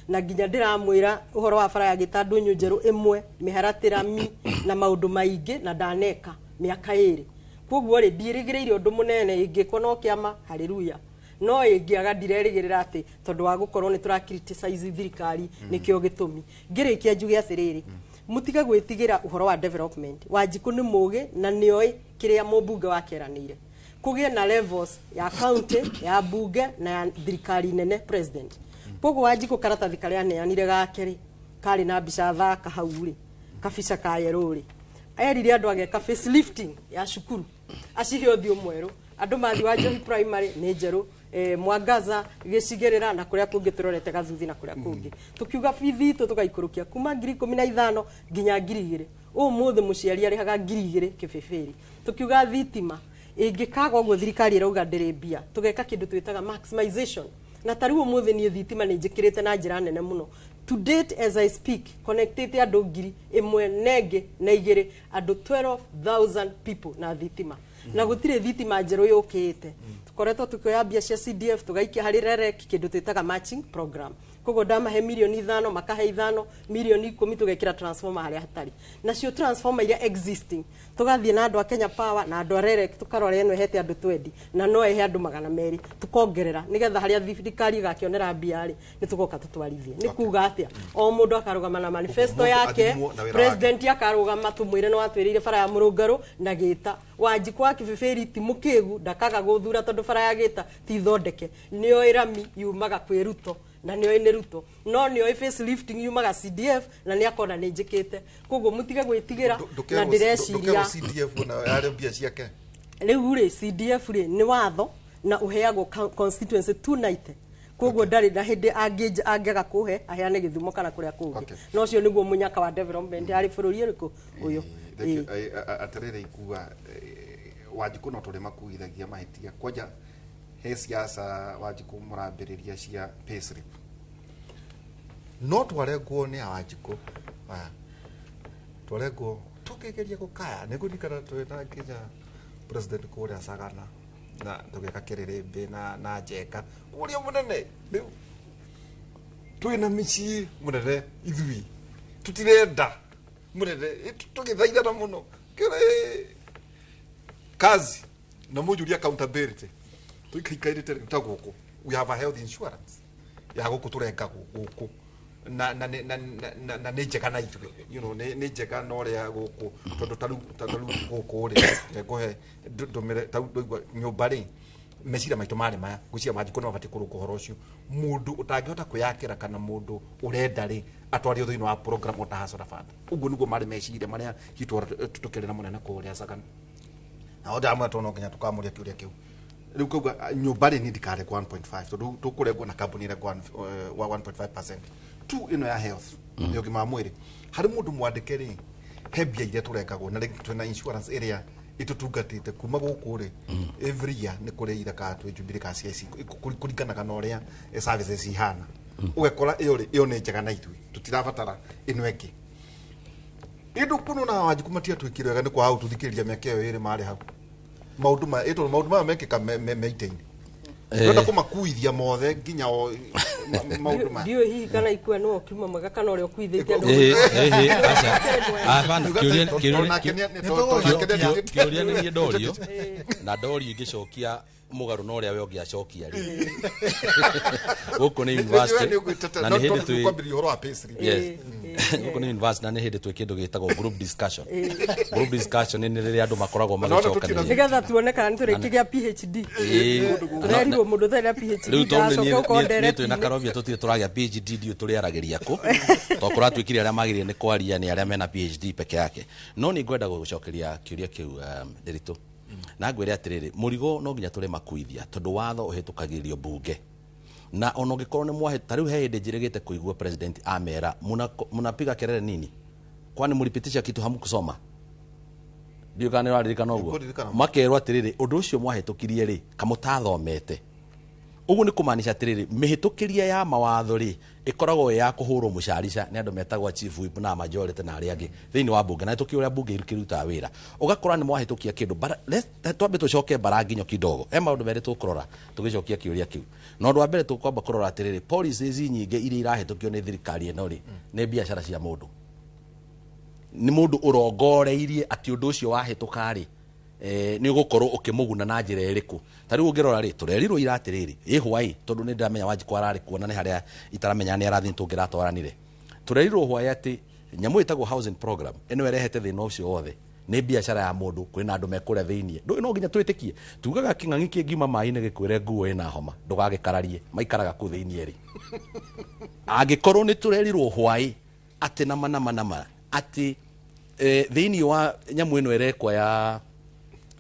[SPEAKER 2] na nginya ndĩramwĩra ũhoro wa bara ya Gĩtandũ Njerũ ĩmwe, mĩharatĩ mi na maũndũ maingĩ, na ndaneka mĩaka 2. Koguo rĩ, ndiĩrĩgĩrĩire ũndũ mũnene. Ĩngĩkwo no kĩama, haleluya, no ĩngĩaga, ndirerĩgĩrĩra atĩ tondũ wa gũkorwo nĩ tũra criticize thirikari nĩkĩo gĩtũmi. Ngĩrĩkia njuge atĩrĩrĩ, mũtige gwĩtigĩra ũhoro wa development. Wanjikũ nĩ mũgĩ na nĩoĩ kĩrĩa mũmbunge wake eranĩire. Kũgĩe na levels ya county, ya bunge na ya thirikari nene, president. Koguo Wanjikũ karatathi karĩa aneanire gake rĩ, karĩ na mbica thaka hau rĩ, kabica ka yellow rĩ, erire andũ ageka facelifting ya cukuru, acihe ũthiũ mwerũ. Andũ mathiĩ wa Njohi primary nĩ njerũ, Mwangaza, Gĩcigĩrĩra na kũrĩa kũngĩ tũrorete Gathuthi na kũrĩa kũngĩ. Tũkiuga bithi itũ tũgaikũrũkia kuma 15,000 nginya 2,000. Ũmũthĩ mũciari arĩhaga 2,000 kĩbĩbĩri. Tũkiuga thitima ĩngĩkaga ũguo thirikari ĩrauga ndĩrĩ mbia, tũgeka kĩndũ twĩtaga maximization. Na ta rĩu ũmũthĩ niĩ thitima nĩ njĩkĩrĩte na njĩra nene mũno. To date, as I speak, connectĩte andũ 1042, andũ 12,000 people na thitima, na gũtirĩ thitima njerũ yũkĩte. Tũkoretwo tũkĩoya mbia cia CDF tũgaikia harĩ REREC, kĩndũ twĩtaga matching program. Koguo ndamahe 5 mirioni, makahe 5, 10 mirioni tũgekĩra transformer harĩa hatarĩ. Nacio transformer iria existing, tũgathiĩ na andũ a Kenya Power na andũ a REREC, tũkarora ĩno ĩhete andũ 20 na no ĩhe andũ 200, tũkongerera nĩgetha harĩa thirikari ĩgakĩonera mbia rĩ, nĩ tũgoka tũtwarithie. Nĩ kuga atĩa? O mũndũ akarũgama na manifesto
[SPEAKER 1] Mũndũ
[SPEAKER 2] yake.
[SPEAKER 1] athimwo na wĩra wake.
[SPEAKER 2] President akarũgama, tũmwĩre nĩ watwĩrĩire bara ya Mũrũngarũ na Gĩta. Wanjikũ wa Kĩbĩbĩri ti mũkĩgu, ndakaga gũthura tondũ bara ya Gĩta ti thondeke. Nĩoĩ rami yumaga kwĩ Ruto na nĩoĩ nĩ Ruto, no nĩoĩ facelifting yumaga CDF na nĩ akona nĩ njĩkĩte. Koguo mũtige gwĩtigĩra na ndĩreciria
[SPEAKER 1] Ndũkerwo CDF na yarĩ mbia ciake.
[SPEAKER 2] Rĩu rĩ, CDF rĩ, nĩ watho na ũheagwo constituency 290. Koguo ndarĩ na hĩndĩ angĩaga kũhe, aheane Gĩthumo kana kũrĩa kũngĩ. No ũcio nĩguo mũnyaka wa development harĩ bũrũri ũrĩkũ ũyũ.
[SPEAKER 1] Thank you. Atĩrĩrĩ, ikuga Wanjikũ no tũrĩ makuithagia mahĩtia kwanja he siasa. Wanjikũ, mũrambĩrĩria cia payslip, no twarengwo nĩ a Wanjikũ aya, twarengwo tũkĩgeria gũkaya. Nĩ ngũririkana twĩna nginya president kũrĩa Sagana na tũgĩka kĩrĩrĩmbĩ na Njenga kũrĩa mũnene. Rĩu twĩna mĩciĩ mũnene, ithuĩ tũtirenda mũnene, tũgĩthaithana mũno kĩrĩ kazi na mũnjũria accountability. Tũikaikairĩte rĩu ta gũkũ, we have a health insurance ya gũkũ tũrengagwo gũkũ na nĩ njega na ithuĩ nĩ njega na ũrĩa gũkũ, tondũ ta rĩu gũkũ rĩ, ngũhe ndũmĩre ta rĩu ndũigua nyũmba rĩ, Meciria maitũ marĩ maya, ngwĩciria Wanjikũ nĩ mabatiĩ kũrũnga ũhoro ũcio. Mũndũ ũtangĩhota kwĩyakĩra kana mũndũ ũrenda rĩ, atwario thĩinĩ wa program ota Hustler Fund. Ũguo nĩguo marĩ meciria marĩa hitũ tũkĩrĩ na mũnene kũrĩa Sagana. Na ndamwe to no nginya tukamũria kĩũria kĩu. Rĩu kauga nyũmba rĩ, niĩ ndikarekwo 1.5 tondũ tũkũrengwo na kambuni ĩrengwo wa 1.5%. Tu ĩno ya health, ya ũgima wa mwĩrĩ, harĩ mũndũ mwandĩke rĩ, he mbia iria tũrengagwo na rĩngĩ twĩna insurance ĩrĩa ĩtũtungatĩte kuma gũkũ rĩ, every year nĩ kũrĩ ira ka twĩ Jubilee ka CIC, kũringanaga na ũrĩa services ihana. Ũgakora ĩyo rĩ, ĩyo nĩ njega na ithuĩ tũtirabatara ĩno ĩngĩ. Ĩndũ kuno na Wanjikũ matiatwĩkire wega nĩ kwaga gũtũthikĩrĩria mĩaka ĩyo ĩrĩ marĩ hau. Maũndũ maya, ĩtondũ maũndũ maya mekĩka me itĩ-inĩ, twenda kũmakuithia mothe nginya o maũndũ maya.
[SPEAKER 2] Ndiũĩ hihi kana ikue nĩwe ũkiuma mwega kana ũrĩa ũkuithĩtie andũ.
[SPEAKER 3] Ĩĩ, aca. Hapana, kĩũria nĩ niĩ ndorio na ndorio ingĩcokia mũgarũ na ũrĩa we ũngĩacokia rĩ, gũkũ nĩ university na nĩ hĩndĩ twĩ
[SPEAKER 1] kwambĩrĩria ũhoro wa payslip.
[SPEAKER 3] Yes. Gũkũ nĩ university na nĩ hĩndĩ twĩ kĩndũ gĩtagwo group discussion. Group discussion nĩ rĩrĩa andũ makoragwo
[SPEAKER 1] Na ona tũtirĩ
[SPEAKER 3] magĩcokanĩrĩria.
[SPEAKER 2] Nĩgetha tuone kana nĩ tũrĩkĩgĩa PhD. Tũrerirwo mũndũ ũtarĩ na PhD
[SPEAKER 3] Rĩu tondũ
[SPEAKER 2] ndacoka gũkorwo
[SPEAKER 3] niĩ twĩ na
[SPEAKER 2] ndereti-inĩ.
[SPEAKER 3] Karobia tũtirĩ tũragĩa PhD, ndiũ tũrĩaragĩria kũ to kũratuĩkire arĩa magĩrĩire nĩ kwaria nĩ arĩa mena PhD peke yake. No nĩ ngwenda gũgũcokeria kĩũria kĩu, Ndĩritũ, na ngwĩre atĩrĩrĩ, mũrigo no nginya tũrĩ makuithia tondũ watho ũhĩtũkagĩrio mbunge na ona ũngĩkorwo nĩ mwahe. Ta rĩu he hĩndĩ njĩrĩgĩte kũigua president amera, "Mnapiga kelele nini? Kwani mlipitisha kitu hamkusoma?" Ndiũ kana nĩ ũraririkana ũguo.
[SPEAKER 1] Nĩngũririkana.
[SPEAKER 3] Makerwo atĩrĩrĩ, ũndũ ũcio mwahĩtũkirie rĩ, kamũtathomete ũguo nĩ kũmaanisha atĩrĩrĩ, mĩhĩtũkĩrie ya mawatho rĩ, ĩkoragwo ĩ ya kũhũrwo mũcarica nĩ andũ metagwo chief whip na majority na arĩa angĩ thĩinĩ wa mbunge, na tũkĩ ũrĩa mbunge ĩkĩrutaga wĩra, ũgakora nĩ mwahĩtũkia kĩndũ. Twambe tũcoke mbara nginyo kidogo. He maũndũ merĩ tũkũrora tũgĩcokia kĩũria kĩu, na ũndũ wa mbere tũkwamba kũrora atĩrĩrĩ, policies nyingĩ iria irahĩtũkio nĩ thirikari ĩno rĩ, nĩ biacara cia mũndũ, nĩ mũndũ ũrongoreirie atĩ ũndũ ũcio wahĩtũka rĩ, nĩ ũgũkorwo ũkĩmũguna na njĩra ĩrĩkũ. Ta rĩu ũngĩrora rĩ, tũrerirwo ira atĩrĩrĩ, ĩ hwaĩ, tondũ nĩ ndĩramenya Wanjikũ ararĩ kuo na nĩ harĩa itaramenya nĩ arathiĩ tũngĩratwaranire. Tũrerirwo hwaĩ atĩ nyamũ ĩtagwo housing program ĩno ĩrehete thĩna ũcio wothe nĩ biacara ya mũndũ, kwĩna andũ mekũrĩa thĩiniĩ. Ndũĩ no nginya twĩtĩkie tugaga kĩng'ang'i kĩngiuma maĩ-inĩ gĩkwĩre nguo ĩna homa, ndũgagĩkararie, maikaraga kũu thĩiniĩ rĩ. Angĩkorwo nĩ tũrerirwo hwaĩ atĩ nama nama nama atĩ thĩiniĩ wa nyamũ ĩno ĩrekwo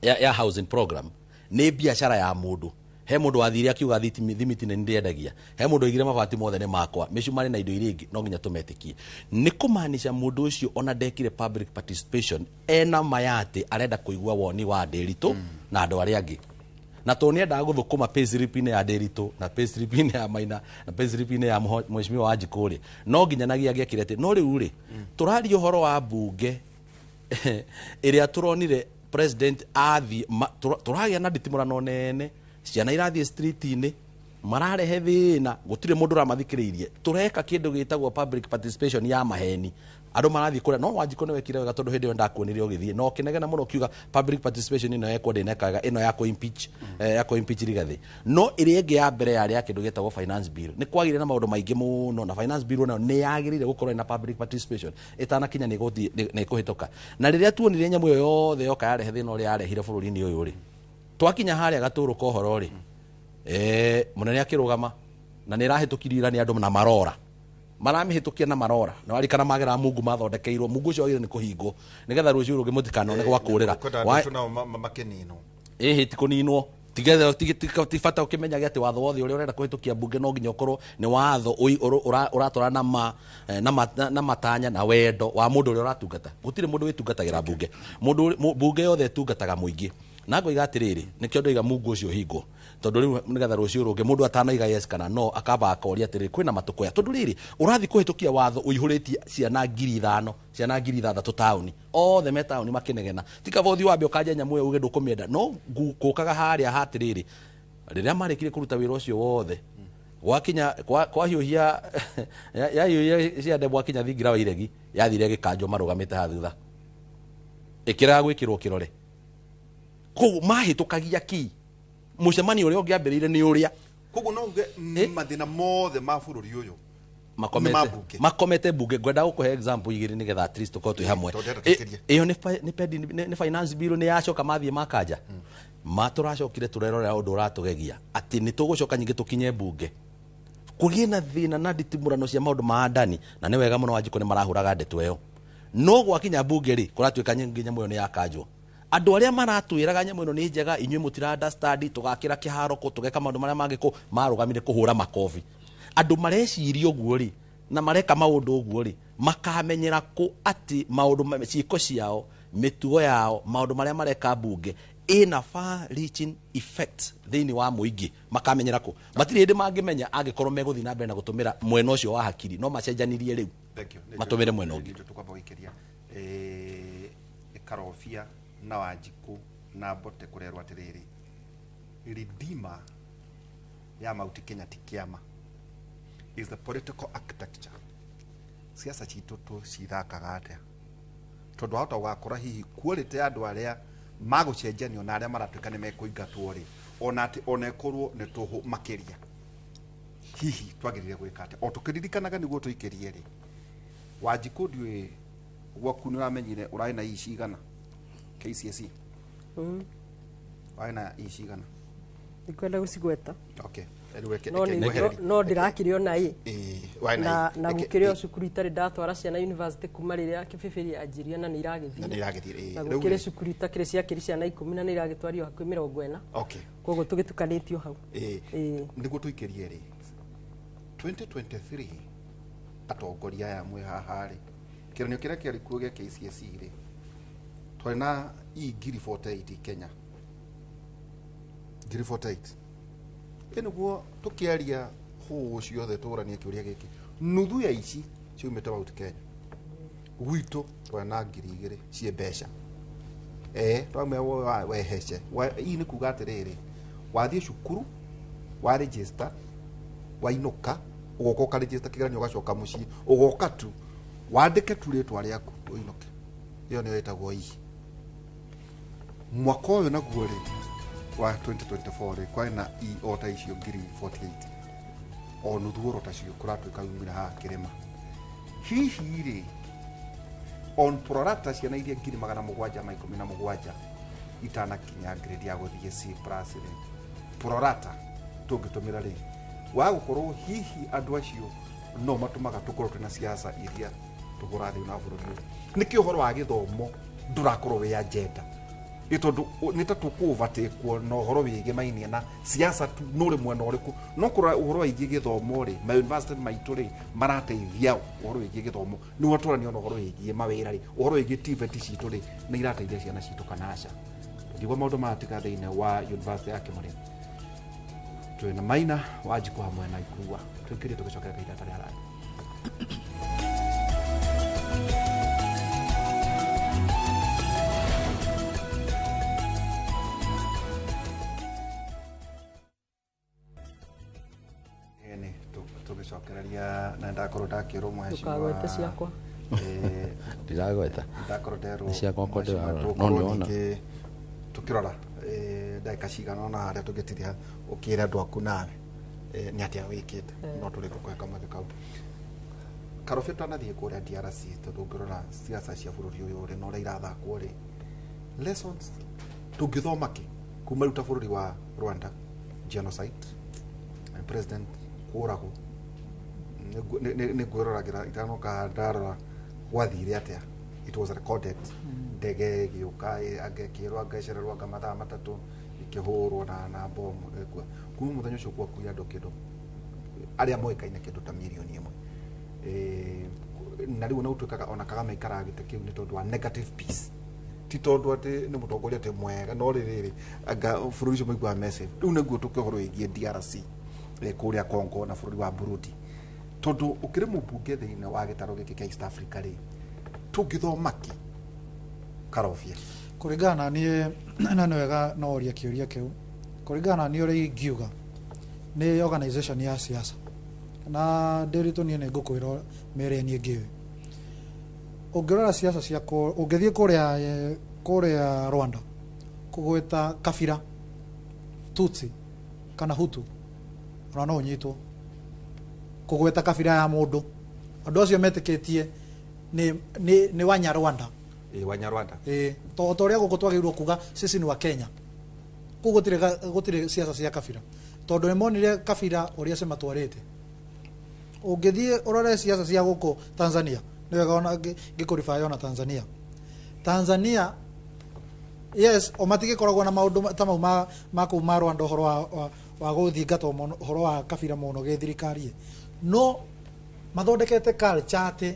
[SPEAKER 3] ya housing program nĩ biacara ya mũndũ, he mũndũ wathire akiuga thimiti nĩ ndĩendagia, he mũndũ oigire mabati mothe nĩ makwa, mĩcumarĩ na indo iria ingĩ, no nginya tũmetĩkie. Nĩ kũmaanisha mũndũ ũcio ona ndekire public participation, ena maya atĩ arenda kũigua woni wa Ndĩritũ na andũ arĩa angĩ, na tondũ nĩendaga gũthũkũma payslip-inĩ ya Ndĩritũ na payslip-inĩ ya Maina na payslip-inĩ ya mheshimiwa Wanjikũ rĩ, no nginya nagia angĩekire atĩ. No rĩu rĩ, tũraria ũhoro wa mbunge ĩrĩa tũronire president athiĩ tũragĩa na nditimũrano nene, ciana irathiĩ street-inĩ, mararehe thĩna, gũtirĩ mũndũ ũramathikĩrĩirie. Tũreka kĩndũ gĩtagwo public participation ya maheni, andũ marathiĩ kũrĩa. No Wanjikũ nĩ wekire wega tondũ hĩndĩ ĩyo ndakuonire ũgĩthiĩ na ũkĩnegena mũno ũkiuga public participation ĩno yekwo ndĩneka wega, ĩno ya kũ-impeach, ya kũ-impeach Rigathĩ. No ĩrĩa ĩngĩ ya mbere yarĩ ya kĩndũ gĩtagwo finance bill, nĩ kwagĩire na maũndũ maingĩ mũno, na finance bill nayo nĩ yagĩrĩire gũkorwo ĩna public participation ĩtanakinya nĩ ĩgũthiĩ nĩ ĩkũhĩtũka. Na rĩrĩa tuonire nyamũ ĩyo yothe yoka yarehe thĩna ũrĩa yarehire bũrũri-inĩ ũyũ rĩ, twakinya harĩa gatũrũ ka ũhoro rĩ, mũnene akĩrũgama na nĩ ĩrahĩtũkirio ira nĩ andũ na marora maramĩhĩtũkia na marora na warikana magera mungu mathondekeirwo mungu ũcio wagĩrĩire nĩ kũhingwo nĩgetha rũciũ rũngĩ mũtikanone gwa kũrĩra.
[SPEAKER 1] Kwenda andũ acio nao makĩninwo.
[SPEAKER 3] Ĩhĩ, ti kũninwo, tigetha ti bata ũkĩmenyage atĩ watho wothe ũrĩa ũrenda kũhĩtũkia mbunge no nginya ũkorwo nĩ watho ũratwarana na matanya na wendo wa mũndũ ũrĩa ũratungata. Gũtirĩ mũndũ wĩtungatagĩra mbunge. Mũndũ mbunge yothe ĩtungataga mũingĩ. Na ngoiga atĩrĩrĩ, nĩkĩo ndoiga mungu ũcio ũhingwo, tondũ rĩu nĩgetha rũciũ rũngĩ mũndũ atanoiga yes kana no, akamba akoria atĩrĩrĩ, kwĩna matũkũya, tondũ rĩrĩ ũrathiĩ kũhĩtũkia watho ũihũrĩtie ciana 5,000, ciana 6,000 taũni, othe me taũni makĩnegena. Ti kaba ũthiĩ wambe ũkanje nyamũ ĩyo uge ndũkũmĩenda. No kũkaga harĩa hatĩrĩrĩ, rĩrĩa marĩkirie kũruta wĩra ũcio wothe, gwakinya kwahiũhia yahiũhia ciande, gwakinya thingira wa iregi, yathire ĩgĩkanjwo marũgamĩte haha thutha, ĩkĩrega gwĩkĩrwo kĩrore. Koguo mahĩtũkagia ki mũcemanio ũrĩa ũngĩambĩrĩire nĩ ũrĩa
[SPEAKER 1] Koguo no uge mathĩna mothe ma bũrũri ũyũ
[SPEAKER 3] makomete
[SPEAKER 1] nĩ ma mbunge.
[SPEAKER 3] Makomete mbunge. Ngwenda gũkũhe example igĩrĩ nĩgetha at least tũkorwo twĩ hamwe.
[SPEAKER 1] Tondũ ndĩrenda tũikĩrie.
[SPEAKER 3] Ĩyo nĩ finance bill, nĩ yacoka mathiĩ makanja. Ma tũracokire tũrerorera ũndũ ũratũgegia atĩ nĩ tũgũcoka nyingĩ tũkinye mbunge kũgĩe na thĩna na nditimũrano cia maũndũ ma ndani, na nĩ wega mũno Wanjikũ nĩ marahũraga ndeto ĩyo. No gwakinya mbunge rĩ, kũratuĩka nyingĩ nyamũ ĩyo nĩ yakanjwo. Andũ arĩa maratwĩraga nyamũ ĩno nĩ njega, inyuĩ mũtira understand, tũgakĩra kĩharo kũ, tũgeka maũndũ marĩa mangĩ kũ, marũgamire kũhũra makobi. Andũ mareciria ũguo rĩ, na mareka maũndũ ũguo rĩ, makamenyera kũ atĩ maũndũ ciĩko ciao, mĩtugo yao, maũndũ marĩa mareka mbunge ĩna far reaching effect thĩinĩ wa mũingĩ, makamenyera kũ? Matirĩ hĩndĩ mangĩmenya angĩkorwo megũthiĩ na mbere na gũtũmĩra mwena ũcio wa hakiri, no macenjanirie rĩu
[SPEAKER 1] Thank you.
[SPEAKER 3] matũmĩre mwena ũngĩ.
[SPEAKER 1] Nĩkĩo tũkwamba gũikĩria Karobia na Wanjikũ na Mbote kũrerwo atĩrĩrĩ, Redeemer ya Mount Kenya ti kĩama, is the political architecture. Siasa citũ tũcithakaga atĩa? Tondũ wahota gũgakora hihi quality ya andũ arĩa magũcenjanio na arĩa maratuĩka nĩ mekũingatwo rĩ, ona atĩ ona ĩkorwo nĩ tũhũ makĩria, hihi twagĩrĩire gwĩka atĩa? O tũkĩririkanaga nĩguo tũikĩrie rĩ, Wanjikũ, ndiũĩ gwaku nĩ ũramenyire ũrarĩ na ii cigana KCSE? Warĩ na ii cigana?
[SPEAKER 2] Ndikwenda gũcigweta.
[SPEAKER 1] Okay, rĩu reke
[SPEAKER 2] no
[SPEAKER 1] reke
[SPEAKER 2] nĩ-
[SPEAKER 1] ngwehererie.
[SPEAKER 2] no ndĩrakĩrĩ ona ĩ.
[SPEAKER 1] Ĩĩ, warĩ
[SPEAKER 2] na
[SPEAKER 1] na
[SPEAKER 2] na
[SPEAKER 1] ii.
[SPEAKER 2] gũkĩrĩ o cukuru itarĩ ndatwara ciana university kuma rĩrĩa kĩbĩbĩri yanjirie na nĩ
[SPEAKER 1] Na nĩ
[SPEAKER 2] iragĩthiĩ.
[SPEAKER 1] iragĩthiĩ, ĩĩ.
[SPEAKER 2] Na
[SPEAKER 1] Rĩu
[SPEAKER 2] gũkĩrĩ
[SPEAKER 1] rĩ-
[SPEAKER 2] cukuru itakĩrĩ ciakĩrĩ ciana 10 na nĩ iragĩtwario hakuhĩ 40.
[SPEAKER 1] Okay.
[SPEAKER 2] Koguo tũgĩtukanĩtio hau.
[SPEAKER 1] Ĩĩ.
[SPEAKER 2] Ĩĩ.
[SPEAKER 1] Nĩguo tũikĩrie rĩ, 2023 atongoria aya mwĩ haha rĩ, kĩgeranio kĩrĩa kĩarĩ kuo gĩa KCSE rĩ, twarĩ na i ngiri 48 Kenya, ngiri 48. Ĩ nĩguo tũkĩaria hũũ ciothe tũranie kĩũria gĩkĩ, nuthu ya ici ciumĩte Mount Kenya. Gwitũ twarĩ na 2000 ciĩ mbeca twamwe wehece. Ii nĩ kuga atĩrĩrĩ, wathiĩ cukuru wa register, wainũka ũgoka ũkarĩgĩsta kĩgeranio, ũgacoka mũciĩ ũgoka tu wandĩke tu rĩtwa rĩaku ũinũke. Ĩyo nĩyo ĩtagwo ii. Mwaka ũyũ naguo rĩ, wa 2024 rĩ, kwarĩ na i o ta icio ngiri 48, o nuthu oro tacio kũratuĩka umire haha kĩrĩma. Hihi rĩ, on prorata ciana iria 717 itanakinya grade ya gũthiĩ C plus rĩ, prorata tũngĩtũmĩra rĩ, wa gũkorwo hihi andũ acio no matũmaga tũkorwo twĩna siasa iria tũhũra thĩ na bũrũri ũyũ? Nĩkĩ ũhoro wa gĩthomo ndũrakorwo wĩ agenda? Nĩ tondũ nĩ ta tũkũvatekwo na ũhoro wĩgĩmainie na siasa tu, nũrĩ mwena ũrĩkũ? No kũrora ũhoro wĩgiĩ gĩthomo rĩ, ma university maitũ rĩ, marateithia ũhoro wĩgiĩ gĩthomo nĩguo tũrania na ũhoro wĩgiĩ mawĩra rĩ, ũhoro wĩgiĩ TVET citũ rĩ, nĩ irateithia ciana citũ kana aca? Ndigua maũndũ maratika thĩinĩ wa university ya Kĩmũrĩ. Twĩna Maina, Wanjikũ hamwe na Ikua. Tũikĩrie tũgĩcokera kahinda tarĩ haraya. Ĩni tũgĩcokereria na ndakorwo ndakĩrwo mheshimiwa.
[SPEAKER 2] Ndũkagwete ciakwa.
[SPEAKER 3] Ndiragweta.
[SPEAKER 1] Ndakorwo nderwo.
[SPEAKER 3] Nĩ ciakwa ko
[SPEAKER 1] mheshimiwa,
[SPEAKER 3] ndĩrarora.
[SPEAKER 1] tũgũkorwo
[SPEAKER 3] No nĩwona.
[SPEAKER 1] ningĩ tũkĩrora ndagĩka cigana ũna harĩa tũngĩtiria ũkĩre andũ aku nawe nĩ atĩa wĩkĩte, no tũrĩ gũkũhe kamweke kau. Karobia, twanathiĩ kũrĩa DRC, tondũ ũngĩrora siasa cia bũrũri ũyũ rĩ, na ũrĩa irathakwo rĩ, lessons tũngĩthoma kĩ kuma rĩu ta bũrũri wa Rwanda, genocide, president kũragwo? Nĩ ngwĩroragĩra itanoka ndarora gwathire atĩa. It was recorded, ndege ĩgĩũka, anga ĩkĩrwo anga ĩcererwo anga mathaa 3, ĩkĩhũrwo na bomu ĩkua. Kuma mũthenya ũcio gwakuire andũ kĩndũ arĩa moĩkaine kĩndũ ta mirioni 1. Na rĩu ona gũtuĩkaga ona Kagame aikaraga gĩtĩ kĩu nĩ tondũ wa negative peace, ti tondũ atĩ nĩ mũtongoria atĩ mwega, no rĩrĩrĩ anga bũrũri ũcio maiguaga message. Rĩu nĩguo tũke ũhoro wĩgiĩ DRC, kũrĩa Congo na bũrũri wa Burundi, tondũ ũkĩrĩ mũmbunge thĩinĩ wa gĩtaro gĩkĩ kĩa East Africa rĩ, tũngĩthoma kĩ, Karobia?
[SPEAKER 4] Kũringana na niĩ, na nĩ wega no ũrie kĩũria kĩu, kũringana na niĩ ũrĩa ingiuga nĩ organization ya siasa na ndĩritũ. Niĩ nĩ ngũkwĩra mĩrĩa niĩ ngĩũĩ. Ũngĩrora siasa cia ũngĩthiĩ kũrĩa kũrĩa Rwanda, kũgwĩta kabira Tutsi kana Hutu ona no ũnyitwo. Kũgweta kabira ya mũndũ, andũ acio metĩkĩtie nĩ Wanyarwanda.
[SPEAKER 1] Ĩ, Wanyarwanda.
[SPEAKER 4] Ĩ, to ta ũrĩa gũkũ twagĩrĩirwo kuga sisi ni wa Kenya. Kũu gũtirĩ siasa cia kabira, tondũ nĩ monire kabira ũrĩa cimatwarĩte. Ũngĩthiĩ ũrore siasa cia gũkũ Tanzania, nĩ wega ona ngĩkũribaya ona Tanzania. Tanzania, yes, o matigĩkoragwo na maũndũ ta mau ma kũu ma Rwanda, ũhoro wa gũthingatwo mũno, ũhoro wa kabira mũno gĩthirikari, no mathondekete culture atĩ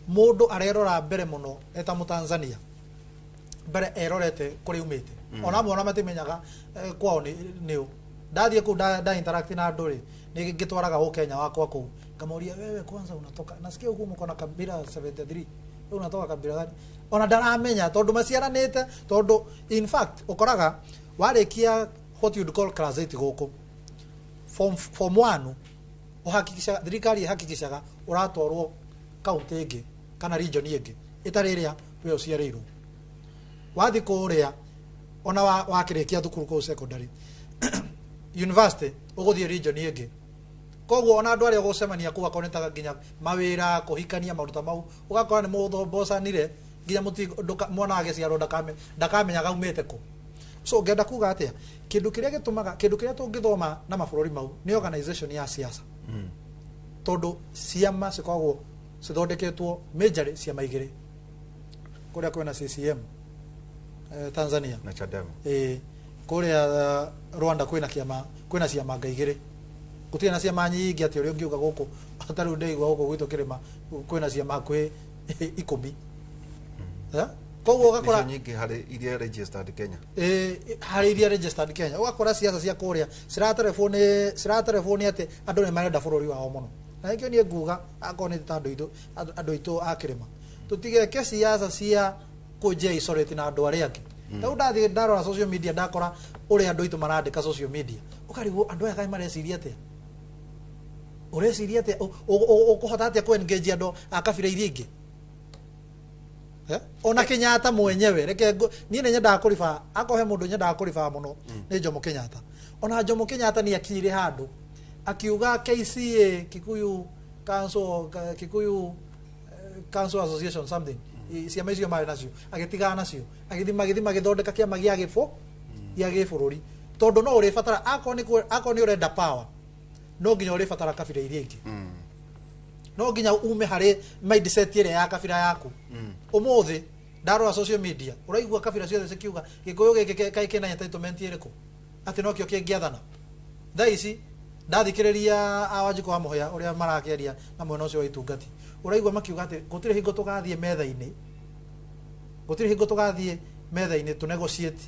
[SPEAKER 4] mũndũ arerora mbere mũno eta Mũtanzania, mbere erorete kũrĩa umĩte. Ona amwe ona matimenyaga kwao nĩ ũ. Ndathiĩ kũu nda interact na andũ rĩ, nĩ ngĩtwaraga ũ Kenya wakwa kũu, ngamoria, "Wewe kwanza unatoka, nasikia huku mko na kabila 73, wewe unatoka kabila gani?" Ona ndaramenya, tondũ maciaranĩte. Tondũ in fact ũkoraga warĩkia what you'd call class 8 gũkũ, form 1, ũhakikishaga, thirikari ĩhakikishaga ũratwarwo kaunti ĩngĩ kana region ĩngĩ ĩtarĩ ĩrĩa we ũciarĩirwo. Wathiĩ kũrĩa, ona wakĩrĩkia thukuru kũu secondary, university, ũgũthiĩ region ĩngĩ. Koguo ona andũ arĩa ũgũcemania kũu, akorwo nĩ ta nginya mawĩra, kũhikania, maũndũ ta mau, ũgakora nĩ mũthombocanire nginya mwana agĩciarwo ndakamenyaga aumĩte kũ. So ngenda kuga atĩa? Kĩndũ kĩrĩa gĩtũmaga, kĩndũ kĩrĩa tũngĩthoma na mabũrũri mau nĩ organization ya siasa, tondũ ciama cikoragwo cithondeketwo majorly ciama igĩrĩ. Kũrĩa kwĩna CCM, Tanzania,
[SPEAKER 1] na Chadema.
[SPEAKER 4] Kũrĩa Rwanda kwĩna kĩama, kwĩna ciama nga igĩrĩ. Gũtirĩ na ciama nyingĩ atĩ ũrĩa ũngiuga gũkũ. Ta rĩu ndĩigua gũkũ gwitũ kĩrĩma kwĩna ciama hakuhĩ 10. Koguo ũgakora
[SPEAKER 1] nĩcio nyingĩ harĩ iria registered Kenya.
[SPEAKER 4] Harĩ iria registered Kenya. Ũgakora siasa cia kũrĩa ciraterefwo nĩ atĩ andũ nĩ marenda bũrũri wao mũno. Na nĩkĩo niĩ nguga, akorwo nĩ ta andũ aitũ a kĩrĩma, tũtigeke siasa cia kũnjia isolate na andũ arĩa angĩ. Rĩu ndathiĩ ndarora social media, ndakora ũrĩa andũ aitũ marandĩka social media, ũkarigwo andũ aya kaĩ mareciria atĩa? Ũreciria atĩa? Ũkũhota atĩa kũ engage andũ a kabira iria ingĩ? Ona Kenyatta mwenyewe, reke niĩ nĩ nyendaga kũriba, akorwo he mũndũ nyendaga kũriba mũno nĩ Jomo Kenyatta. Ona Jomo Kenyatta nĩ akinyire handũ akiuga KCA, Kikuyu Council, Kikuyu Council Association something, ciama icio marĩ nacio agĩtigana nacio, agĩthiĩ magĩthiĩ magĩthondeka kĩama gĩa gĩbũrũri, tondũ no ũrĩbatara, akorwo nĩ ũrenda power, no nginya ũrĩbatara kabira iria ingĩ, no nginya ume harĩ mindset ĩrĩa ya kabira yaku. Ũmũthĩ ndarora social media, ũraigua kabira ciothe cikiuga Gĩkũyũ gĩkĩ kaĩ kĩna entitlement ĩrĩkũ atĩ nokĩo kĩngĩathana? Thaa ici ndathikĩrĩria a Wanjikũ wa Mũhĩa ũrĩa marakĩaria na mwena ũcio wa itungati, ũraigua makiuga atĩ gũtirĩ hingo tũgathiĩ metha-inĩ, gũtirĩ hingo tũgathiĩ metha-inĩ tũ negotiate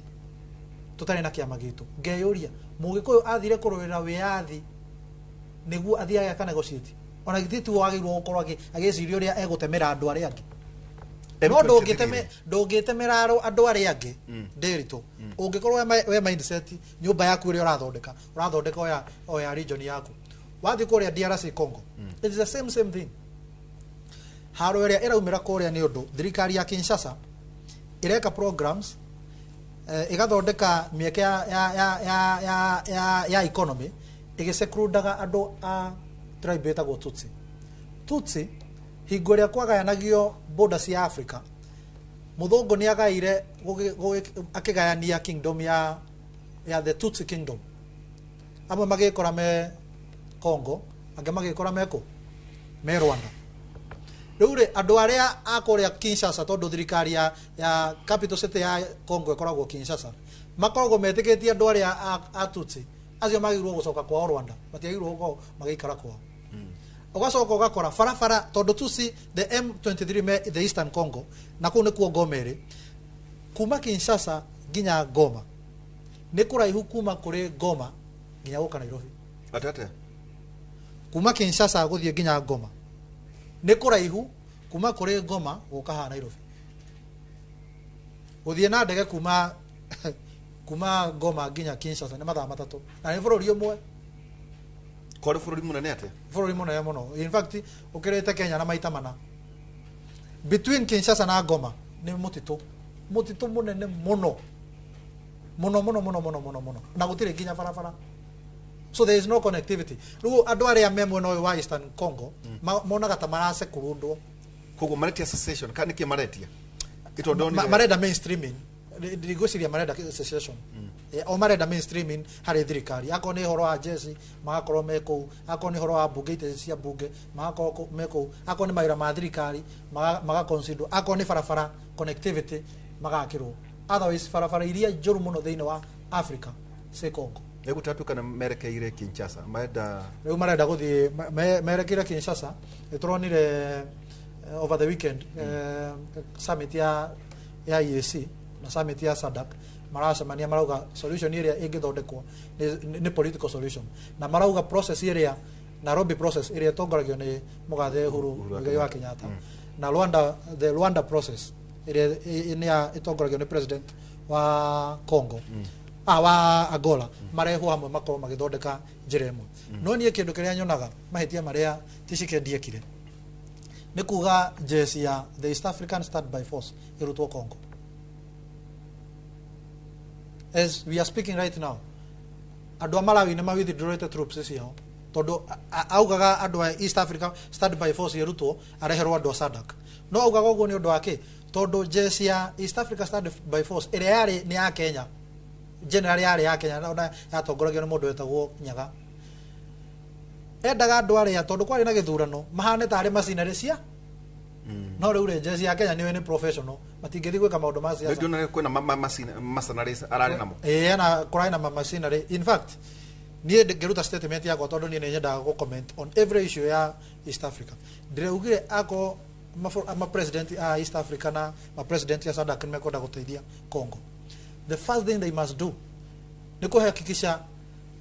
[SPEAKER 4] tũtarĩ na kĩama gitũ. Ngeyũria, Mũgĩkũyũ athire kũrũĩrĩra wĩyathi nĩguo athiage aka negotiate? Ona githĩ tiwe wagĩrĩirwo gũkorwo agĩciria ũrĩa egũtemera andũ arĩa angĩ? No
[SPEAKER 1] M23.
[SPEAKER 4] Ndũngĩtemera andũ arĩa angĩ, ndĩritũ, ũngĩkorwo we mindset nyũmba yaku ĩrĩa ũrathondeka, ũrathondeka o ya region yaku. Wathiĩ kũrĩa DRC Congo, it is the same same thing. Haro ĩrĩa ĩraumĩra kũrĩa nĩ ũndũ thirikari ya Kinshasa ĩreka programs, ĩgathondeka mĩeke ya economy, ĩgĩsekrundaga andũ a tribe ĩtagwo Tutsi. Tutsi, hingo ĩrĩa kwagayanagio border cia Africa, mũthũngũ nĩ agaire akĩgayania kingdom ya the Tutsi kingdom. Amwe magĩkora me Congo, angĩ magĩkora me kũ, me Rwanda. Rĩu rĩ, andũ arĩa a kũrĩa Kinshasa, tondũ thirikari ya capital city ya Congo ĩkoragwo Kinshasa, makoragwo metĩkĩtie andũ arĩa a Tutsi acio magĩrĩirwo gũcoka kwao Rwanda, matiagĩrĩirwo gũkorwo magĩikara kwao. Ũgacoka ũgakora barabara, tondũ Tutsi, the M23 me the Eastern Congo, na kũu nĩkuo Goma ĩrĩ. Kuma Kinshasa nginya Goma nĩ kũraihu kuma kũrĩ Goma nginya gũka Nairobi.
[SPEAKER 1] Atete.
[SPEAKER 4] Kuma Kinshasa gũthiĩ nginya Goma nĩ kũraihu kuma kũrĩ Goma gũka haha Nairobi. Gũthiĩ na ndege kuma Goma nginya Kinshasa nĩ mathaa 3, na nĩ bũrũri ũmwe.
[SPEAKER 1] Kwarĩ bũrũri mũnene atĩa?
[SPEAKER 4] Bũrũri mũnene mũno, in fact ũkĩrĩte Kenya na maita mana. Between Kinshasa na Goma nĩ mũtitũ, mũtitũ mũnene mũno mũno mũno mũno mũno mũno mũno, na gũtirĩ nginya barabara, so there is no connectivity. Rĩu andũ arĩa me mwena ũyũ wa Eastern Congo monaga ta marasekurundwo.
[SPEAKER 1] Koguo maretia secession kana nĩkĩ maretia? Ĩtondũ
[SPEAKER 4] Marenda mainstreaming. Ndigwĩciria marenda secession. O marenda mainstreaming harĩ thirikari, akorwo nĩ ũhoro wa jeci magakorwo me kũu, akorwo nĩ ũhoro wa bunge, itĩ cia bunge magakorwo me kũu, akorwo nĩ mawĩra ma thirikari magaconsider, akorwo nĩ barabara connectivity magakĩrwo. Otherwise barabara iria njũru mũno thĩinĩ wa Africa ci Congo.
[SPEAKER 1] Nĩguo tatuĩka nĩ merekeire Kinshasa, marenda
[SPEAKER 4] Rĩu marenda gũthiĩ merekeire Kinshasa. Nĩ tũronire over the weekend summit ya EAC na summit ya SADC maracemania, marauga solution ĩrĩa ĩngĩthondekwo nĩ political solution, na marauga process ĩrĩa Nairobi process ĩrĩa ĩtongoragio nĩ mũgathe Uhuru
[SPEAKER 1] Uhuru
[SPEAKER 4] Muigai wa Kenyatta na Rwanda, the Rwanda process ĩrĩa nĩ ĩtongoragio nĩ president wa Congo, wa Angola, marehwo hamwe makorwo magĩthondeka njĩra ĩmwe. No niĩ kĩndũ kĩrĩa nyonaga mahĩtia marĩa Tshisekedi ekire nĩ kuga jeci ya the East African Standby Force ĩrutwo Congo. As we are speaking right now, andũ a Malawi nĩ ma withdrawĩte troops ciao, tondũ augaga andũ a East Africa Standby Force ĩrutwo areherwo andũ a SADC. No augaga ũguo nĩ ũndũ wa kĩ? Tondũ jeci ya East Africa Standby Force ĩrĩa yarĩ nĩ ya Kenya, general yarĩ ya Kenya na yatongoragio nĩ mũndũ wetagwo Nyaga. Endaga andũ arĩa, tondũ kwarĩ na gĩthurano, mahane tarĩ macinarĩ cia. No rĩu rĩ, jeci ya Kenya nĩwe nĩ professional, matingĩthiĩ gwĩka maũndũ ma siasa.
[SPEAKER 1] Nĩngĩona kwĩna mercenaries ararĩ namo.
[SPEAKER 4] Ĩĩ, ena kũrarĩ na machinery. In fact, niĩ ngĩruta statement yakwa, tondũ niĩ nĩ nyendaga gũ comment on every issue ya East Africa, ndĩraugire ako ma president a East Africa na ma president ya SADC nĩ mekwenda gũteithia Congo, the first thing they must do nĩ kũhakikisha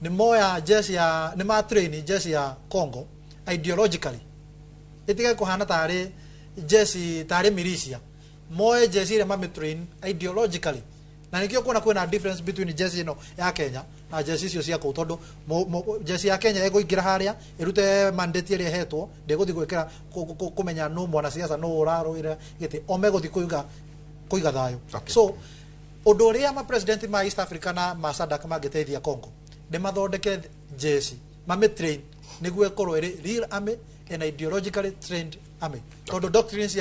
[SPEAKER 4] nĩ moya jeshi ya, nĩ ma train jeshi ya Congo ideologically, ĩtige kũhana tarĩ jeshi, tarĩ militia. Moe jeshi ĩrĩa mamĩtrain ideologically, na nĩkĩo kuona kwĩna difference between jeshi ĩno ya Kenya na jeshi icio cia kũu, tondũ jeshi ya Kenya ĩkũingĩra harĩa ĩrute mandate ĩrĩa ĩhetwo, ndĩgũthiĩ gwĩkĩra kũmenya nũ mwanasiasa, nũ ũrarũĩra gĩtĩ, o megũthiĩ kũiga thayũ. So ũndũ ũrĩa ma president ma East Africa na ma SADC mangĩteithia Congo nĩ mathondeke jeshi, mamĩtrain nĩguo ĩkorwo ĩrĩ real army and ideologically trained army, tondũ doctrines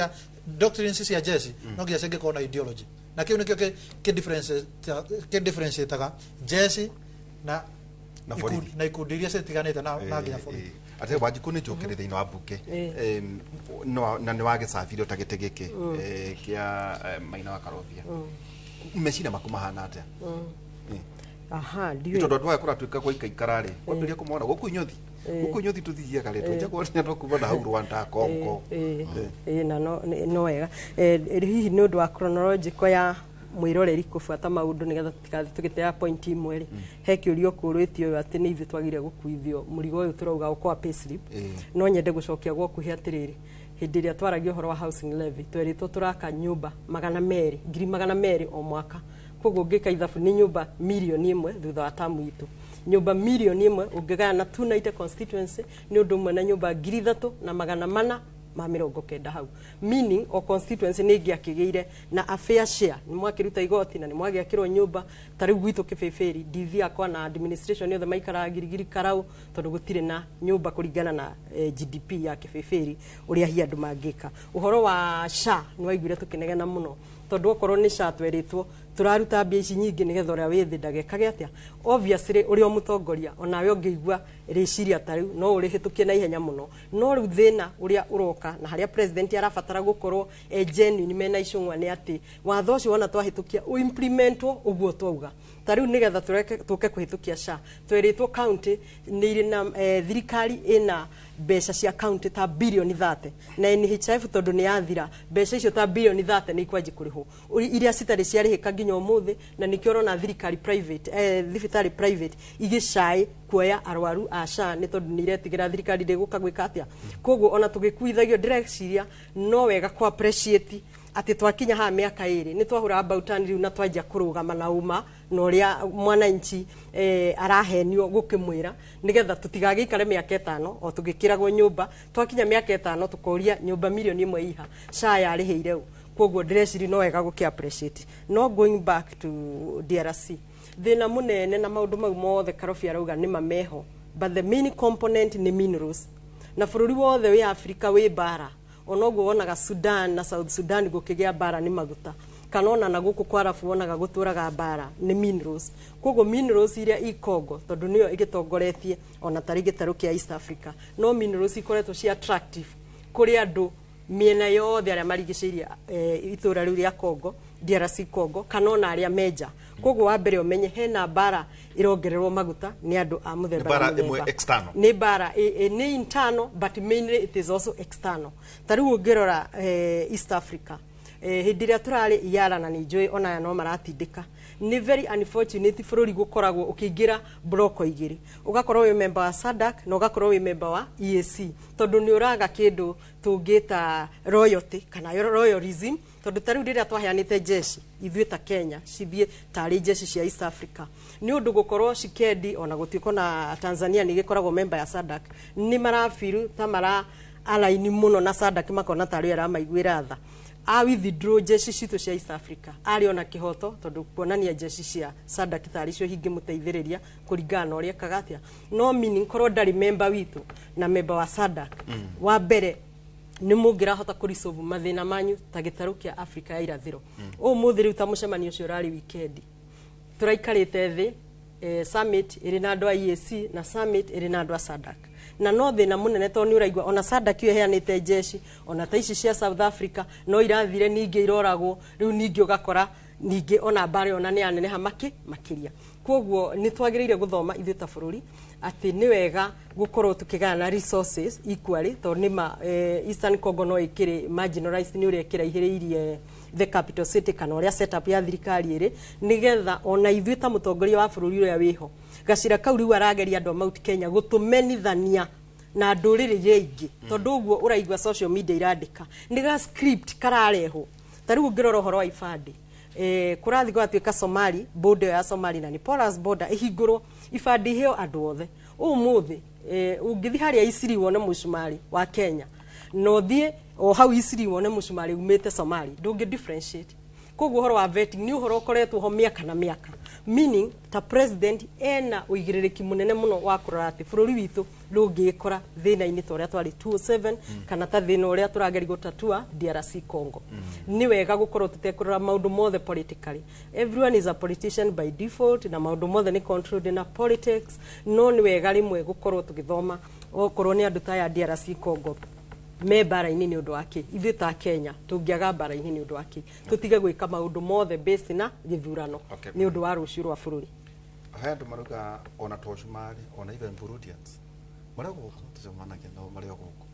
[SPEAKER 4] cia jeshi no nginya cingĩkorwo na ideology, na kĩu nĩkĩo kĩ differentiataga jeshi na
[SPEAKER 1] Na borithi.
[SPEAKER 4] Na ikundi iria citiganĩte na nginya borithi.
[SPEAKER 1] Ate Wanjikũ, nĩ njũkĩre thĩinĩ wa mbunge. Na nĩ wagĩcabirio ta gĩtĩ gĩkĩ kĩa Maina wa Karobia, meciria maku mahana atĩa?
[SPEAKER 2] Aha,
[SPEAKER 1] Nĩ
[SPEAKER 2] ndiũĩ.
[SPEAKER 1] Tondũ andũ aya kũratuĩka gwaikaikara rĩ, kwambĩrĩria kũmona gũkũ inyuthi, gũkũ inyuthi tũthiaga rĩ, twenjagwo nĩ andũ kuma na hau Rwanda, Congo.
[SPEAKER 2] Ĩĩ, na no wega. Hihi nĩ ũndũ wa chronological ya mwĩroreri kũbuata maũndũ nĩgetha tũtigathiĩ tũgĩteaga point imwe rĩ, he kĩũria ũkũrĩtio ũyũ atĩ nĩ ithuĩ twagire gũkuithio mũrigo ũyũ tũrauga ũkwa payslip. No nyende gũcokia gwakuhĩ atĩrĩrĩ, hĩndĩ ĩrĩa twaragia ũhoro wa housing levy, twerĩtwo tũraka nyũmba 200, 200,000 o mwaka. Koguo ũngĩka ithabu nĩ nyũmba 1 million thutha wa tamu itũ, nyũmba 1 million ũngĩgaya na 290 constituency nĩ ũndũ ũmwe na nyũmba 3490 hau, meaning o constituency nĩ ĩngĩakĩgĩire na a fair share. Nĩ mwakĩruta igoti na nĩ mwagĩakĩrwo nyũmba. Ta rĩu gwitũ Kĩbĩbĩri, DV akwa na administration yothe maikaraga Girigiri Karau tondũ gũtirĩ na nyũmba kũringana na GDP ya Kĩbĩbĩri ũrĩa hihi andũ mangĩka. Ũhoro wa SHA nĩ waiguire tũkĩnegena mũno, tondũ okorwo nĩ SHA twerĩtwo tũraruta mbia ici nyingĩ nĩgetha ũrĩa wĩ thĩ ndagekage atĩa. Obviously ũrĩa ũmũtongoria onawe ũngĩigua rĩciria ta rĩu no ũrĩhĩtũkie na ihenya mũno. No rĩu thĩna ũrĩa ũroka na harĩa president arabatara gũkorwo e genuine mena icũng'wa nĩ atĩ watho ũcio wona twahĩtũkia ũimplementwo ũguo twauga. Ta rĩu nĩgetha tũke kũhĩtũkia SHA, twerĩtwo county nĩ irĩ na thirikari ĩna mbeca cia county ta birioni 30 na NHIF tondũ nĩ yathira, mbeca icio ta birioni 30 nĩ ikwanji kũrĩhwo iria citarĩ ciarĩhĩka nginya ũmũthĩ. Na nĩkĩo ũrona thirikari private, thibitarĩ private igĩcai kuoya arwaru a SHA, nĩ tondũ nĩ iretigĩra thirikari ndĩgũka gwĩka atĩa. Koguo ona tũgĩkuithagio, ndĩreciria no wega ku appreciate atĩ twakinya haha mĩaka 2 nĩ twahũra about turn rĩu na twanjia kũrũgama na ũma na ũrĩa mwananchi arahenio gũkĩmwĩra, nĩgetha tũtigagĩikare mĩaka 5 o tũgĩkĩragwo nyũmba. Twakinya mĩaka 5 tũkoria nyũmba 1 million iha SHA yarĩhĩire ũ. Koguo ndĩreciria no wega gũkĩ appreciate. No going back to DRC, thĩna mũnene na maũndũ mau mothe Karobi arauga nĩ mameho, but the main component nĩ minerals, na bũrũri wothe wĩ Africa wĩ mbara. Onoguo wonaga Sudan na South Sudan gũkĩgĩa mbara nĩ maguta. Kana ona na gũkũ kwa arabu wonaga gũtũraga mbara nĩ minerals. Koguo minerals iria i Congo, tondũ nĩyo ĩgĩtongoretie ona tarĩ gĩtarũ kĩa East Africa, no minerals ikoretwo ci attractive kũrĩ andũ mĩena yothe arĩa marigicĩirie itũra rĩu rĩa Congo, DRC Congo, kana ona arĩa menja. Koguo wa mbere ũmenye hena mbara ĩrongererwo maguta nĩ andũ a mũthemba
[SPEAKER 1] Nĩ mbara
[SPEAKER 2] na mũthemba.
[SPEAKER 1] ĩmwe external.
[SPEAKER 2] Nĩ mbara nĩ internal, but mainly it is also external. Ta rĩu ũngĩrora East Africa, hĩndĩ ĩrĩa tũrarĩ iara na nĩ njũĩ onaya no maratindĩka, nĩ very unfortunate bũrũri gũkoragwo ũkĩingĩra bloko igĩrĩ, ũgakorwo wĩ member wa SADC na ũgakorwo wĩ member wa EAC, tondũ nĩ ũraga kĩndũ tũngĩta royalty kana royalism. Tondũ ta rĩu rĩrĩa twaheanĩte jeshi ithuĩ ta Kenya cithiĩ tarĩ jeshi cia East Africa, nĩ ũndũ gũkorwo Tshisekedi, ona gũtuĩka ona Tanzania nĩ ĩgĩkoragwo member ya SADC, nĩ marabiru ta mara alaini mũno na SADC, makona tarĩ aramaiguĩra tha a withdraw jeshi citũ cia East Africa. Arĩ ona kĩhoto, tondũ kuonania jeshi cia SADC tarĩ cio hingĩmũteithĩrĩria kũringana na ũrĩa ekaga atĩa. No meaning korwo ndarĩ member witũ na member wa SADC, wa mbere nĩ mũngĩrahota kũresolve mathĩna manyu ta gĩtarũ kĩa Afrika ya irathĩro. Ũmũthĩ rĩu ta mũcemanio ũcio ũrarĩ weekend, tũraikarĩte thĩ, summit ĩrĩ na andũ a EAC na summit ĩrĩ na andũ a SADC, na no thĩna mũnene tondũ nĩ ũraigua ona SADC ĩyo ĩheanĩte jeshi ona ta ici cia South Africa no irathire ningĩ iroragwo. Rĩu ningĩ ũgakora ningĩ ona mbara ona nĩ yaneneha makĩria. Koguo nĩ twagĩrĩire gũthoma ithuĩ ta bũrũri atĩ nĩ wega gũkorwo tũkĩgayana resources equally, tondũ nĩ ma Eastern Congo no ĩkĩrĩ marginalized nĩ ũrĩa ĩkĩraihĩrĩirie the capital city kana ũrĩa setup ya thirikari ĩrĩ, nĩgetha ona ithuĩ ta mũtongoria wa bũrũri ũrĩa wĩho gacira kau rĩu arageria andũ a Mount Kenya gũtũmenithania na ndũrĩrĩ iria ingĩ, tondũ ũguo ũraigua social media irandĩka nĩ ga script kararehwo. Ta rĩu ũngĩrora ũhoro wa ibandĩ, kũrathiĩ gũgatuĩka Somali border ĩyo ya Somali na nĩ porous border ĩhingũrwo, ibandĩ iheo andũ othe. Ũmũthĩ ũngĩthiĩ harĩa Isiri wone mũcumarĩ wa Kenya na ũthiĩ o hau Isiri wone mũcumarĩ umĩte Somali, ndũngĩ differentiate. Koguo ũhoro wa vetting nĩ ũhoro ũkoretwo ho mĩaka na mĩaka, meaning ta president ena ũigĩrĩrĩki mũnene mũno wa kũrora atĩ bũrũri witũ ndũngĩkora thĩna-inĩ ta ũrĩa twarĩ 2007 kana ta thĩna ũrĩa tũrageria gũtatua DRC Congo. Nĩ wega gũkorwo tũtekũrora maũndũ mothe politically. Everyone is a politician by default na maũndũ mothe nĩ controlled na politics, no nĩ wega rĩmwe gũkorwo tũgĩthoma okorwo nĩ andũ ta aya DRC Congo me mbara-inĩ nĩ ũndũ wa kĩ, ithuĩ ta Kenya tũngĩaga mbara-inĩ nĩ ũndũ wa kĩ, tũtige gwĩka maũndũ mothe based na gĩthurano nĩ ũndũ wa rũciũ rwa bũrũri.
[SPEAKER 1] He andũ marauga ona to Cumarĩ, ona even Burundians marĩ o gũkũ tũcemanagia nao marĩ o gũkũ.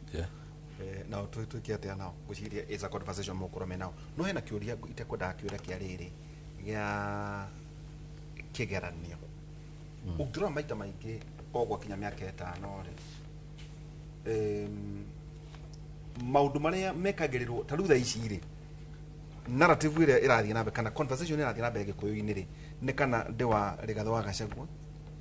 [SPEAKER 1] Nao twĩke atĩa nao? Ngwĩciria is a conversation mũgũkorwo me nao, no hena kĩũria itekwendaga kĩũria kĩa rĩrĩ gĩa kĩgeranio. Ũngĩrora maita maingĩ o gwakinya mĩaka 5 rĩ, maũndũ marĩa mekagĩrĩrwo ta rĩu thaa ici rĩ, narrative ĩrĩa ĩrathiĩ na mbere kana conversation ĩrathiĩ na mbere gĩkũyũ-inĩ rĩ, nĩ kana ndĩ wa Rigathĩ wa Gachagua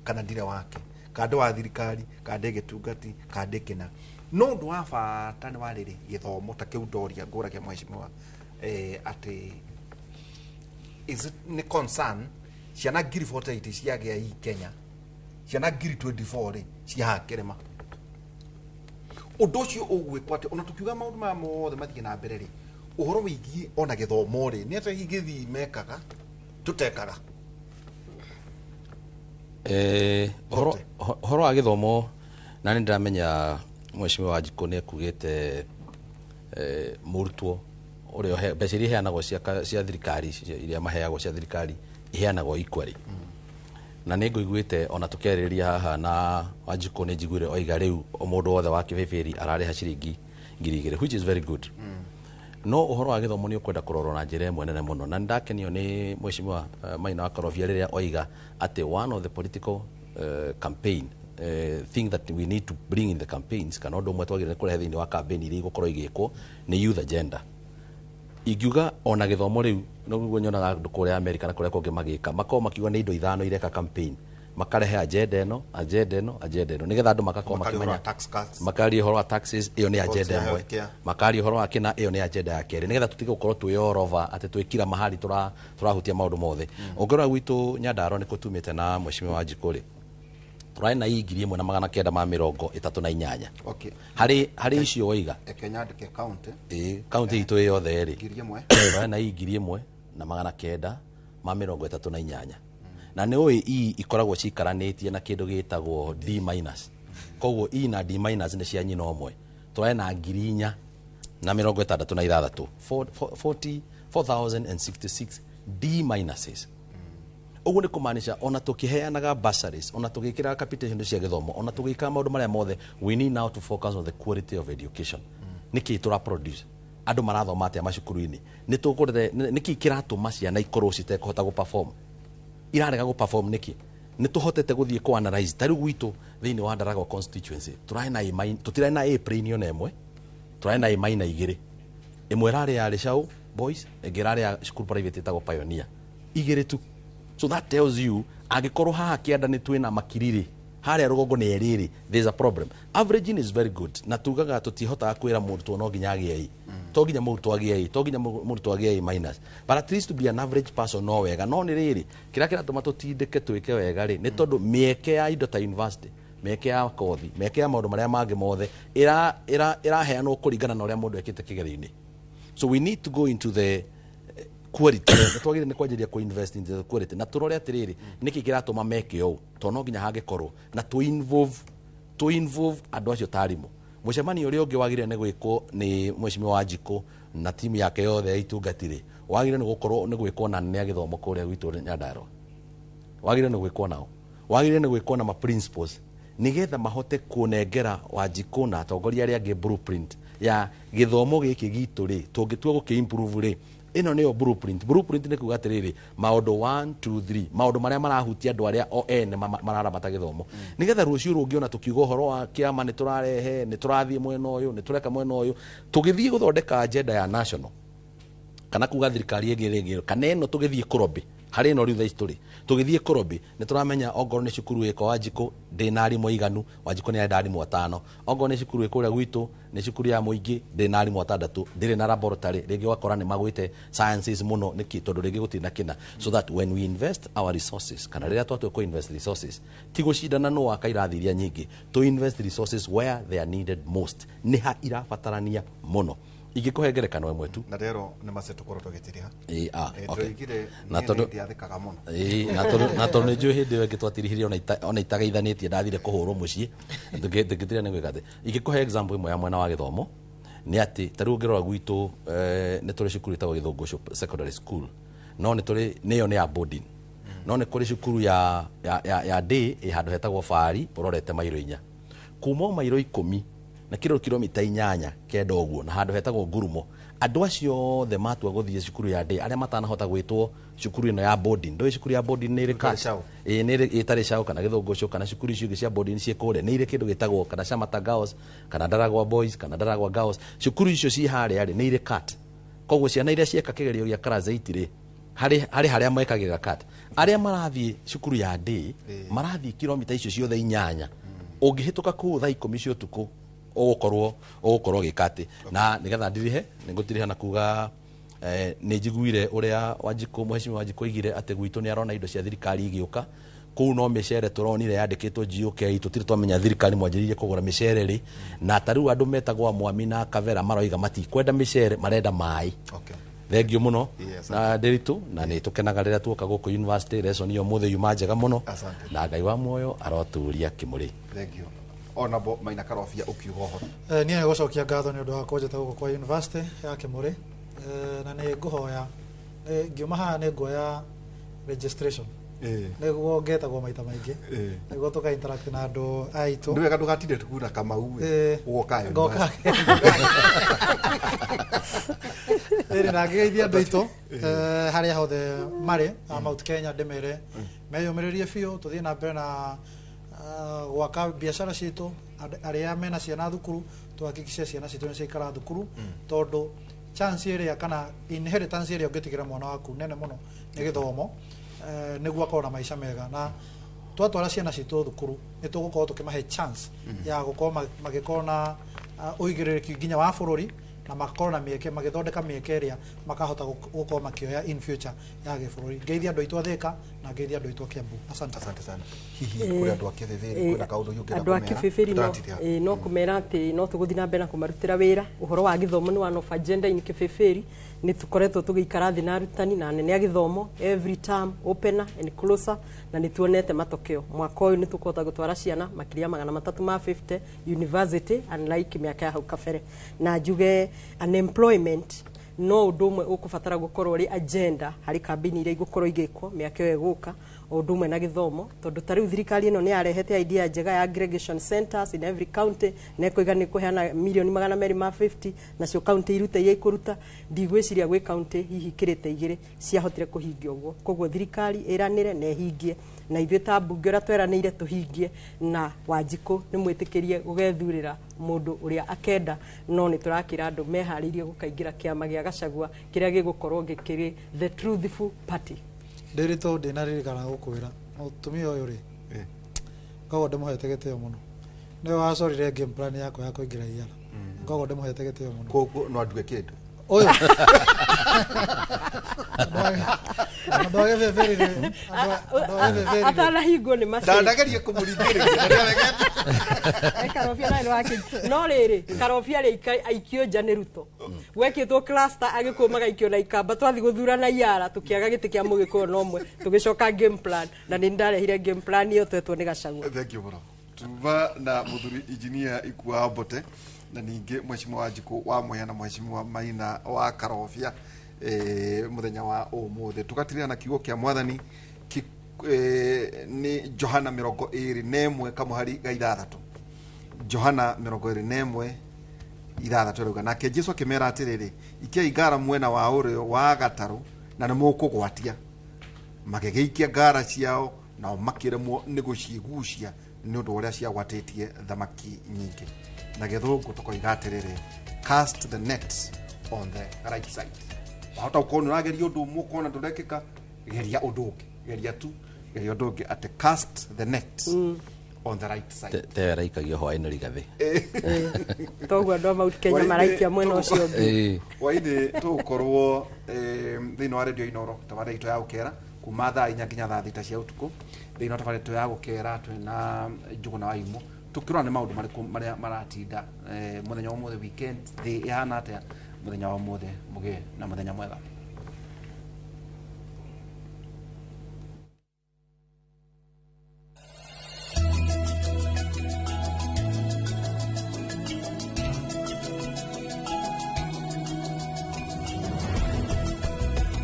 [SPEAKER 1] kana ndirĩ wake, kana ndĩ wa thirikari kana ndĩ gĩtungati kana ndĩ kĩna. No ũndũ wa bata nĩ wa rĩrĩ, gĩthomo ta kĩu ndoria ngũragia mheshimiwa, atĩ is it nĩ concern ciana 48,000 ciagĩa i Kenya, ciana 24,000 rĩ ciaha kĩrĩma. Ũndũ ũcio ũgwĩkwo atĩ ona tũkiuga maũndũ maya mothe mathiĩ na mbere rĩ, ũhoro wĩgiĩ ona gĩthomo rĩ, nĩ atĩa hihi gĩthii mekaga tũtekaga?
[SPEAKER 3] Ũhoro ũhoro wa gĩthomo, na nĩ ndĩramenya mheshimiwa Wanjikũ nĩ ekugĩte, mũrutwo ũrĩa mbeca iria iheanagwo cia thirikari, iria maheagwo cia thirikari iheanagwo equally. Na nĩ ngũiguĩte ona tũkĩarĩrĩria haha na Wanjikũ, nĩ njiguire oiga rĩu o mũndũ wothe wa kĩbĩbĩri ararĩha ciringi 2,000, which is very good. No ũhoro wa gĩthomo nĩ ũkwenda kũrorwo na njĩra ĩmwe nene mũno, na nĩ ndakenio nĩ mheshimiwa Maina wa Karobia rĩrĩa oiga atĩ one of the political campaign thing that we need to bring in the campaigns, kana ũndũ ũmwe twagĩrĩire kũrehe thĩinĩ wa campaign iria igũkorwo igĩkwo, nĩ youth agenda. Ingiuga ona gĩthomo rĩu noguo nyonaga andũ kũrĩa America na kũrĩa kũngĩ magĩka, makorwo makiuga nĩ indo ithano ireka campaign, makarehe agenda ĩno, agenda ĩno, agenda ĩno, nĩgetha andũ magakorwo
[SPEAKER 1] Makaria ũhoro wa
[SPEAKER 3] makĩmenya.
[SPEAKER 1] Tax cuts.
[SPEAKER 3] Makaria ũhoro wa taxes, ĩyo nĩ agenda
[SPEAKER 1] cia
[SPEAKER 3] ĩmwe.
[SPEAKER 1] Healthcare.
[SPEAKER 3] Makaria ũhoro wa kĩna, ĩyo nĩ agenda ya kerĩ, nĩgetha tũtige gũkorwo twĩ all over atĩ twĩ kila mahali tũrahutia maũndũ mothe. Ũngĩrora gwitũ Nyandarua nĩ kũtumĩte na mheshimiwa Wanjikũ rĩ, tũrarĩ na i 1938. Harĩ icio waiga.
[SPEAKER 1] Eke nyandĩke county.
[SPEAKER 3] Ĩĩ, kaunti itũ ĩ yothe rĩ,
[SPEAKER 1] 1,000.
[SPEAKER 3] Tũrarĩ na i ngiri ĩmwe na magana kenda ma mĩrongo ĩtatũ na inyanya. Na nĩ ũĩ E ikoragwo cikaranĩtie na kĩndũ gĩtagwo D minus. Koguo E na D minus nĩ cia nyina ũmwe. Tũrarĩ na 4,066, 4066 D minuses. Ũguo nĩ kũmaanisha ona tũkĩheanaga bursaries, ona tũgĩkĩraga capitation cia gĩthomo, ona tũgĩkaga maũndũ marĩa mothe, we need now to focus on the quality of education. Nĩkĩ tũra produce? Andũ marathoma atĩa macukuru-inĩ? Nĩ tũkũrete nĩkĩ kĩratũma ciana ikorwo citekũhota gũ perform? Irarega gũ perform nĩkĩ? Nĩ tũhotete gũthiĩ kũ analyze. Ta rĩu gwitũ thĩinĩ wa Ndaragwa constituency tũrarĩ na A minus, tũtirarĩ na A plain ona ĩmwe, tũrarĩ na A minus igĩrĩ. Ĩmwe ĩrarĩ ya Rĩcaũ Boys, ĩngĩ ĩrarĩ ya cukuru private ĩtagwo Pioneer. Igĩrĩ tu. So that tells you angĩkorwo haha kĩanda nĩ twĩna makiriri, harĩa rũgongo nĩ erĩrĩ, there's a problem. Averaging is very good, na tugaga tũtihotaga kwĩra mũrutwo no nginya agĩe A, to nginya mũrutwo agĩe A, to nginya mũrutwo agĩe A minus, but at least to be an average person no wega. No nĩ rĩrĩ, kĩrĩa kĩratũma tũtindĩke twĩke wega rĩ, nĩ tondũ mĩeke ya indo ta university, mĩeke ya kothi, mĩeke ya maũndũ marĩa mangĩ mothe ĩraheanwo kũringana na ũrĩa mũndũ ekĩte kĩgerio-inĩ. So we need to go into the quality. Nĩ twagĩrĩire nĩ kwanjĩrĩria kũ invest into the quality na tũrore atĩrĩrĩ, nĩkĩ kĩratũma meke ũũ, tondũ no nginya hangĩkorwo na tũ involve andũ acio ta arimũ. Mũcemanio ũrĩa ũngĩ wagĩrĩire nĩ gwĩkwo nĩ mheshimiwa Wanjikũ na timu yake yothe ya itungati rĩ, wagĩrĩire nĩ gũkorwo nĩ gwĩkwo na nene a gĩthomo kũrĩa gwitũ Nyandarua. Wagĩrĩire nĩ gwĩkwo nao, wagĩrĩire nĩ gwĩkwo na ma principals, nĩgetha mahote kũnengera Wanjikũ na atongoria arĩa angĩ blueprint ya gĩthomo gĩkĩ gitũ rĩ, tũngĩtua gũkĩ improve rĩ, ĩno nĩyo blueprint. Blueprint nĩ kuga atĩrĩrĩ, maũndũ 1 2 3, maũndũ marĩa marahutia andũ arĩa o ene mararamata gĩthomo, nĩgetha rũciũ rũngĩ ona tũkiuga ũhoro wa kĩama, nĩ tũrarehe, nĩ tũrathiĩ mwena ũyũ, nĩ tũreka mwena ũyũ, tũgĩthiĩ gũthondeka agenda ya national kana kuga thirikari ĩngĩ rĩngĩ kana ĩno, tũgĩthiĩ kũrobĩ harĩ ĩno rĩu thaa ici tũrĩ, tũgĩthiĩ kũrobĩ nĩ tũramenya ongorwo nĩ cukuru ĩko Wanjikũ ndĩ na arimũ aiganu, Wanjikũ nĩ arenda arimũ atano. Ongorwo nĩ cukuru ĩ kũrĩa gwitũ nĩ cukuru ya mũingĩ, ndĩ na arimũ atandatũ, ndĩrĩ na laboratory, rĩngĩ ũgakora nĩ magwĩte sciences mũno nĩkĩ? Tondũ rĩngĩ gũtirĩ na kĩna. So that when we invest our resources, kana rĩrĩa twatua kũ invest resources, ti gũcindana nũ waka irathi iria nyingĩ, to invest resources where they are needed most, nĩ ha irabatarania mũno. Ingĩkũhe ngerekano ĩmwe tu.
[SPEAKER 1] Na rero nĩ mace tũkorwo tũgĩtiriha.
[SPEAKER 3] Ĩĩ, okay.
[SPEAKER 1] Tũigire
[SPEAKER 3] Na
[SPEAKER 1] niĩ ndiathĩkaga mũno.
[SPEAKER 3] Ĩĩ, na tondũ nĩ njũĩ hĩndĩ ĩyo ĩngĩ twatirihirie ona itageithanĩtie, ndathire kũhũrwo mũciĩ ndũngĩtira nĩ gwĩka atĩ. Ingĩkũhe example ĩmwe ya mwena wa gĩthomo nĩ atĩ ta rĩu ũngĩrora gwitũ, nĩ tũrĩ cukuru ĩtagwo Gĩthũngũcũ Secondary School, no nĩ tũrĩ nĩyo nĩ ya boarding, no nĩ kũrĩ cukuru ya day ĩ handũ hetagwo Bari, ũrorete mairo 4 kuma o mairo 10 na kĩro kilomita 8 9 ũguo, na handũ hetagwo Ngurumo. Andũ acio othe matua gũthiĩ cukuru ya day, arĩa matanahota gwĩtwo cukuru ĩno ya boarding, ndũĩ cukuru ya boarding nĩ ĩrĩ
[SPEAKER 1] Ĩtarĩ caũ.
[SPEAKER 3] Ĩĩ, nĩ ĩrĩ ĩtarĩ caũ kana Gĩthũngũcũ kana cukuru icio ingĩ cia boarding ciĩ kũrĩa, nĩ irĩ kĩndũ gĩtagwo kana Shamata Girls kana Ndaragwa Boys kana Ndaragwa Girls. Cukuru icio ci harĩa rĩ, nĩ irĩ cut. Koguo ciana iria cieka kĩgerio gĩa class 8 rĩ, harĩ harĩa mekagĩra cut. Arĩa marathiĩ cukuru ya day marathiĩ kilomita icio ciothe 8. Ũngĩhĩtũka kũu thaa 10 cia ũtukũ, ũgũkorwo ũgĩka atĩ. Na nĩgetha ndirihe, nĩngũtiriha na kuga nĩ njiguire ũrĩa Wanjikũ, mheshimiwa Wanjikũ oigire atĩ gwitũ nĩ arona indo cia thirikari igĩũka kũu, no mĩcere tũronire yandĩkĩtwo GOK. Tũtirĩ twamenya thirikari mwanjĩrĩirie kũgũra mĩcere rĩ. Na ta rĩu andũ metagwo Mwami na Kavera maroiga matikwenda mĩcere, marenda maĩ. Thengiũ mũno. Na Ndĩritũ, na nĩ tũkenaga rĩrĩa tuoka gũkũ university. Lesson ya ũmũthĩ yuma njega mũno.
[SPEAKER 1] Asante.
[SPEAKER 3] Na Ngai wa muoyo aroturia kĩmũrĩ.
[SPEAKER 1] Thank you. Honorable Maina Karobia, ũkiuga ũhoro.
[SPEAKER 4] Niĩ nĩ gũcokia ngatho nĩ ũndũ wa kũnjĩta gũkũ kwa university ya Kĩmũrĩ. Na nĩ ngũhoya, ngiuma haha nĩ nguoya registration nĩguo ngetagwo maita maingĩ nĩguo tũka interact na andũ aitũ.
[SPEAKER 1] Nĩ wega ndũgatinde tukuna Kamau. Ũgoka.
[SPEAKER 4] Ngoka ĩrĩ na ngĩgeithia andũ aitũ harĩa hothe marĩ a Mount Kenya, ndĩmere meyũmĩrĩrie biũ, tũthiĩ na mbere na gwaka biacara citũ. Arĩa mena ciana thukuru, tuhakikishe ciana citũ nĩ ciaikara thukuru, tondũ chance ĩrĩa kana inheritance ĩrĩa ũngĩtigĩra mwana waku nene mũno nĩ gĩthomo, nĩguo akorwo na maica mega. Na twatwara ciana citũ thukuru, nĩ tũgũkorwo tũkĩmahe chance ya gũkorwo magĩkorwo na ũigĩrĩrĩki nginya wa bũrũri, na makorwo na mĩeke, magĩthondeka mĩeke ĩrĩa makahota gũkorwo makĩoya in future ya gĩbũrũri. Ngeithia andũ aitũ a Thĩka na Na ngeithie andũ aitũ a Kiambu. Asante.
[SPEAKER 1] Asante sana. Hihi kũrĩ andũ a Kĩbĩbĩri kwĩna kaũndũ ũngĩenda
[SPEAKER 2] andũ a
[SPEAKER 1] kũmera?
[SPEAKER 2] Kĩbĩbĩri no,
[SPEAKER 1] Tũratithia.
[SPEAKER 2] No kũmera atĩ no tũgũthiĩ na mbere na kũmarutĩra wĩra. Ũhoro wa gĩthomo nĩ one of agenda in Kĩbĩbĩri. Nĩ tũkoretwo tũgĩikara thĩ na arutani na anene a gĩthomo every term, opener and closer, na nĩ tuonete matokeo. Mwaka ũyũ nĩ tũkũhota gũtwara ciana makĩria 350 university, unlike mĩaka ya hau kabere. Na njuge unemployment no ũndũ ũmwe ũkũbatara gũkorwo ũrĩ agenda harĩ kambĩini iria igũkorwo igĩkwo mĩaka ĩyo ĩgũka, o ũndũ ũmwe na gĩthomo, tondũ ta rĩu thirikari ĩno nĩ yarehete idea njega ya aggregation centers in every county, na ĩkoiga nĩ kũheana mirioni 250, nacio county irute iria ikũruta. Ndigwĩciria gwĩ county hihi ikĩrĩte igĩrĩ ciahotire kũhingia ũguo. Koguo thirikari ĩranĩre na ĩhingie, na ithuĩ ta mbunge ũrĩa tweranĩire tũhingie. Na Wanjikũ nĩ mwĩtĩkĩrie gũgethurĩra mũndũ ũrĩa akenda, no nĩ tũrakĩra andũ meharĩirie gũkaingĩra kĩama gĩa Gachagua kĩrĩa gĩgũkorwo gĩkĩrĩ the truthful party.
[SPEAKER 4] Ndĩritũ ndĩnaririkana gũkwĩra mũtumia ũyũ rĩ, koguo ndĩmũhete gĩtĩo mũno. Nĩwe wacorire game plan yakwa ya kũingĩra iara, koguo ndĩmũhete gĩtĩo mũno.
[SPEAKER 1] Koguo no andue kĩndũ.
[SPEAKER 4] Ũyũ andũ a Gĩbĩbĩri rĩ, andũ a Gĩbĩbĩri rĩ,
[SPEAKER 2] Atanahingwo nĩ macio.
[SPEAKER 1] Ndandageria kũmũringĩrĩria na nĩaregete.
[SPEAKER 2] Karobia nawe nĩwakĩ no rĩrĩ Karobia rĩ aikio nja nĩ Ruto, gwekĩtwo cluster agĩkũyũ magaikio na ikamba. Twathiĩ gũthurana iara tũkĩaga gĩtĩ kĩa mũgĩkũyũ no ũmwe, tũgĩcoka game plan, na nĩ ndarehire game plan ĩyo twetwo nĩ Gachagua.
[SPEAKER 1] Thank you mũno. Tuma na mũthuri engineer Ikua Mbote, na ningĩ mheshimiwa Wanjikũ wa Mwea na mheshimiwa Maina wa Karobia, mũthenya wa ũmũthĩ tũgatirĩra na kiugo kĩa mwathani nĩ Johana 21 kamũhari ga 6. Johana 21:6 ĩrauga, nake Jesu akĩmera atĩrĩrĩ, ikiai ngara mwena wa ũrĩo wa gatarũ na nĩ mũkũgwatia. Magĩgĩikia ngara ciao, nao makĩremwo nĩ gũcigucia nĩ ũndũ wa ũrĩa ciagwatĩtie thamaki nyingĩ. Na gĩthũngũ tũkoiga atĩrĩrĩ, cast the net on the right side. Wahota gũkorwo nĩ ũrageria ũndũ ũmwe ũkona ndũrekĩka, geria ũndũ ũngĩ, geria tu, geria ũndũ ũngĩ, atĩ cast the net on the right side.
[SPEAKER 3] Teyo ĩraikagio hwaĩ-inĩ rigathĩ.
[SPEAKER 2] Toguo andũ a Mount Kenya
[SPEAKER 1] Hwaĩ-inĩ
[SPEAKER 2] maraikia mwena ũcio ũngĩ.
[SPEAKER 1] Hwaĩ-inĩ tũgũkorwo thĩinĩ wa redio Inoro, tabarĩra itũ ya gũkera kuma thaa 4 nginya thaa 6 cia ũtukũ. Thĩinĩ wa tabarĩra itũ ya gũkera twĩna Njũgũna wa Imũ, tũkĩrora nĩ maũndũ marĩkũ marĩa maratinda mũthenya wa ũmũthĩ, weekend thĩ ĩhana atĩa mũthenya wa ũmũthĩ. Mũgĩe na mũthenya mwega.